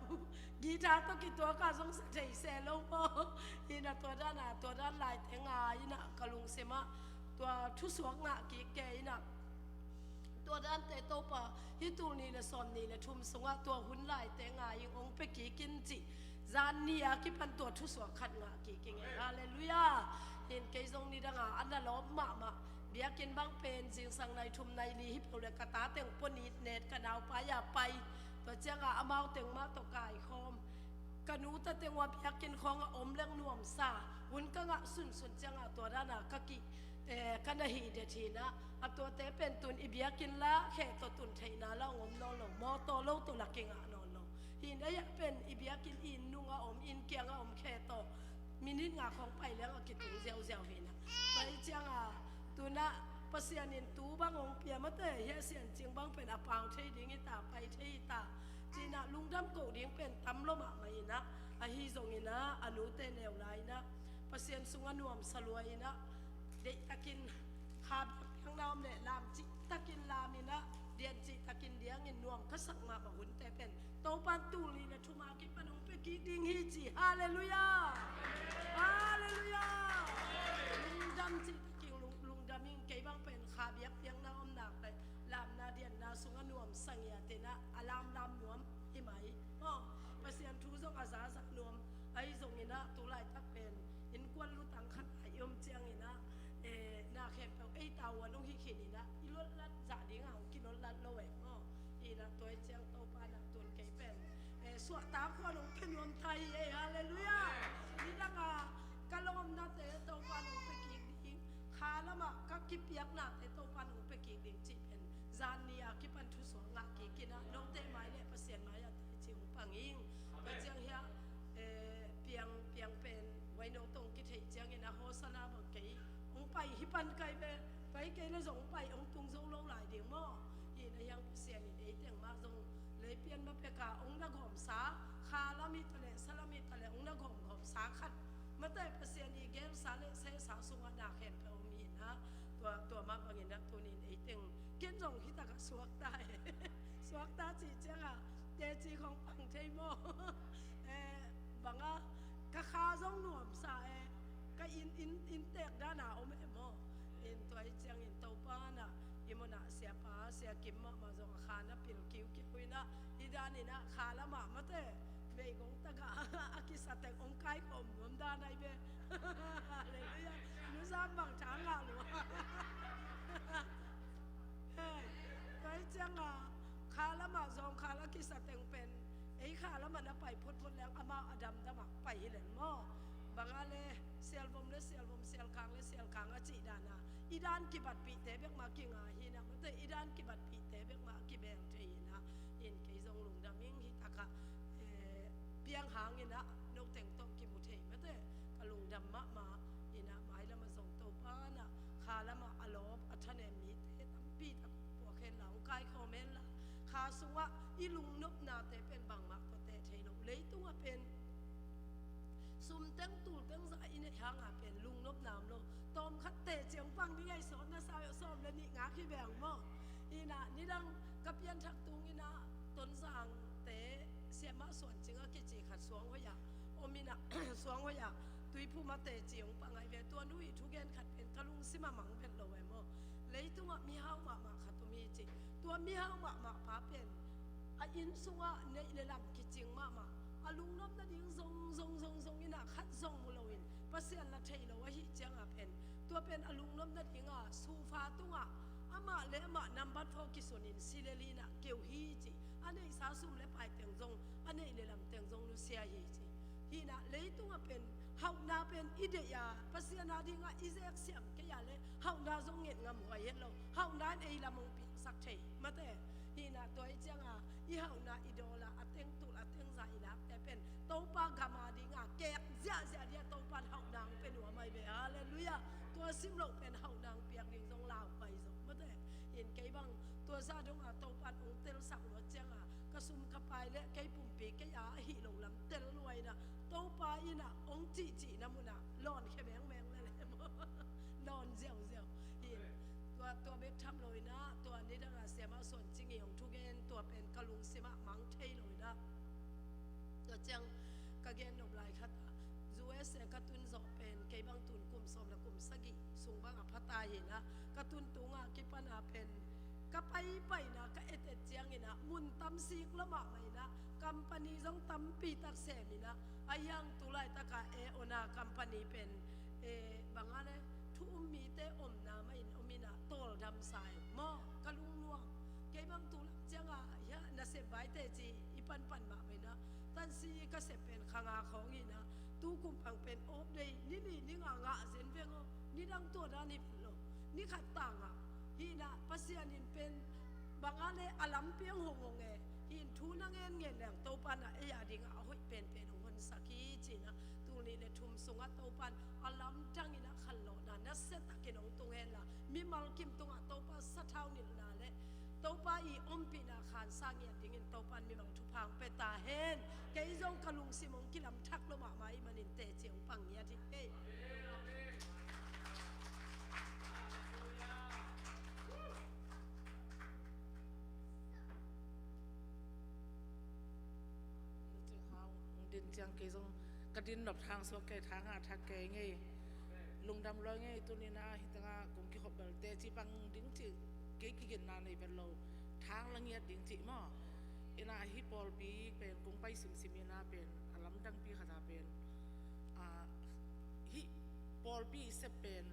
Guitar tawh kituaka zong sa thei se lo maw. Ina tua dana tua dan laite ngai ina ka lungsimah tua thusuak ngah kik kei ina. Tua dante Topa, hih tul nih le sawm nih le thum sungah tua hun laite ngai ing, hong pia kik in cih zan ni a kipan tua thusuak khat ngah kik ing e. Halleluiah. Hin kei zong nidanga a na lawp mahmah, biakinn bang pen zingsang nai thum nai li hi peuh le ka ta teng pua nitnet ka naupai a pai. Tua cianga amau teng mah tawh kaikhawm, ka nu ta teng ua biakinn khawng a om leng nuamsa hun ka ngah sunsun cianga tua dana ka ki, eh, ka na hih det hi ina. A tuate pen tun i biakinn la khe tawh tun theihna la hong om nawn lo, mawtaw lo tawh la kingah nawn lo. Hi ina, hiah pen i biakinn inn nunga om, inn kianga om khe tawh minit nga khawng pai leng a kitung ziauziau hi ina. Pai cianga tunah Pasian in tu bang hong pia mate, hiah sian cing bang pen a pau thei ding hi ta, pai thei hi ta ci ina lungdam koh ding pen tam lo mahmah ina. Ahi zong ina a nute neu lai ina Pasian sungah nuamsa lua ina, deihtakin kha biakpiakna om leh lam cihtakin lam ina, dian cihtakin diangin nuam ka sak mahmah hunte pen Topan tul nih le thum a kipan hong pia kik ding hi ci. Halleluiah. Halleluiah. Lungdam cihtakin lung, lungdam ing. Kei bang pen kha biakpiakna om nak le lamna dianna sungah nuamsa ngiat ina, a lamlam nuam hi mai maw. Pasian thu zong a zaza nuam. Ahi zong ina tu laitak pen innkuan lutang khat a i om ciang ina, eh, na khempeuh ei tavuan hong hi khin ina, i lotlat zah dinga hong kilotlat lo e maw. Ina tua i ciang Topa na tun kei pen, eh, suahtak huan hong pia nuam ta hi e. Halleluiah. Nidanga ka lawmnate Topa nong pia kik ding, kha lamah ka kipiaknate Topa nong pia kik ding cih pen zan ni a kipan thusuak ngah kik ina, note mai le Pasian mai-ah teci hong pang ing. Tua ciang hiah, eh, piang, piang pen huaino tong kitheih ciangin a Hosanna bang kei hong pai hi pan kai ve. Pai kei le zong hong pai, hong tung zo lo lai ding maw. Hi ina hiang Pasian in ei teng mah zong leipian ma peka hong na gawmsa, kha lam hi ta le sa lam hi ta le hong na gawmgawmsa khat mate Pasian i gelsa le sehsa sungah na khempeuh om hi ina. Tua, tua mah bangin a tunin ei teng ken zong hi taka suakta e. Suakta cih cianga teci khong pang thei maw. Eh, banga Ka kha zong nuamsa e, ka inn, inn, inntek dan a om e maw. In tua hi ciangin Topa in ah, i mun ah siapa, Sia Kim mahmah zong a kha na pil kiukiu in ah, hi dan in ah kha lamah mate, meigong tak ah a kisa teng hong kaikhawm nuam dan ahi ve. Halleluiah. Nu Zam bang tha ngah lua. Tua hi ciang a, kha lamah zong kha la kisa teng pen, ei kha lamah na pai photphot leng amau a damdam ah pai hi leng maw. Bang a le, sialvom le sialvom, sialkhang le sialkhang a cih dan a, i dan kibatpihte bek mah kinga hi in ah, mate, i dan kibatpihte bek mah kibel thei hi in ah, in kei zong lungdam ing hi tak ah, eh, piang hang in ah, no teng tawh kimu thei mate, ka lungdam mahmah in ah, mailam ah zong Topa in ah, kha lamah a lawp, a thanem mite tampi tak puak hen la, hong kaikhawm hen la, kha sungah i lungnopnate pen bangmah tawh teh thei lo. Leitung ah pen sum teng tul teng zah i neih hang a pen lungnopna om lo. Tawmkhat teci hong pang ding ahi sawt na sa, sawm le nih ngak hi beng maw. Hi in ah, nidang ka pianthak tung in ah, Tonzangte, Siamah Suan Cing a kici khat Suang Hoih ah om in ah, Suang Hoih ah Tuiphum ah teci hong pang ahi ve. Tua nu i thugen khat pen ka lungsim ah mang vet lo e maw. Leitung ah mihau mahmah khat om hi ci. Tua mihau mahmah pa pen a inn sungah neih le lam kicing mahmah, a lungnop nading zong, zong, zong, zong in ah khat zong mu lo in, Pasian la thei lo ahih ciang a pen, tua pen a lungnop nading a, sofa tungah amah le amah nambat four kisun in si le li in ah keu hi ci. A neihsa sum le pai teng zong, a neih le lam teng zong nusia hi ci. Hi in ah, leitung ah pen hauhna pen i deih a, Pasian a ding ah i zek siam kei a le, hauhna zong nget ngam huai het lo. Hauhna in ei lam hong piaksak thei mate. Hi in ah, tua hi ciang a, i hauhna i dawl a, a teng tul a teng zah i lakte pen Topa gam a ding a kek ziahziah ding a, Topa in hauhna hong pia nuam ahi ve. Halleluiah. Tua sim loh pen hauhna hong piak ding zong lau pai zong mate. In kei bang tua zah dong a Topa in hong telsak luat ciang a, ka sum ka pai le kei pumpi kei a ahih lo lam tel lua in ah, Topa in ah hong cihcihna mun ah lawn khia mengmeng le le maw. Lawn ziauziau. Hi in, tua, tua bek tham lo in ah, tua nidang a Siamah Suan Cing i hong thugen tua pen ka lungsim ah mang thei lo in ah, tua ciang ka gen nop lai khat ah, U S A ka tun zawh pen kei bang tun kum sawm le kum sagih sung bang a pha ta hi in ah, ka tun tung a kipan a pen ka paipaina ka etet ciangin ah, mun tam sik lo mahmah in ah, company zong tampi tak sem in ah, a hiang tu laitak a, eh, owner company pen, eh, bang a le, thu um mite omna mah in om in ah, tawldam sa in maw, ka lungnuam. Kei bang tu lak ciang a, hiah nasep vai teci i panpan mahmah in ah, tansi ka sep pen kha nga khawng hi in ah, tu kum bang pen off day, ni li ni nga ngah zen veng aw, nidang tua dan hi vet lo. Ni khat tang ah, hi in ah, Pasian in pen bang a le a lampi hong hong e, hi in thu na ngen ngen leng Topa in ah ei a ding ah a hoih penpen hong honsak hi ci in ah, tul nih le thum sung ah Topa in a lamdang in ah khanlawhna nasia takin hong tung hen la, mimal kim tung ah Topa sathau nilhna le Topa i ompihna khansa ngiat dingin Topa in mimal thupha hong pia ta hen. Kei zong ka lungsim hong kilam thak lo mahmah ahih manin teci hong pang ngiat hi. Hei. Din ciang kei zong ka din nop thang suak kei, thang ah thak kei ngei. Lungdam lua ngei, tuni in ah hi teng ah kong kikhop bel teci pang ding cih kei kiginna nei vet lo. Thang la ngiat ding cih maw. In ah hih pawlpi pen kong pai simsim in ah pen a lamdangpi khat ah pen, ah, hih pawlpi i sep pen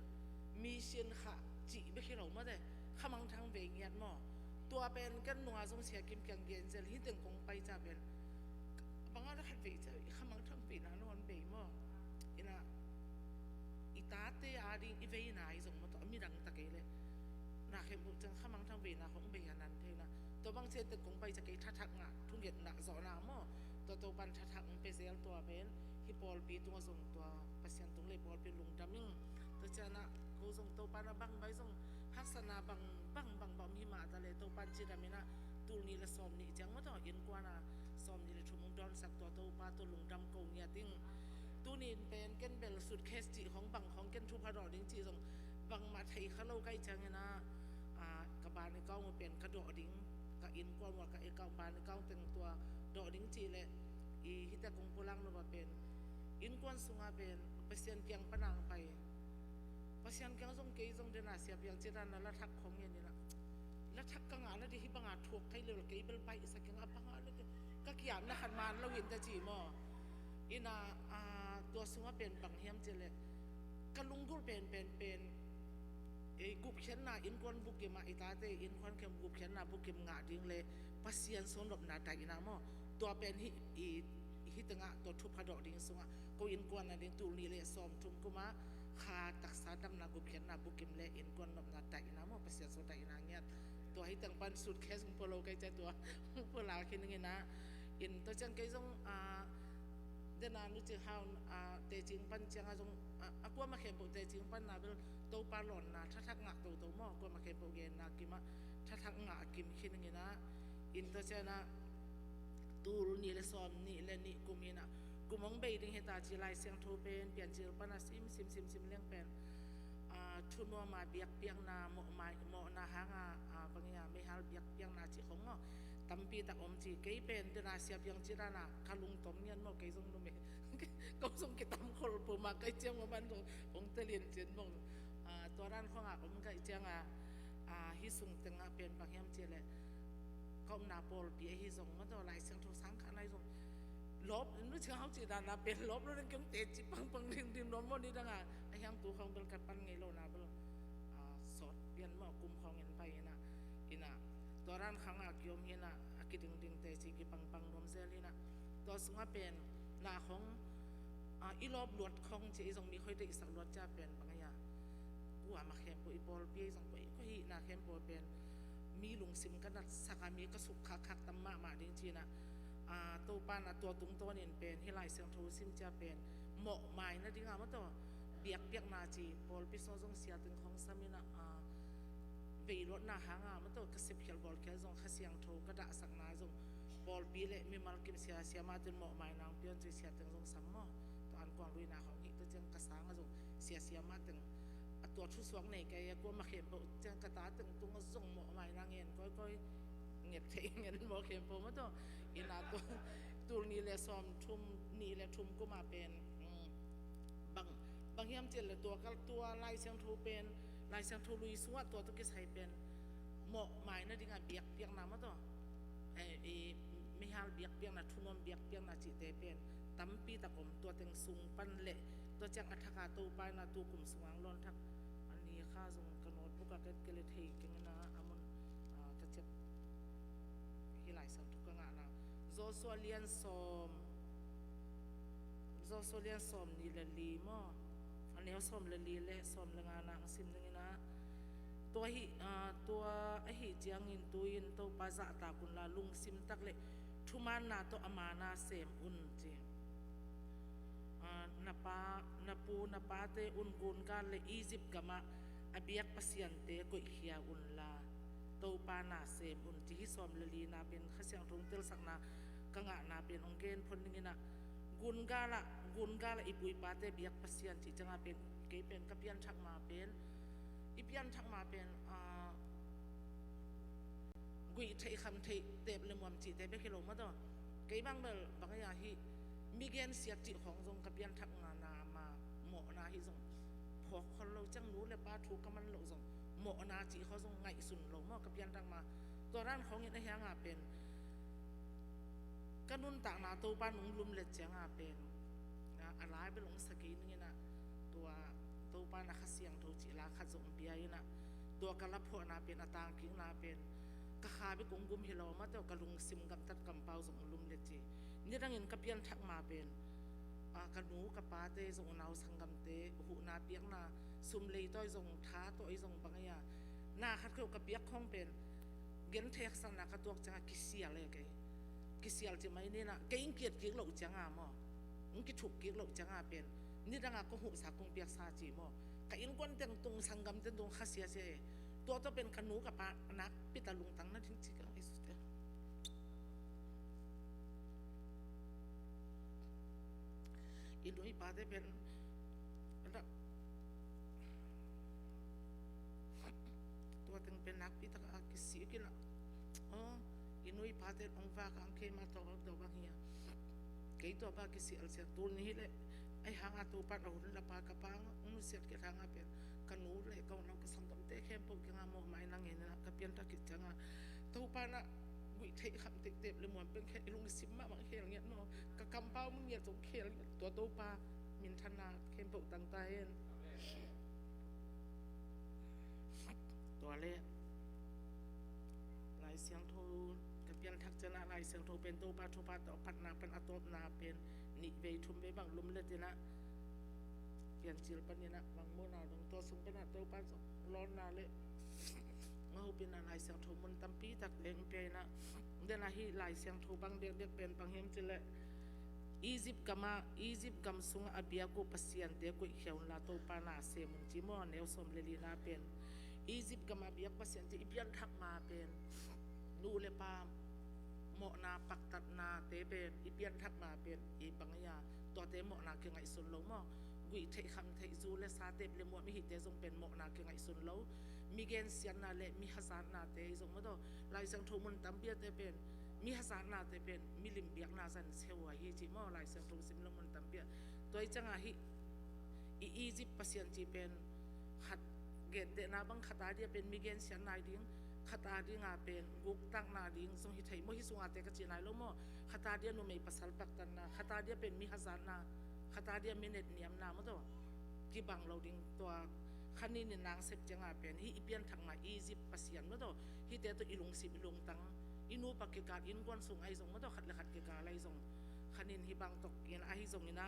mission khat cih bek hi lo mate, khamangthang vei ngiat maw. Tua pen ken nunga zong Sia Kim kiang gen zel, hih teng kong pai ca pen bang a le khat vei ca i khamangthang veina nawn bei maw. In ah i tate a ding i veina i zong maw, tua a midang ta kei le na khempeuh ciang khamangthang veina khong bei a nan thei in ah, tua bang ciang teng kong pai ca kei thathak ngah, thungetna zawhna maw. Tua Topa in thathak hong pia zel, tua pen hih pawlpi tungah zong tua Pasian tung le pawlpi lungdam ing. Tua ciang ah ko zong Topa in ah bang bai zong haksatna bang bang bang bang om hi mah ta le, Topa in cidam in ah tul nih le sawm nih ciang maw, tua innkuan a sawm nih le thum hong dawnsak, tua Topa tua lungdam ko ngiat ing. Tuni in pen ken bel suitcase cih khong bang khong ken thupha dawh ding cih zong bangmah thei kha lo ka hih ciangin ah, ah, ka bank account uh pen ka dawh ding, ka innkuan uh a ka account, bank account teng tua dawh ding cih le, i hih teh kong pulak nop a pen Innkuan sungah pen Pasian kiang pan ang pai. Pasian kiang zong kei zong dena siapiang ci dan a lathak khong ngen ina. Lathak ka ngah nading hi banga thuak kai lel kei bel baihsa kiang a banga le ka kiamna khat man lo in ta ci maw. Ina, a, tua sungah pen bang hiam ci le ka lunggulh pen pen pen ei gupkhiatna innkuan bukim ah i tate innkuan kiang gupkhiatna bukim ngah ding le Pasian sung nopna daihna maw. Tua pen hi i hi tengah tua thupha dawh ding sungah ko innkuan a ding tul nih le sawm thum kumah kha taksa damna gupkhiatna bukim le innkuan nopna daihna maw Pasian sung daihna ngiat. Tua hi teng pan suitcase hong pua lo kai cia tua hong pua la khin ngina in tua ciang kei zong a dena nu cing hau a tecing pan ciang a zong a kuama khempeuh tecing pan na bel Topa lawnna thathak ngah toto maw kuama khempeuh genna kimah thathak ngah kim khin ngina in tua ciang a tul nih le sawm nih le nih kum ina kum hong bei ding hita ci Lai Siangtho pen Piancil pana sim sim sim sim leng pen a thunuama biakpiakna mawhmai mawhna hanga a bang ia meihal biakpiakna ci khong maw tampi tak om ci kei pen dena siapiang ci dana ka lungtom ngian maw kei zong nume ko zong kitam khol puma kai ciang maw ban zong hong telin cin maw a tua dan khonga om kai cianga a hi sung tenga pen bang hiam ci le ka omna pawlpi ahi zong maw tawh Lai Siangtho sang kha nai zong lawp nu cing hau ci dana pen lawp lo ding kiong te ci pangpang ding ding nuam maw ni danga a hiang tu khong bel ka pan ngei lo na bel a sawt pian maw kum khong in pai ina ina tua dan khanga kiom hina a kiding ding te ci kipangpang nuam zel hina tua sunga pen na khong a i lawp luat khong ci i zong mi khoi te i sak luat cia pen bang ia kuama khempeuh i pawlpi i zong koi koi hihna khempeuh pen mi lungsim ka nat saka mi ka suk khak khak tam mahmah ding cina a Topa na tua tungtawnin pen hi Lai Siangtho sim cia pen mawhmai nadinga maw tawh biakpiakna ci pawlpi saw zong siating khong samina a veiluatna hanga maw tawh ka sepkhial bawlkhial zong Kha Siangtho ka dahsakna zong pawlpi le mimal kim sia sia matin mawhmai nang pian cui siateng zong sam maw tawh an kuang luina khong hih tawh ciang ka sanga zong sia sia matin a tua thusuak nei kei a kuama khempeuh ciang ka ta teng tunga zong mawhmai nang ngen koi koi nget thei ngen maw khempeuh maw tawh ina tua tul nih le sawm thum nih le thum kuma pen bang bang hiam cil le tua kal tua Lai Siangtho pen Lai Siangtho lui sungah tua tawh kisai pen mawhmai nadinga biakpiakna maw tawh meihal biakpiakna thunuam biakpiakna cihte pen tampi tak om tua teng sung pan le tua ciang a thaka Topa ina tu kum sungang lawn thak a ni kha zong ka notebook a ket kele thei kengina a mun ka ciat hi Lai Siangtho ka ngahna Joshua lian sawm Joshua lian sawm nih le li maw a neu sawm le li le sawm le ngana ang sim dingina tua ahi tua ahi ciangin tuin Topa zahtak unla lungsim tak le thumaanna tawh a maanna sem un ci. Na pa na pu na pate un gungal le Egypt gamah a biak pasiante koihkhia unla Topa na sem un ci hi sawm le lina pen Kha Siangtho hong telsakna ka ngahna pen hong gen phon dingina gungal ah gungal ah i pu i pate biak pasian cih cianga pen kei pen ka pianthak ma pen i pianthak ma pen guih theih kham theih tep le muam cihte bek hi lo maw tawh kei bang bel bang a hi mi gensiat cih khong zong ka pianthak ngana ma mawhna hi zong phawk khol lo ciang nu le pa thu ka man loh zong mawhna cih kho zong ngaihsun lo maw ka pianthak ma tua ran khongin a hianga pen ka nuntakna Topa nung lumlet cianga pen a lai bel hong sa kei ningina tua Topa na Kha Siangtho cih la khat zong pia ina tua ka laphuahna pen a tangkikna pen ka kha bek hong gum hi lo maw tawh ka lungsim gamtat kampau zong lumlet ci nidangin ka pianthak ma pen ka nu ka pate zong unau sanggamte huhna piakna sum leitawi zong tha tawi zong bang a na khat kheuh ka piak khong pen genthei haksatna ka tuak cianga kisial e kei kisial ci mai nina kei ing kiat kik loh cianga maw ing kithuk kik loh cianga pen nidanga kong huhsa kong piaksa ci maw ka innkuan teng tung sanggam teng tung kha siasia e tua tawh pen ka nu ka pa nakpi ta lungtang na ding ci ka ngai sute i nu i pate pen tua teng pen nakpi taka kisih kina aw i nu i pate hong vak ang keima tua bang tua bang hi a kei tua bang kisih alsia tul ni hi le Ahi hanga Topa in a hun lapa ka pa hong nusiat khit hanga pen ka nu le ka unau ka sanggamte khempeuh kianga mawhmaina ngen ina ka pianthak khit cianga Topa in a guih theih kham theih tep le muan pen khe i lungsim mahmah khel ngiat maw, ka kampau mun ngiat zong khel ngiat, tua Topa minthanna khempeuh tang ta hen. Tua le Lai Siangtho ka pianthak cianga Lai Siangtho pen Topa thupha tawh a patna pan a tawpna pen nih vei thum vei bang lum le tina Piancil panin a bang mawhna dong tua sung pan a Topa zong lawnna le ngahupina Lai Siangtho mun tampi tak leng pia ina dena hi Lai Siangtho bang dekdek pen bang hiam cih le Egypt gama Egypt gam sunga a biak uh pasiante koihkhia unla Topa na sem un ci maw, neu sawm le lina pen Egypt gama biak pasiante i pianthak ma pen nu le pa mawhna paktatnate pen i pianthak ma pen i bang a tuate mawhna kingaihsun lo maw, guih theih kham theih zu le sa tep le muam i hihte zong pen mawhna kingaihsun lo, mi gensiatna le mi hazatnate i zong maw taw Lai Siangtho mun tampiate pen mi hazatnate pen milim biakna zan seu ahi ci maw, Lai Siangtho sim lo mun tampia tua i cianga hi i Egypt pasian ci pen khat gentehna bang khata dia pen mi gensiatna ding, khata dinga pen guktakna ding zong hi thei maw, hi sungate ka ci nai lo maw, khata dia numei pasal paktatna, khata dia pen mi hazatna, khata dia mi netniamna maw taw kibang lo ding tua khanin in nang sep cianga pen hi i pianthak ma Egypt pasian maw taw hite tawh i lungsim i lungtang i nupa kikal innkuan sung ahi zong maw taw khat le khat kikal ahi zong khanin hi bang tawh in ahi zong ina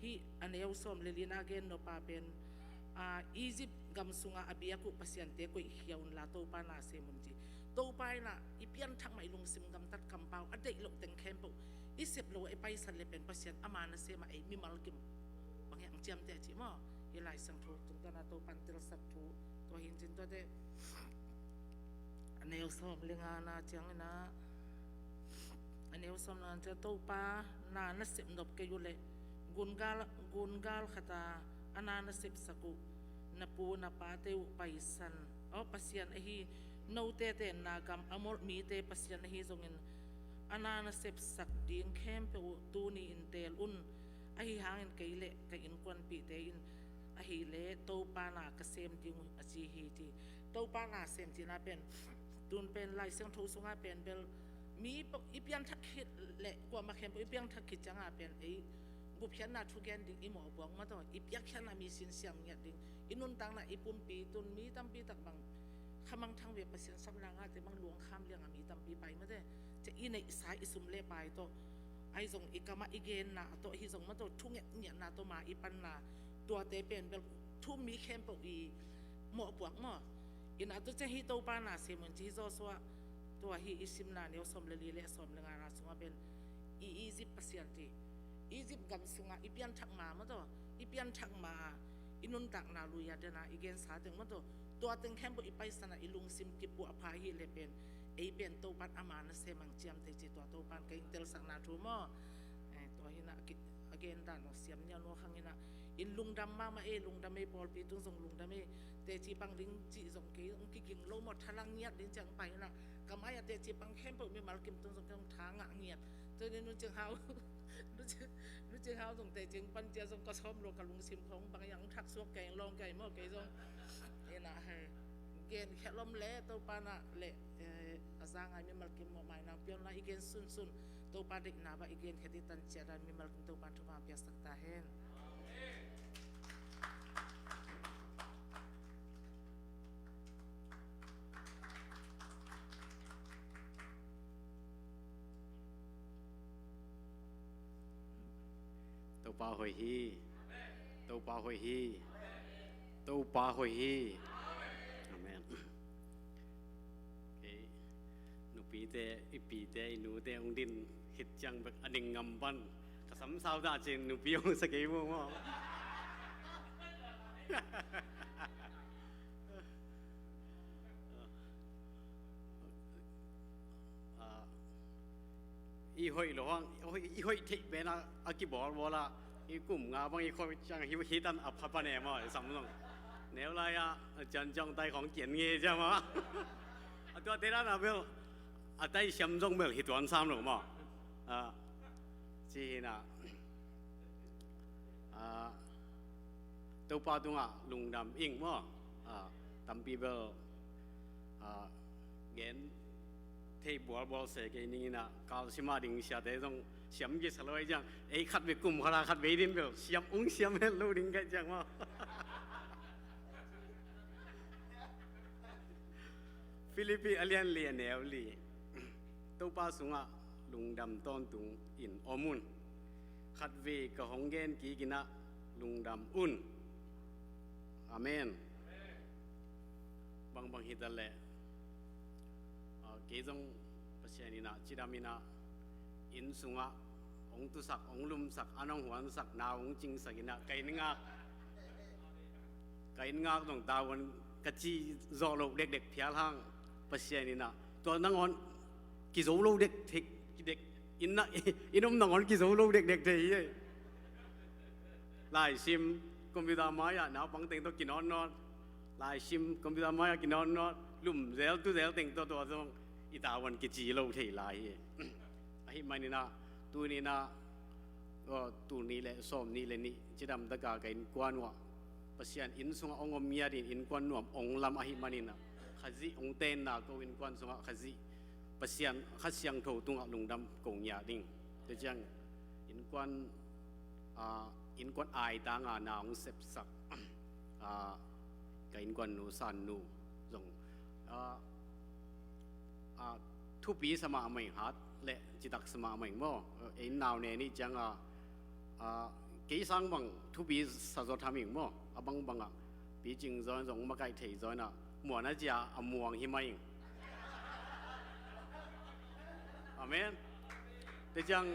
hi a neu sawm le lina gen nop a pen Egypt gam sunga a biak uh pasiante koihkhia unla Topa na sem un ci. Topa ina i pianthak ma i lungsim gamtat kampau a deih loh teng khempeuh i sep lo a i paisan le pen Pasian ama na sem a ei mimal kim bang hiang ciamte a ci maw, i Lai Siangtho tungtana Topan telsak thu tua hin cin tuate a neu sawm le ngana ciangina a neu sawm le ngana ciang Topa na na sep nop kei uh le gungal gungal khata a na na sepsak uh na pu na pate uh paisan aw Pasian ahi note tenna gam a mawlh mite Pasian ahi zongin a na na sepsak ding khempeuh uh tuni in teel un. Ahi hangin kei le ka innkuanpihte in ahileh Topa na ka sem ding uh a ci hi ci. Topa na sem cihna pen tun pen Lai Siangtho sunga pen bel mi i pianthak khit le kuama khempeuh i pianthak khit cianga pen ei gupkhiatna thugen ding i mawhbuak maw taw i piakkhiatna mi sinsiam ngiat ding i nuntakna i pumpi tun mi tampi tak bang khamang thang ve Pasian sapna ngate bang luangkham lianga mi tampi pai mate. Cia i neihsa i sum le pai tawh ahi zong i kamah i genna tawh ahi zong maw taw thu ngiatngiatna tawh ma i panna tuate pen bel thu mi khempeuh i mawhpuak maw. Ina tu ciang hi Topa na sem un ci hi Joshua tua hi i simna neu sawm le li le sawm le ngana sunga pen i Egypt pasian ci Egypt gam sunga i pianthak ma maw taw i pianthak ma i nuntakna lui a dena i gensa teng maw taw tua teng khempeuh i paisana i lungsim kipuah pha hi le pen ei pen Topan ama na sem ang ciamte ci tua Topan ka in telsakna thu maw. Tua hina a gen dan aw siam nia nuak hangina in lungdam mahmah ei lungdam ei pawlpi tung zong lungdam ei teci pang ding cih zong kei zong kiging lo maw thalang ngiat ding ciang pai hina ka mai a teci pang khempeuh mimal kim tung zong kei zong tha ngah ngiat. Tua ni nu cing hau nu cing hau zong teci pan cia zong ka sawm lo ka lungsim khong bang yang thak suak kei lawng kei maw kei zong ina hei gen khelom le Topa na le a za ngai mimal kim maw mai nang pion la i gen sunsun Topa deihna bah i gen kheti tan ciat dan mimal kim Topa thupha piaksak ta hen. Topa hoih hi. Topa hoih hi. Topa hoih hi. Amen. Nupite i pite i nute hong din khit ciang bek a ning ngam pan ka samsau ta cin nupi hong sa kei mu maw. I hoih lo hang i hoih theih pen a kibawlbawl a i kum nga bang i khawh ciang hi tan a pha pan e maw i sam zong neu lai a cian ciang tai khawng kian nge ciang maw. A tua te dan a bel a tai siam zong bel hi tuan sam lo maw. Ci hi na Ah, Topa tungah lungdam ing maw. Ah, tampi bel, ah, gen thei bualbual se kei ning in ah, kalsim a ding siate zong siam kisa lo ahi ciang, ei khat vei kum khat a khat vei din bel siam ung siam het lo ding ka hih ciang maw. Filipi a lian li a neu li. Topa sungah lungdam tawntungin om un. Khatvei ka hong gen kik in ah lungdam un. Amen. Bangbang hi ta leh, ah, kei zong Pasian in ah cidam in ah inn sungah hong tusak, hong lumsak, an hong huansak, nau hong cingsak in ah ka inn ngak, ka inn ngak zong tavuan ka ci zawh loh dekdek phial hang, Pasian in ah tua nangawn kizo lo dek thei, kidek, inn ah, inn om nangawn kizo lo dekdek thei hi. Laisim, computer mai-ah naupang teng tawh kinawtnawt. Laisim, computer mai-ah kinawtnawt. Lumzel tuzel teng tawh tua zong i tavuan kici lo thei lai hi. Ahih manin ah, tuni in ah, aw, tul nih le sawm nih le nih cidam taka ka innkuan uh ah, Pasian inn sungah hong om ngiat in innkuan nuam hong lam ahih manin ah, Khazih hong tenna ko innkuan sungah Khazih Pasian Kha Siangtho tungah lungdam ko ngiat ing. Tua ciang innkuan, ah, innkuan aitang a na hong sepsak, ah, ka innkuan nu San nu zong, ah, ah, thupi sa mahmah ing, hat le citak sa mahmah ing maw. Ei nau ne nih ciang a, ah, kei sang bang thupi sa zaw tham ing maw. A bangbang ah picing zaw in zong makaih thei zaw in ah muan a cia a muang hi mah ing. Amen. Tua ciang,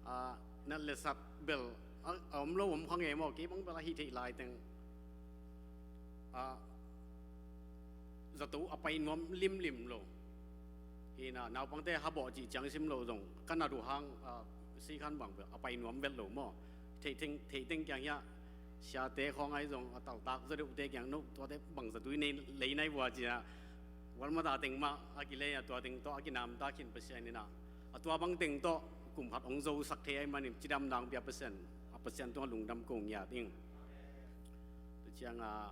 ah, nat le sat bel a, a om lo om kha ngei maw, kei bang bel a hih theih lai teng, ah, zato a pai nuam limlim lo. Hi in ah, naupangte habawh cih ciang sim lo zong ka nat uh hang, ah, si khan bang bel a pai nuam vet lo maw. Theih teng, theih teng kiang hiah siate khawng ahi zong a taltak za deuhte kiang, no tuate bang zatui nei, lei nai vua ci-in ah, walmata teng mah a kilei a, tua teng tawh a kinamtak khin Pasian in ah, a tua bang teng tawh kum khat hong zosak thei ahih manin cidamna hong pia Pasian, a Pasian tungah lungdam ko ngiat ing. Tua ciang a,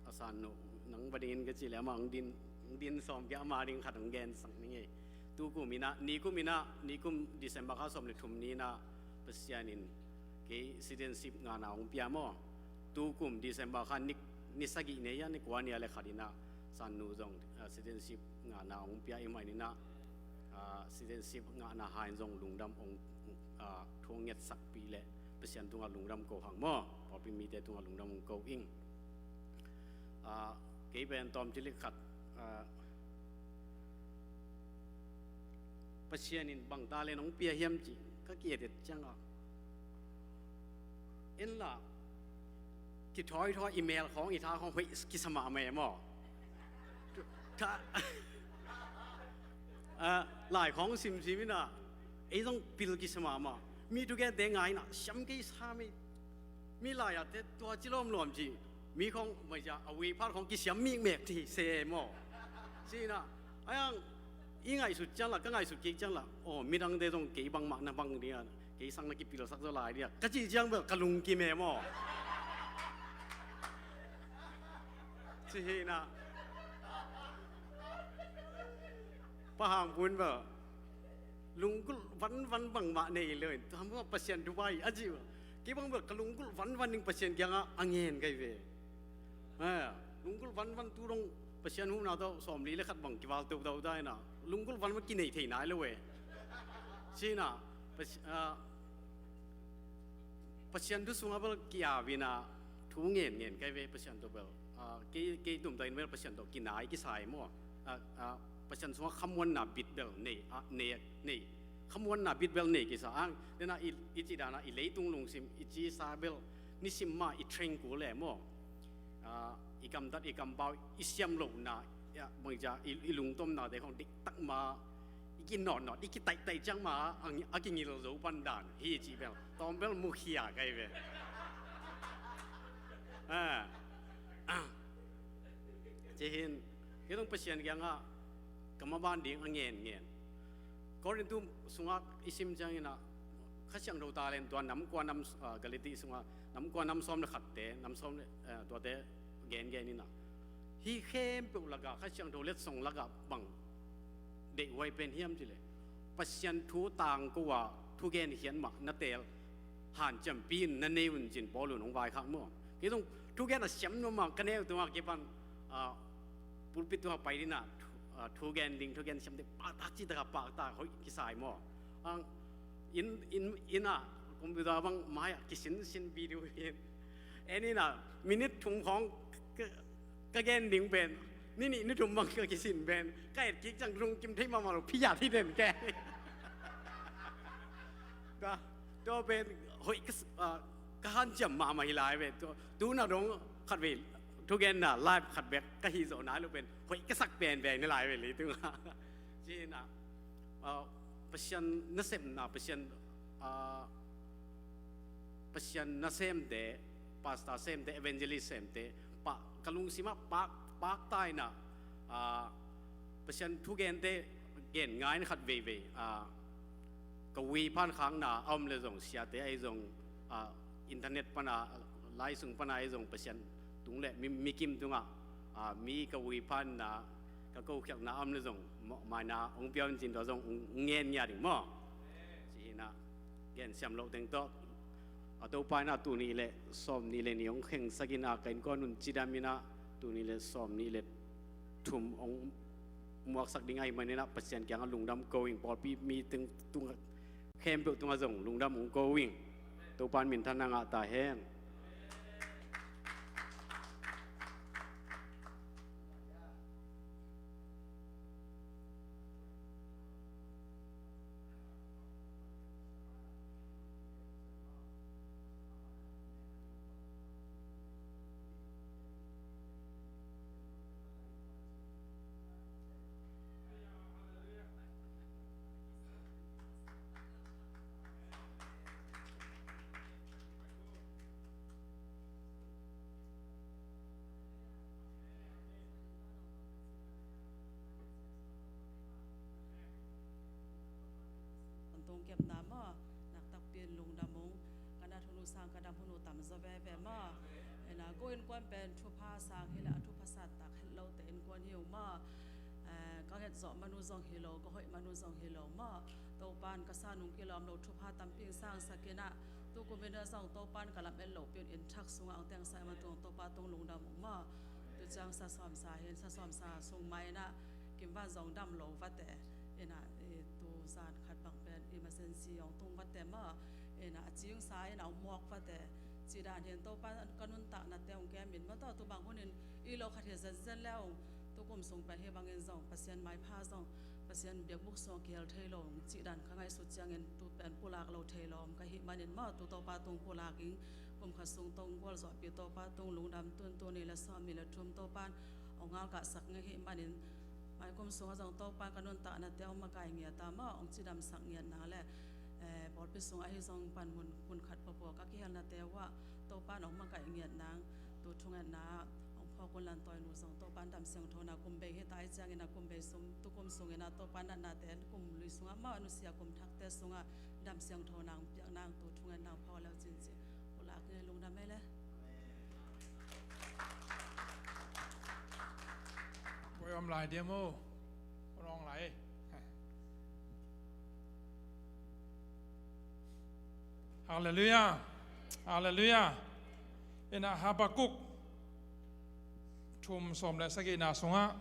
a San nu, nang va ding in ka cih leh amah hong din, hong din sawm kei, ama ding khat hong gensak ning ei. Tu kum in ah, ni kum in ah, ni kum December kha sawm le thum ni in ah Pasian in kei citizenship ngahna hong pia maw. Tu kum December kha ni, ni sagih ni a, ni kua ni a le khat in ah San nu zong, ah, citizenship ngahna hong pia ahih manin ah, ah, citizenship ngahna hai in zong lungdam hong, ah, thu hong ngetsakpih leh Pasian tungah lungdam ko hang maw. Pawlpi mite tungah lungdam hong ko ing. Ah, kei pen tawm ci lek khat, ah, Pasian in bang talent hong pia hiam cih ka ki-et et ciang a, en la, kithawithawi i mel khawng, i tha khawng hoih kisa mahmah e maw. Tha, ah, lai khawng simsim in ah, ei zong pil kisa mahmah. Mi thugente ngai in ah siam kei sam ei. Mi lai-ate tua ci lawmlawm cih, mi khawng mai cia a wei phat khawng kisiam mikmek thei se maw. Ci in ah, a hiang i ngaihsut ciang la, ka ngaihsut kik ciang la, aw, midangte zong kei bangmah na bang ding a, kei sang na kipilsak zaw lai ding a ka cih ciang bel ka lungkim e maw. Ci hi in ah, Pa Hang Pun bel lunggulh vanvan bangmah nei lo in, tua mah Pasian thu pai a cih bel, kei bang bel ka lunggulh vanvan ding Pasian kiangah a ngen ka hi ve. Eh, lunggulh vanvan tu dong Pasian huhna tawh sawmli le khat bang kival toto ta in ah, lunggulh vanvan kinei thei nai lo e. Ci in ah, Pasi-, ah, Pasian thu sungah bel ki-ap in ah thu ngenngen ka hi ve Pasian tawh bel. Ah, kei, kei tumtah in bel Pasian tawh kinai kisa hi maw. Ah, ah, Pasian sungah khamuanna bit bel nei, ah, nei, nei. Khamuanna bit bel nei kisa ang. Dena i, i cih dan a i leitung lungsim, i cisa bel nisim mah i treng kul e maw. Ah, i gamtat, i kampau, i siam lohna, ya, bang cia, i, i lungtomnate khawng diktak ma, i kinawtnawt, i kitaihtaih ciang ma, a, a kingil zo pan dan hi cih bel tawm bel mukhia ka hi ve. Ah. Ci hi in, hi dong Pasian kiangah ka maban ding a ngenngen. Korintu sungah i sim ciangin ah, Kha Siangtho talent tua nam kua nam, ah, Galati sunga nam kua nam sawm le khatte, nam sawm le, eh, tuate gengen ina. Hih khempeuh lakah Kha Siangtho letsong lakah bang deihhuai pen hiam cileh, Pasian thu tangko a thugen khiat mah na teel hanciampi in na nei un cin Paul un hong vaikhak maw. Kei zong thugen a siam nuam a ka neu tungah kipan, ah, pulpit tungah pai dina, thu, ah, thugen ding, thugen siam ding, paktak citaka paktak hoih kisai maw. Ang, in, in, ina, computer bang mai-ah kisinsin video in. En ina, minute thum khawng ka, ka gen ding pen, ni nih ni thum bang ka kisin pen, ka et kik ciang lungkim thei mahmah lo, phiat hi den ke. Tua, tua pen, hoih ka s-, ah, ka hanciam mahmah hi lai ve. Tua, tuna dong khat ve, thugenna, live khat bek ka hih zawh nai lo pen, hoih ka sak pen pen hi lai ve leitungah. Ci ina, ah, Pasian nasepna, Pasian, ah, Pasian nasemte, pastor semte, evangelist semte, pa, ka lungsimah pak, pakta ina, ah, Pasian thugente gen ngai in khat veivei, ah, ka ui phan khakna a om le zong siate ahi zong, ah, internet pana, lai sung pana ahi zong Pasian tung le mi, mi kim tungah, ah, mi ka ui phanna, ka kokhialhna a om le zong, mawhmaina hong pia un cin tua zong hong, hong ngen ngia ding maw. Ci ina, gen siam loh teng tawh, a Topa ina tuni le sawm nih le nih hong khengsak ina ka innkuan un cidam ina tuni le sawm nih le thum hong muaksak ding ahi manin ah Pasian kiangah lungdam ko ing, pawlpi mi teng tungah khempeuh tungah zong lungdam hong ko ing. Topa in minthanna ngah ta hen. An tungkepna maw, naktakpi in lungdam ung. Ka nat hun uh sang ka dam hun uh tamzaw veve maw. Ena, ko innkuan pen thupha sang hileh a thupha sattak het lote innkuan hi uh maw. Eh, ka nget zawh man uh zong hi lo, ka hoih man uh zong hi lo maw. Topan ka sa nung kilawm lo thupha tampi in sangsak inah, tukum inah zong Topan ka lam en lopi un inn thak sungah hong tengsa i man tung Topa tung lungdam ung maw. Tu ciang sa sawmsa hin, sa sawmsa sung mai inah Kim Van zong dam lo vate. Inah, i, tu zan khat bang pen emergency hong tung vate maw. Inah a cingsa inah hong muak vate. Cidan hin Topan ka nuntaknate hong kem in maw, tawh tu bang hunin i lo khat hi zenzen le hong tukum sung pen hi bangin zong Pasian maipha zong Pasian biakbuk sung kihel thei lo hong cihdan ka ngaihsut ciangin tu pen pulak lo thei lo om ka hih manin maw, tu Topa tung pulak ing. Kum khat sung tong gualzawhpi Topa tung lungdam tun, tuni le sawm ni le thum Topan hong ngalkahsak ngei hih manin, maikum sungah zong Topan ka nuntaknate hong makai ngiat a maw, hong cidamsak ngiat nang le, eh, pawlpi sungah ahi zong pan mun, mun khat pawpaw ka kihelnate uhah Topan hong makai ngiat nang, tu thungetna ah hong phawk un, lantawi nu zong Topan dam siangthona kum bei hi ta i ciangin a kum bei sung, tukum sungin a Topan natnate kum lui sungah maw, nusia kum thakte sungah dam siangthona hong piak nang, tu thungetna hong phawk leu cin ci. Pulak ngei lungdam ei le. Poi om lai diam o. Poi om lai. Halleluiah. Halleluiah. Inah Habakuk thum sawm le sagihna sungah,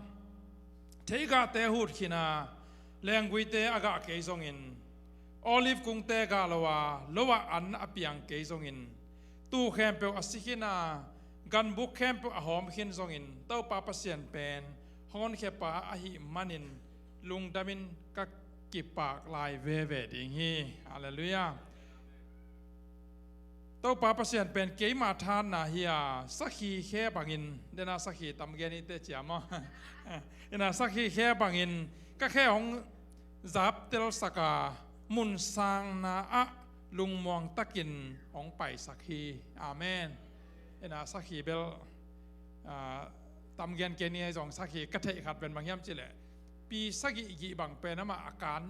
theigahte hut khin a, lengguite a gah kei zongin, olive kungte gah lo a, lo ah an a piang kei zongin, tuu khempeuh a si khin a, ganbuk khempeuh a hawm khin zongin, Topa Pasian pen hong honkhiapa ahih manin lungdamin ka kipak lai veve ding hi. Halleluiah. Topa Pasian pen keima thanna hi a, sakhi khe bangin, dena sakhi tam gen i te cia maw. Ina sakhi khe bangin ka khe hong zaptelsak a, mun sangna ah lungmuang takin hong paisak hi. Amen. Ina sakhi bel, ah, tam gen kei ni ahi zong sakhi ka theih khat pen bang hiam cileh, pi sagih gih bang pen amah a kan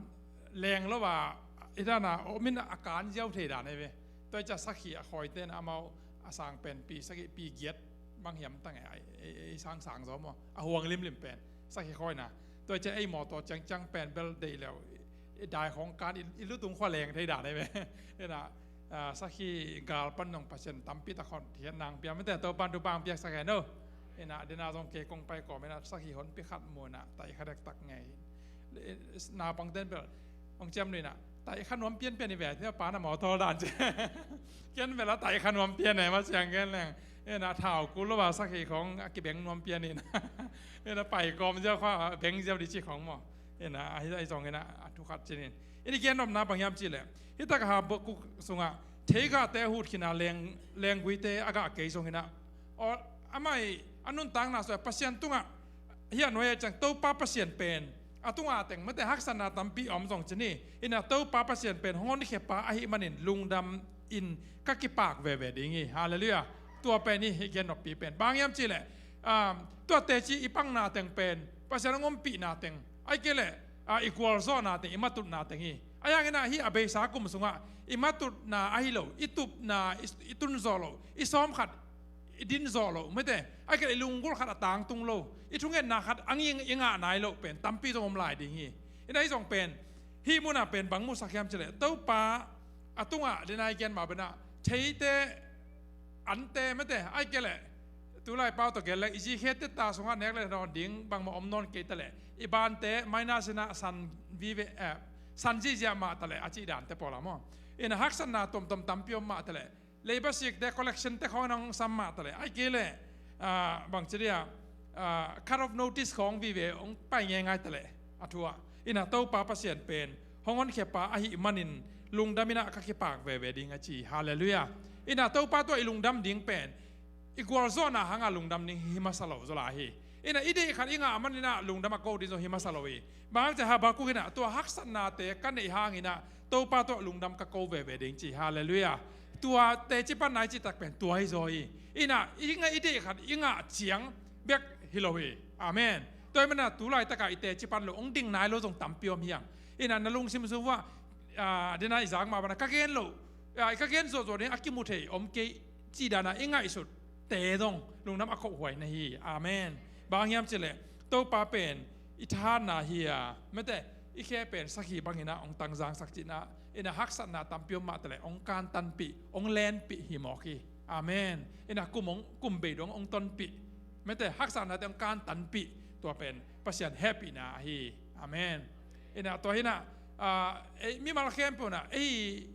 leng lo a, i dan a om in a kan ziau thei dan ei ve. Tua i ca sakhi a khawite na amau a sang pen pi sagih pi giat bang hiam tang e, ei, ei, ei sang sang zaw maw, a huang limlim pen sakhi khawina. Tua i ca ei mawtaw ciangciang pen bel deih leu i dai khawng kan i, i lutung khua leng thei dan ei ve. Ina, ah, sakhi gal pan zong Pasian tampi tak hon thian nang pia mete Topan tu bang piak sak hen o. Ina, dena zong kei kong pai kawm ina sakhi hon pi khat mu ina tai kha dektak ngei. Naupangten bel hong ciam nuina tai kha nuam pianpian i ve, tia pa na mawtaw dan ci. Ken bel a tai kha nuam pian e, ma siang ken leng. Ina thau kul lo a sakhi khawng a kibeng nuam pian ina. Ina pai kawm ziau kha beng ziau di ci khawng maw. Ina, ahi, ahi zong ina, a thu khat cinin. Ina gen nopna bang hiam cih leh, hi tak a Habakkuk sungah theigahte a hut khin a leng, lengguite a gah kei zong ina. Aw, amah i a nuntakna sungah Pasian tungah hi a nuai a ciang Topa Pasian pen a tungah teng mete haksatna tampi a om zong ci ni. Ina Topa Pasian pen hong honkhia pa ahih manin lungdam in ka kipak veve ding hi. Halleluiah. Tua pen hi, hi gen noppi pen. Bang hiam cih leh, um, tua teci i panna teng pen Pasian hong ompihna teng, ahih kei leh, ah, i gualzawhna teng, i matutna teng hi. Ahi hangin ah hih a beisa kum sungah i matutna ahi lo, i tupna, i, i tunzawh lo, i sawm khat i dinzawh lo, mete, ahih kei leh i lunggulh khat a tangtung lo, i thungetna khat a ngih i ngah nai lo pen tampi zong om lai ding hi. Ina, ahi zong pen hih munah pen bang musak hiam cih leh Topa a tungah dena i gen mah bangin ah theite, ante, mete, ahih kei leh tulai pau tawh gen leng i zikhete ta sungah nek le nawn ding bangmah om nawn kei ta leh, i bante minus ina san vive, eh, san zihziah mah ta leh a cih dante pawl a maw. Ina haksatna tuamtuam tampi om mah ta leh, leiba sikte, collection te khawng in hong sam mah ta leh, ahih kei leh, ah, bang ci dia, ah, cut off notice khawng vive hong pai ngeingai ta leh a thu ah. Ina Topa Pasian pen hong honkhia pa ahih manin lungdam ina ka kipak veve ding a ci. Halleluiah. Ina Topa tungah i lungdam ding pen i gualzawhna hanga lungdam ding hi masa lo zaw lai hi. Ina i deih khat i ngah man ina lungdam a ko ding zong hi masa lo hi. Bang hang cih leh Habakkuk ina tua haksatnate ka neih hang ina Topa tungah lungdam ka ko veve ding ci. Halleluiah. Tua teci panna i cih tak pen tua hi zaw hi. Ina i ngah, i deih khat i ngah ciang bek hi lo hi. Amen. Tua ahih manin ah tulaitak a i teci pan lo hong ding nai lo zong tampi om hi hang. Ina na lungsim sung uah, ah, dena i zak mah bangin ah ka gen lo, ah, ka gen zawhzawh ding a kimu thei om kei cih dan a i ngaihsut te zong lungdam a khohhuai na hi. Amen. Bang hiam cih leh Topa pen i thahatna hi a, mete, i khe pen sakhi bangin ah hong tangzangsak cihna, ina haksatna tampi om mah ta leh hong kantanpih, hong lenpih hi mawk hi. Amen. Ina kum hong, kum bei dong hong tonpih, mete, haksatnate hong kantanpih, tua pen Pasian hehpihna ahi. Amen. Ina tua hi ina, ah, ei mimal khempeuh ina ei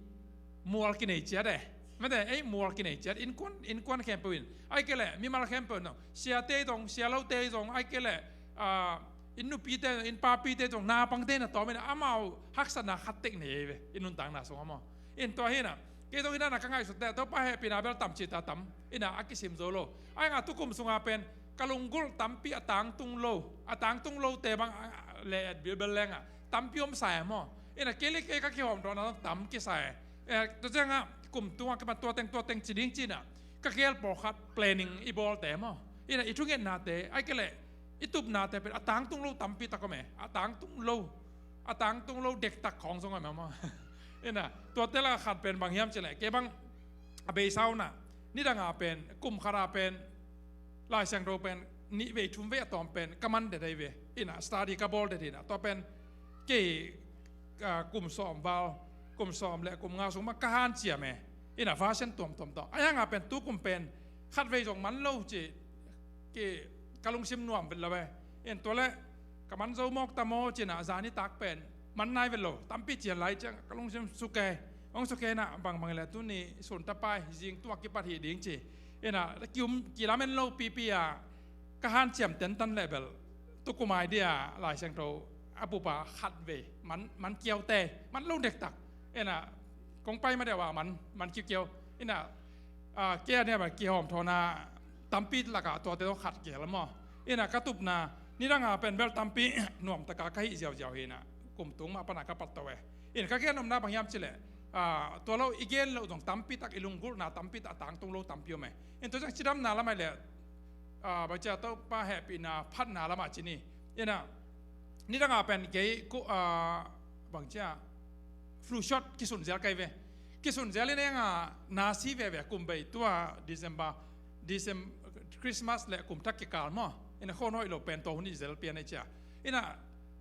mual kinei ciat e. Mete, ei mual kinei ciat, innkuan, innkuan khempeuh in. Ahih kei leh mimal khempeuh in, siate zong, sialote zong, ahih kei leh, ah, inn nupite, inn papite zong, naupangte ina tawm ina amau haksatna khat tek nei ve, i nuntakna sungah maw. Ina tua hi ina, kei zong hi ina ka ngaihsut teh, Topa hehpihna bel tam cih ta tam, ina a kisim zo lo. Ahih hang a tukum sunga pen ka lunggulh tampi a tangtung lo, a tangtung lote bang, ah, le bilbel leng a tampi om sa e maw. Ina kei le kei ka kihawmthawhna tam kisa e. Eh, tua ciang a kum tung a kipan tua teng, tua teng ci ding ci ina ka gel pawlkhat planning i bawlte maw. Ina i thungetnate, ahih kei leh i tupnate pen a tangtung lo tampi tak om e. A tangtung lo, a tangtung lo dektak khawng zong om e maw. Ina tuate lak a khat pen bang hiam cih leh, kei bang a beisa un ah nidang a pen, kum khat a pen Lai Siangtho pen nih vei thum vei a tawm pen ka man det ahi ve. Ina study ka bawl det hi ina, tua pen kei, ah, kum sawm val, kum sawm le kum nga sung mah ka hanciam e. Ina version tuamtuam tawh, ahih hang a pen tukum pen khat vei zong man lo ci, kei ka lungsim nuam vet lo e. Ina tua leh ka man zo mawk ta maw ci ina, zani tak pen man nai vet lo, tampi cian lai ciang ka lungsim suk e. Hong suk e ina, bangbang leh tuni sun tapai, zing tua kipat hi ding ci. Ina kium kilamen lo pipi a ka hanciam tentan leh bel tukum ai dia Lai Siangtho a bup a khat vei man, man kiaute, man lo dektak. Ina kong pai ma deuh a man, man kiukiau. Ina, ah, kei a nia bel kihawmthawhna tampi lak a tuate tawh khat gel maw. Ina ka tupna nidang a pen bel tampi nuamtak a ka hih ziauziau hi ina, kum tung mah pan a ka pat to e. Ina ka gen nopna bang hiam cih leh, ah, tua lo i gen loh zong tampi tak, i lunggulhna tampi tak a tangtung lo tampi om e. Ina tua ciang cidamna lam ahih leh, ah, bang ci a, Topa hehpihna phatna lam ah ci ni. Ina nidang a pen kei ku, ah, bang ci a, flu shot kisun zel kai ve. Kisun zel in a iang a nasi veve kum bei tua December, December, Christmas le kum thak kikal maw. Ina khon hoih lo pen tua hun i zel pian ei cia. Ina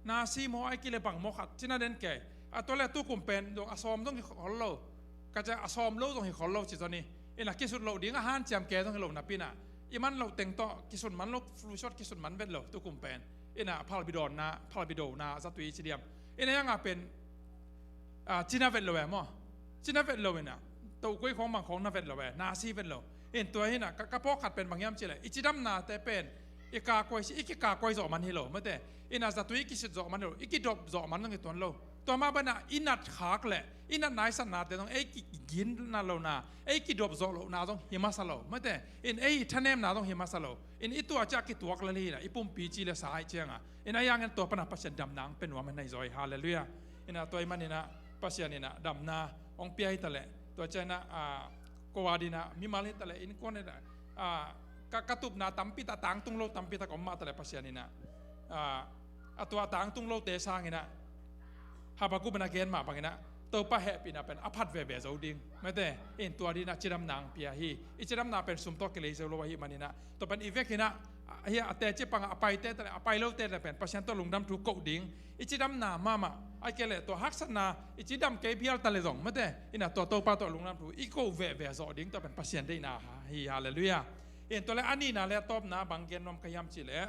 nasi maw ai kile bang maw khat cina den kei. A tua le tu kum pen zong a sawm zong hi khol lo. Ka cia a sawm lo zong hi khol lo ci zoni. Ina kisut lo ding a hanciam ke zong hi lo napi na. I man lo teng tawh kisun man lo flu shot kisun man vet lo tu kum pen. Ina phalbi donna, phalbi dona zatui ci diam. Ina iang a pen a, cina vet lo e maw. Cina vet lo ina. To koi khong bang khong na vet lo e. Nasi vet lo. In tua hina ka, ka pawk khat pen bang hiam ci le. I cidamna te pen. I ka koi si, i kika koi zawh man hi lo. Mate. Ina zatui i kisit zawh man hi lo. I kidop zawh man zong i tuan lo. Tua ma bana i nat khak le. I nat nai san na te zong. Ei kigin na lo na. Ei kidop zawh lo na zong hi masa lo. Mate. In ei i thanem na zong hi masa lo. In i tua cia kituak le hi na. I pumpi ci le sa ai cianga. In a iang en tua pana Pasian dam nang pen nuam hen na i zoi. Hallelujah. Ina tua i manina Pasian ina damna ong pia hi tale. Tua ciana a kowa dina mimal hi tale in kuan ina a ka, ka tupna tampi ta tangtung lo tampi ta kong ma tale Pasian ina a, a tua tangtung lo te sang ina Habakkuk bena gen ma bang ina Topa hehpihna pen a phat veve zo ding. Mate in tua dina cidam nang pia hi. I cidamna pen sum tawh kilei zo lo ahi manina tua pen i vekina hi a teci panga a paite tale a pai lote tale pen Pasian tawh lungdam thu koh ding. I cidamna mama ai kele tua haksatna i cidam kei phial tale zong mate ina tua Topa tawh lungdam thu i koh veve zawh ding tua pen Pasian deihna hi. Hallelujah. In tua le a nihna le a tawpna bang gen nuam ka hiam ci le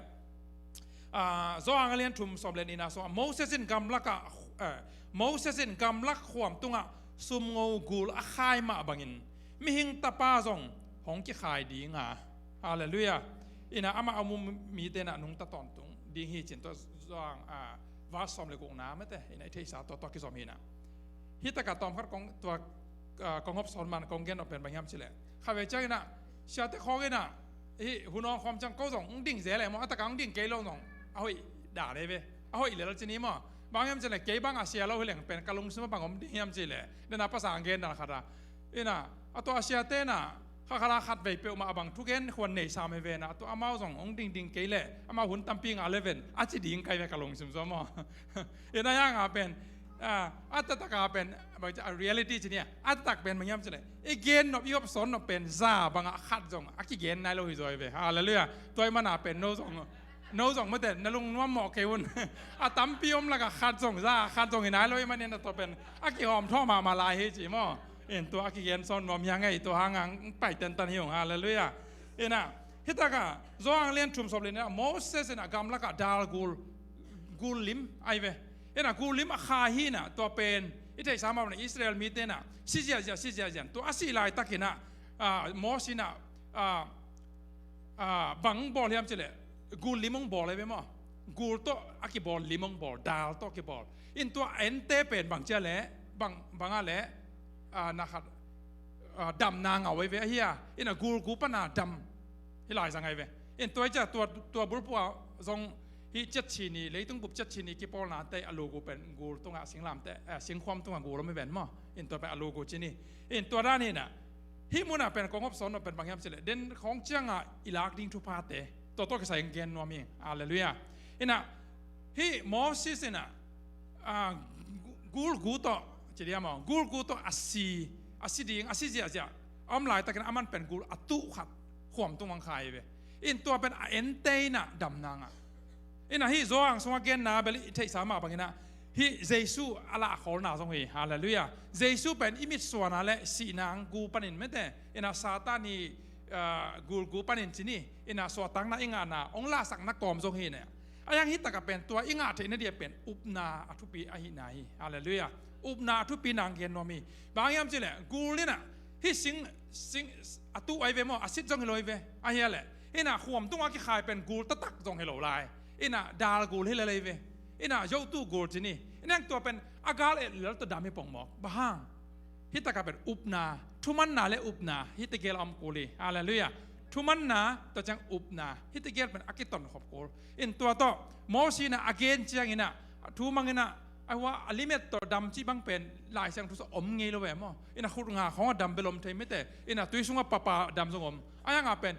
a, Zawhang a lian thum sawm le nihna sawng a Moses in gamlak ah, eh, Moses in gamlak khuam tungah sumngo gul a khai mah bangin mihing tapa zong hong kikhai dinga. Hallelujah. Ina ama a mu mite na nungta tawntung ding hi cin tua Zawhang a, verse sawm le gukna mate ina i theihsa tua tua kizom hina. Hi taka tawm khat kong tua, a, kong hop sawn man kong gen op pen bang hiam ci le kha ve ciang ina siate khawng ina hi hun awng khawm ciang ko zong ong ding zel e maw a taka ong ding kei lo zong a hoih da le ve a hoih lel ci ni maw. Bang hiam ci le kei bang a sia lo hi leng pen ka lungsim a bang om ding hiam ci le dena pasang gen dan khata ina a tua a siate na kha khala khat vei peuhmah a bang thugen khuan nei sam hi ve na a tua amau zong ong ding ding kei le amau hun tampi nga le ven a ci ding kai ve ka lungsim zaw maw. Ina iang a pen a, a tatak a pen bang a reality ci nia a tatak pen bang hiam ci le i gen nop i hop sawn nop pen za bang a khat zong a kigen nai lo hi zaw hi ve. Hallelujah. Tua i mana pen no zong no zong mate na lung nuam mawh kei un. A tampi om laka khat zong za khat zong hi nai lo i manin a tua pen a kihawm thaw mahmah lai hi ci maw. In tua a kigen sawn nuam hiang ei tua hang ang pai tentan hi ung. Hallelujah. Ina hi taka Zawhang lian thum sawm le nihna Moses ina gamlaka dal gul gul lim ai ve. Ina gul lim a kha hi ina tua pen i theihsa mah ina Israel mite na si ziahziah si ziahziah tua a si laitak ina a, Moses ina a, a, bang bawl hiam ci le gul lim ong bawl ai ve maw. Gul tawh a kibawl lim ong bawl dal tawh a kibawl in tua a ente pen bang cia le bang banga le a, na khat a, damna ngau ai ve ahi a ina gul gu pana dam hi lai zang ai ve. In tua i cia tua, tua bulpua zong hi ciat chini leitung bup ciat chini kipawlna te a lugu pen gul tunga singlam te a, singkhuam tunga gul om hi ven maw. In tua pen a lugu cini in tua dan hina hi muna pen kong hop sawn no pen bang hiam ci le den khawng cianga i lak ding thuphate tua tawh kisai gen nuam hi. Hallelujah. Ina hi Moses ina a, gul gu tawh ci diam aw gul gu tawh a si a si ding a si ziahziah a om laitakin a man pen gul a tuh khat khuam tung ang khai ve. In tua pen a ente ina damna ngah ina hi Zawhang sunga genna bel i theihsa mah bangina hi Jesu a lahkhawlna zong hi. Hallelujah. Jesu pen i mitsuana le sihna ang gu panin mete ina Satan hi a, gul gu panin cini ina suahtakna i ngahna ong lahsakna kawm zong hi ne. A yang hi taka pen tua i ngah theihna dia pen upna a thupi ahihna hi. Hallelujah. Upna a thupi nang gen nuam hi. Bang hiam ci le gul ina hi sing sing a tu ai ve maw a sit zong hi lo ai ve. A hia le ina khuam tunga kikhai pen gul taktak zong hi lo lai. Ina dal gul hi le lei ve. Ina yotu gul cini ina yang tua pen a gal et lel to dam hi pong mawk bang hang. Hi taka pen upna thumanna le upna hi tegel a om kul hi. Hallelujah. Thumanna tua ciang upna hi tegel pen a kiton khop kul. In tua tawh Moses ina a gen ciang ina thu mang ina a hua a limet tawh dam ci bang pen Lai Siangtho sa om ngei lo ve maw. Ina khut nga khawng a dam bel om thei mete ina tui sunga papa dam zong om. A yang a pen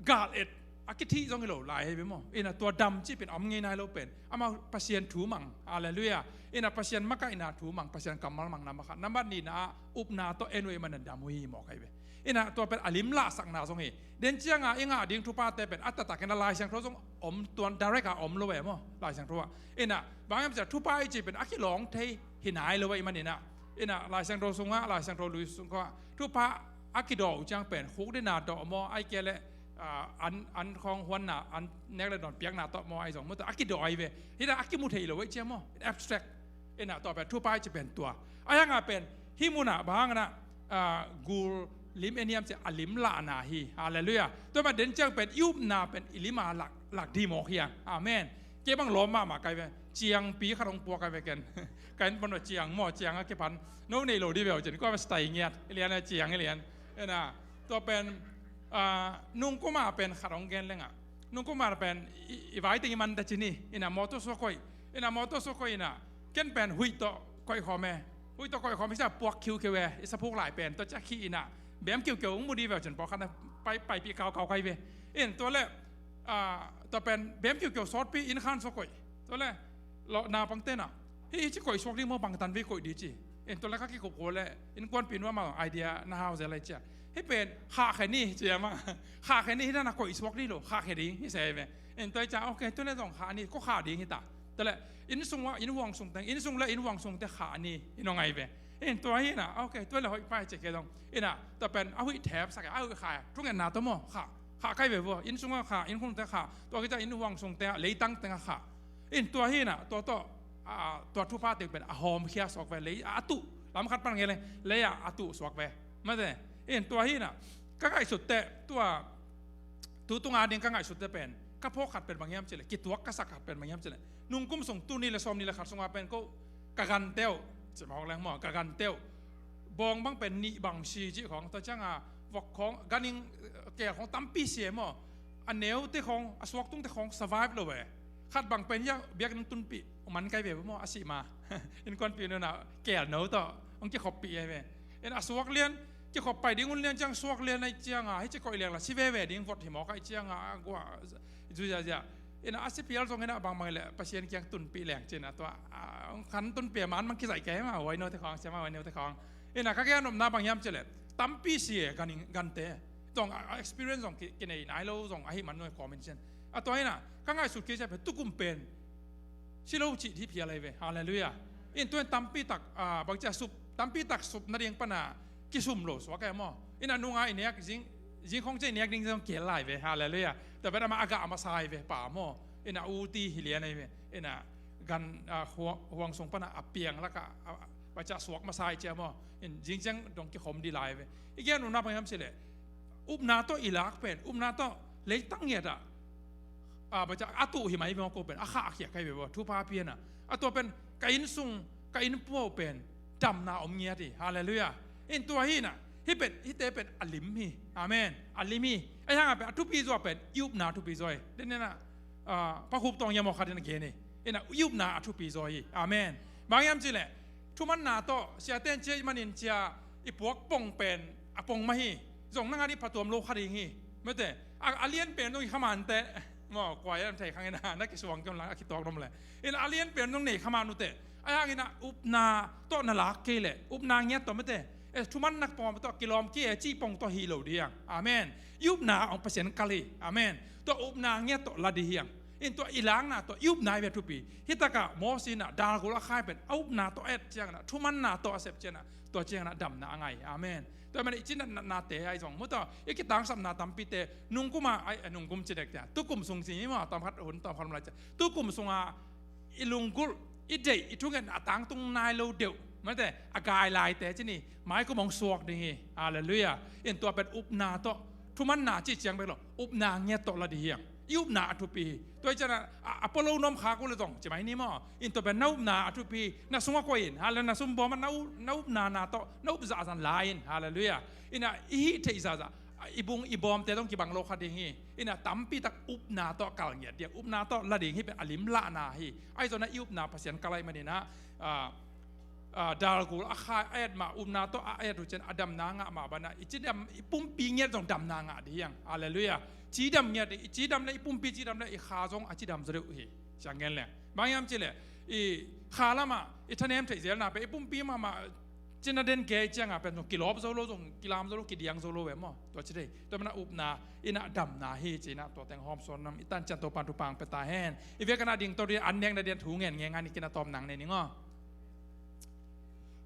gal et a kithih zong hi lo lai hi ve maw. Ina tua dam cih pen a om ngei nai lo pen amau Pasian thu mang. Halleluiah. Ina Pasian makaihna thu mang, Pasian kammal mang, nambat khat. Nambat nihna ah upna tawh en uh ahih manin dam uh hi mawk ahi ve. Ina tua pen a limlahsakna zong hi. Den cianga i ngah ding thuphate pen a taktakin a Lai Siangtho zong om, tuan direct a om lo ve maw, Lai Siangtho ah. Ina bang hiam cih leh thupha i cih pen a kilawng thei hi nai lo ahih manin ah. Ina Lai Siangtho sungah, Lai Siangtho lui sungah thupha a kidaw uh ciang pen khukdina daw maw, ahih kei leh, ah, an, an khawng huanna, an nek le dawn piakna tawh maw, ahi zong maw, tua a kidaw ahi ve. Hi ina a kimu thei lo ahih ciang maw, abstract. Ina tua pen thupha i cih pen tua. Ahi hangah pen hih munah bang hangin ah, ah, gul lim en hiam cih leh a limlahna hi. Halleluiah. Tua mah den ciang pen i upna pen i lim a lak, lak dih mawk hi hang. Amen. Kei bang lawm mahmah ka hi ve. Ciangpi khat hong puak ka hi ve ken. Ka inn pan uh ciang maw, ciang a kipan. No neih lo dih ve uh cin, kua pen stai ngiat. I lian a ciang i lian. Ina tua pen, ah, nungkum a pen khat hong gen leng ah, nungkum a pen i, i vai teng i man ta cin hi. Ina mawtaw sua koih. Ina mawtaw sua koih ina ken pen huih tawh koih khawm e. Huih tawh koih khawm hi sa puak khiukhiu e. I saphuk lai pen tua ciah khih ina bem kiukeu hong mu dih ve uh cin, pawlkhat na pai, paipih kaukau ka hi ve. In tua leh, ah, tua pen bem kiukeu sawtpi inn khan sua koih. Tua leh naupangte na, hih, hih ci koih suak ding maw, bangtan vei koih dih ci. In tua leh ka kikup kul leh innkuanpi nu amah idea na hau zel lai cia. Hih pen khah khen ni cia mah. Khah khen ni, hih na na koih suak dih lo, khah khen ding hi se ve. In tua hi cia, ok, tua leh zong khah ni, ko khah ding hi ta. Tua leh inn sung ah, inn huang sung teng, inn sung leh inn huang sungte khah ni, in hong ai ve. In tua hi na, ok, tua leh hoih pai ci kei zong. Ina tua pen a huih thep sak e, a huih khah e, thungetna tawh maw, khah, khah ka hi ve vua. Inn sungah khah, inn khungte khah, tua kei cia inn huang sungte ah, leitang tengah khah. In tua hi na, tua tawh, ah, tua thupha teng pen a hawmkhia suak ve, lei a tuh, lam khat pan ngei leng, lei ah a tuh suak ve. Mate, in tua hi na, ka ngaihsut teh, tua, tu tunga ding ka ngaihsut teh pen, ka phawk khat pen bang hiam cih leh, kituak ka sak khat pen bang hiam cih leh, nungkum sung, tul nih leh sawmnih leh khat sungah pen ko, ka gante uh, ci mawk leng maw, ka gante uh. Bawng bang pen nih bang si cih khawng, tua cianga vok khawng, ganhing, eh, keel khawng tampi si e maw. A neute khawng, a suaktungte khawng survive lo ve. Khat bang pen hiah biakinn tunpih man ka hi ve maw, a sih ma. Innkuanpi nu na keel no tawh hong kikhoppih ahi ve. In a suak lian, kikhop pai ding hun lian ciang suak lian ahih cianga, hih ci koih leng la si veve ding vot hi mawk ahih cianga, a gua, zuiziazia. Ina a si phial zong ina bangbang leh Pasian kiang tunpih leng cin a tua, a, khan tunpih a man mang kizaih kei ma, huaino te khawng, sia ma huaino te khawng. Ina ka gen nopna bang hiam cih leh, tampi si e, gan, gante. Zong a, a experience zong ki, kinei nai lo zong ahih man zong kawm in cin. A tua ina, ka ngaihsut kei cia pen, tukum pen si lo cih hih phial ahi ve. Halleluiah. In tua in tampi tak, a, bang cia sup, tampi tak sup nading pana, kisum lo suak e maw. Ina nunga i nek zing, zing khawng cia i nek ding zong kihel lai ve. Halleluiah. Tua pen amah a gah masa ahi ve pa maw. Ina uti hi lian ahi ve. Ina gan, a, hua-, huang sung pana a piang laka, a, a, baca suak masa ahi cia maw. In zing ciang dong kikhom dih lai ve. I gen nopna bang hiam cih leh, upna tawh i lak pen, upna tawh leitang ngiat ah, a, baca a tuh hi mai maw, ko pen a khahkhia ka hi ve vua, thupha pian ah. A tua pen ka inn sung, ka inn pua uh pen damna om ngiat hi. Halleluiah. In tua hi na, hih pen, hihte pen a lim hi. Amen. A lim hi. Ahi hangah pen a thupi zaw pen i upna a thupi zaw hi. Den ina, a, Pa Khup Tawng hiam aw khat in a gen hi. Ina i upna a thupi zaw hi. Amen. Bang hiam cih leh, thumanna tawh, siate in cia i manin cia i puak pong pen a pong mah hi. Zong nang a dih phatuam lo kha ding hi. Mate, a, a lian pen zong i khaman teh. Maw, kuai an thei khang ina, na kisuang kion lang a kituak dom leh. Ina a lian pen zong nei khaman uh teh. Ahi hangin a upna tawh na lak kei leh, upna ngiat tawh mate. E, thuman nak pong tawh kilawm kei e, cih pong tawh hi lo ding. Amen. I upna hong Pasian kal hi. Amen. Tua upna ngiat tawh la ding hi hang. In tua i lakna tawh i upna hi ve thupi. Hih takah Moses in a dalgul a khai pen a upna tawh a et ciangin a, thumanna tawh a sep ciangin a, tua ciangin a damna a ngah hi. Amen. Tua ahih manin i cih natnate ahi zong, mu tawh, i kitangsapna tampite, nungkum a, ai, nungkum ci dek cia, tukum sung ci hi maw, tawmkhat hun, tawmkhat hun lai cia. Tukum sunga i lunggulh, i deih, i thungetna a tangtung nai lo deuh, mate, a gai laite ci ni, maikum hong suak ding hi. Halleluiah. In tua pen upna tawh, thumanna cih ciang bek lo, upna ngiat tawh la ding hi hang. I upna a thupi hi. Tua hi ciangin a, a, a pua lo nuam khak uh leh zong ci mai ni maw. In tua pen na upna a thupi hi. Na sungah koih in. Halleluiah. Na sum bawm ah na u-, na upna na tawh, na up zahzah in la in. Halleluiah. Ina i hih theih zahzah, i bung i bawmte zong kibang lo kha ding hi. Ina tampi tak upna tawh kal ngiat ding, upna tawh la ding hi pen a limlahna hi. Ahi zongin a i upna Pasian kal ahih manin a, a, ah, dalgul a kha a et mah, upna tawh a et uh ciang a damna ngah mah bangin i cidam, i pumpi ngiat zong damna ngah ding hi hang. Halleluiah. Cidam ngiat, i cidam le i pumpi cidam le i kha zong a cidam zaw deuh hi. Ciang gen leng bang hiam cih leh i kha lamah i thanem theih zelna pen i pumpi mahmah cina den gei ciangah pen zong kilawp zo lo, zong kilam zo lo, kidiang zo lo ve maw. Tua ci thei. Tua mana upna in a damna hi ci-in ah tua teng hawmsawn nam i tan ciang Topa'n thupha hong pia ta hen. I vekin a ding to ding an nekna ding thu ngen ngen ngan i kin a tawm nang ne ning aw.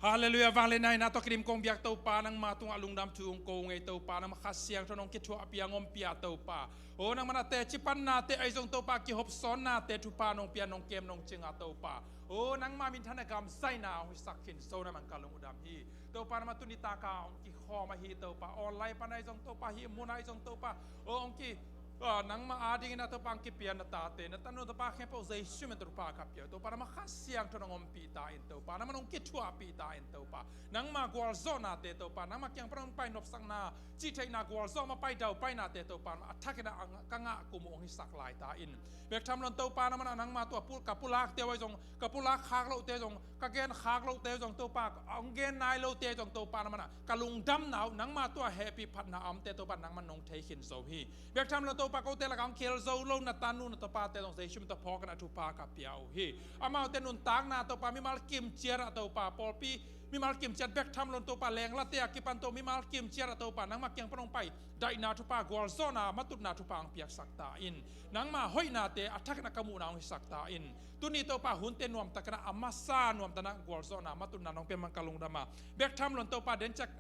Halleluiah. Vangliatna in a tawh kidim kong biak Topa, nangma tungah lungdam thu hong ko ngei Topa, nangma Kha Siangtho nong kithuahpih a hong ompih a Topa. O nangma na teci pannate ahi zong Topa kihopsawnnate thupha nong pia nong kem nong cing a Topa. O nangma minthanna gamzaina hong hisak khin zo na man ka lung uh dam hi. Topa nangma tuni taka hong kikhawm ahi Topa. Online pan ahi zong Topa, hih mun ahi zong Topa. O hong ki, ah, nangma adingin a Topa hong kipian na tate, na tanu Topa khempeuh Jesu min tawh thupha ka pia uh Topa, nangma Kha Siangtho nong ompih ta in Topa, nangma nong kithuahpih ta in Topa. Nangma gualzawhnate Topa, nangma kiang pan hong pai nopsakna, cihtheihna, gualzawh ma pai daupainate Topa, a thakin a ka ngah kum uh hong hisak lai ta in. Bek tham lo-in Topa nangma na nangma tua pu-, ka pulakte uh ahi zong, ka pulak khak lohte zong, ka gen khak lohte zong Topa, hong gen nai lote zong Topa nangma na ka lungdamna uh, nangma tua hehpih phatna a omte Topa nangma nong thei khin zo hi. Bek tham lo-in Topa kote lakah hong khel zo lo na tanu na tapate zong Jesu min tawh phawk in a thupha ka pia uh hi. Amaute nuntakna Topa mimal kimciat ah Topa pawlpi mimal kimciat bek tham lo-in Topa lenglate a kipan Topa mimal kimciat ah Topa nangma kiang pan hong pai daihna thupha, gualzawhna, matutna thupha hong piaksak ta in. Nangma hoihnate a thakin a ka muhna hong hisak ta in. Tuni Topa hunte nuamtakin a masa nuamtakin a gualzawhna, matutna nong pia man ka lungdam a. Bek tham lo-in Topa den ciat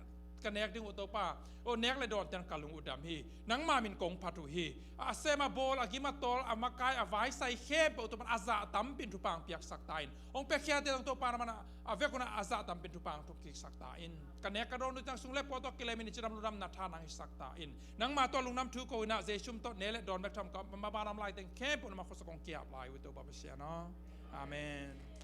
ka nek ding uh Topa, o nek le dawnte in ka lung uh dam hi. Nangma min kong phat uh hi. A sem a bawl, a gim a tawl, a makai, a vaisai khempeuh Topa a zah tampin thupha hong piaksak ta in. Hong piakkhiate zong Topa nangma na a vekun a zah tampin thupha hong thuk kiksak ta in. Ka nek ka dawn uh ciang sum le pai tawh kilem in i cidam lungdamna tha nang hisak ta in. Nangma tawh lungdam thu ko in a Jesu min tawh ne le dawn bek tham ka ma ba lam lai teng khempeuh nangma khuasak kong ki-ap lai uh Topa Pasian aw. Amen.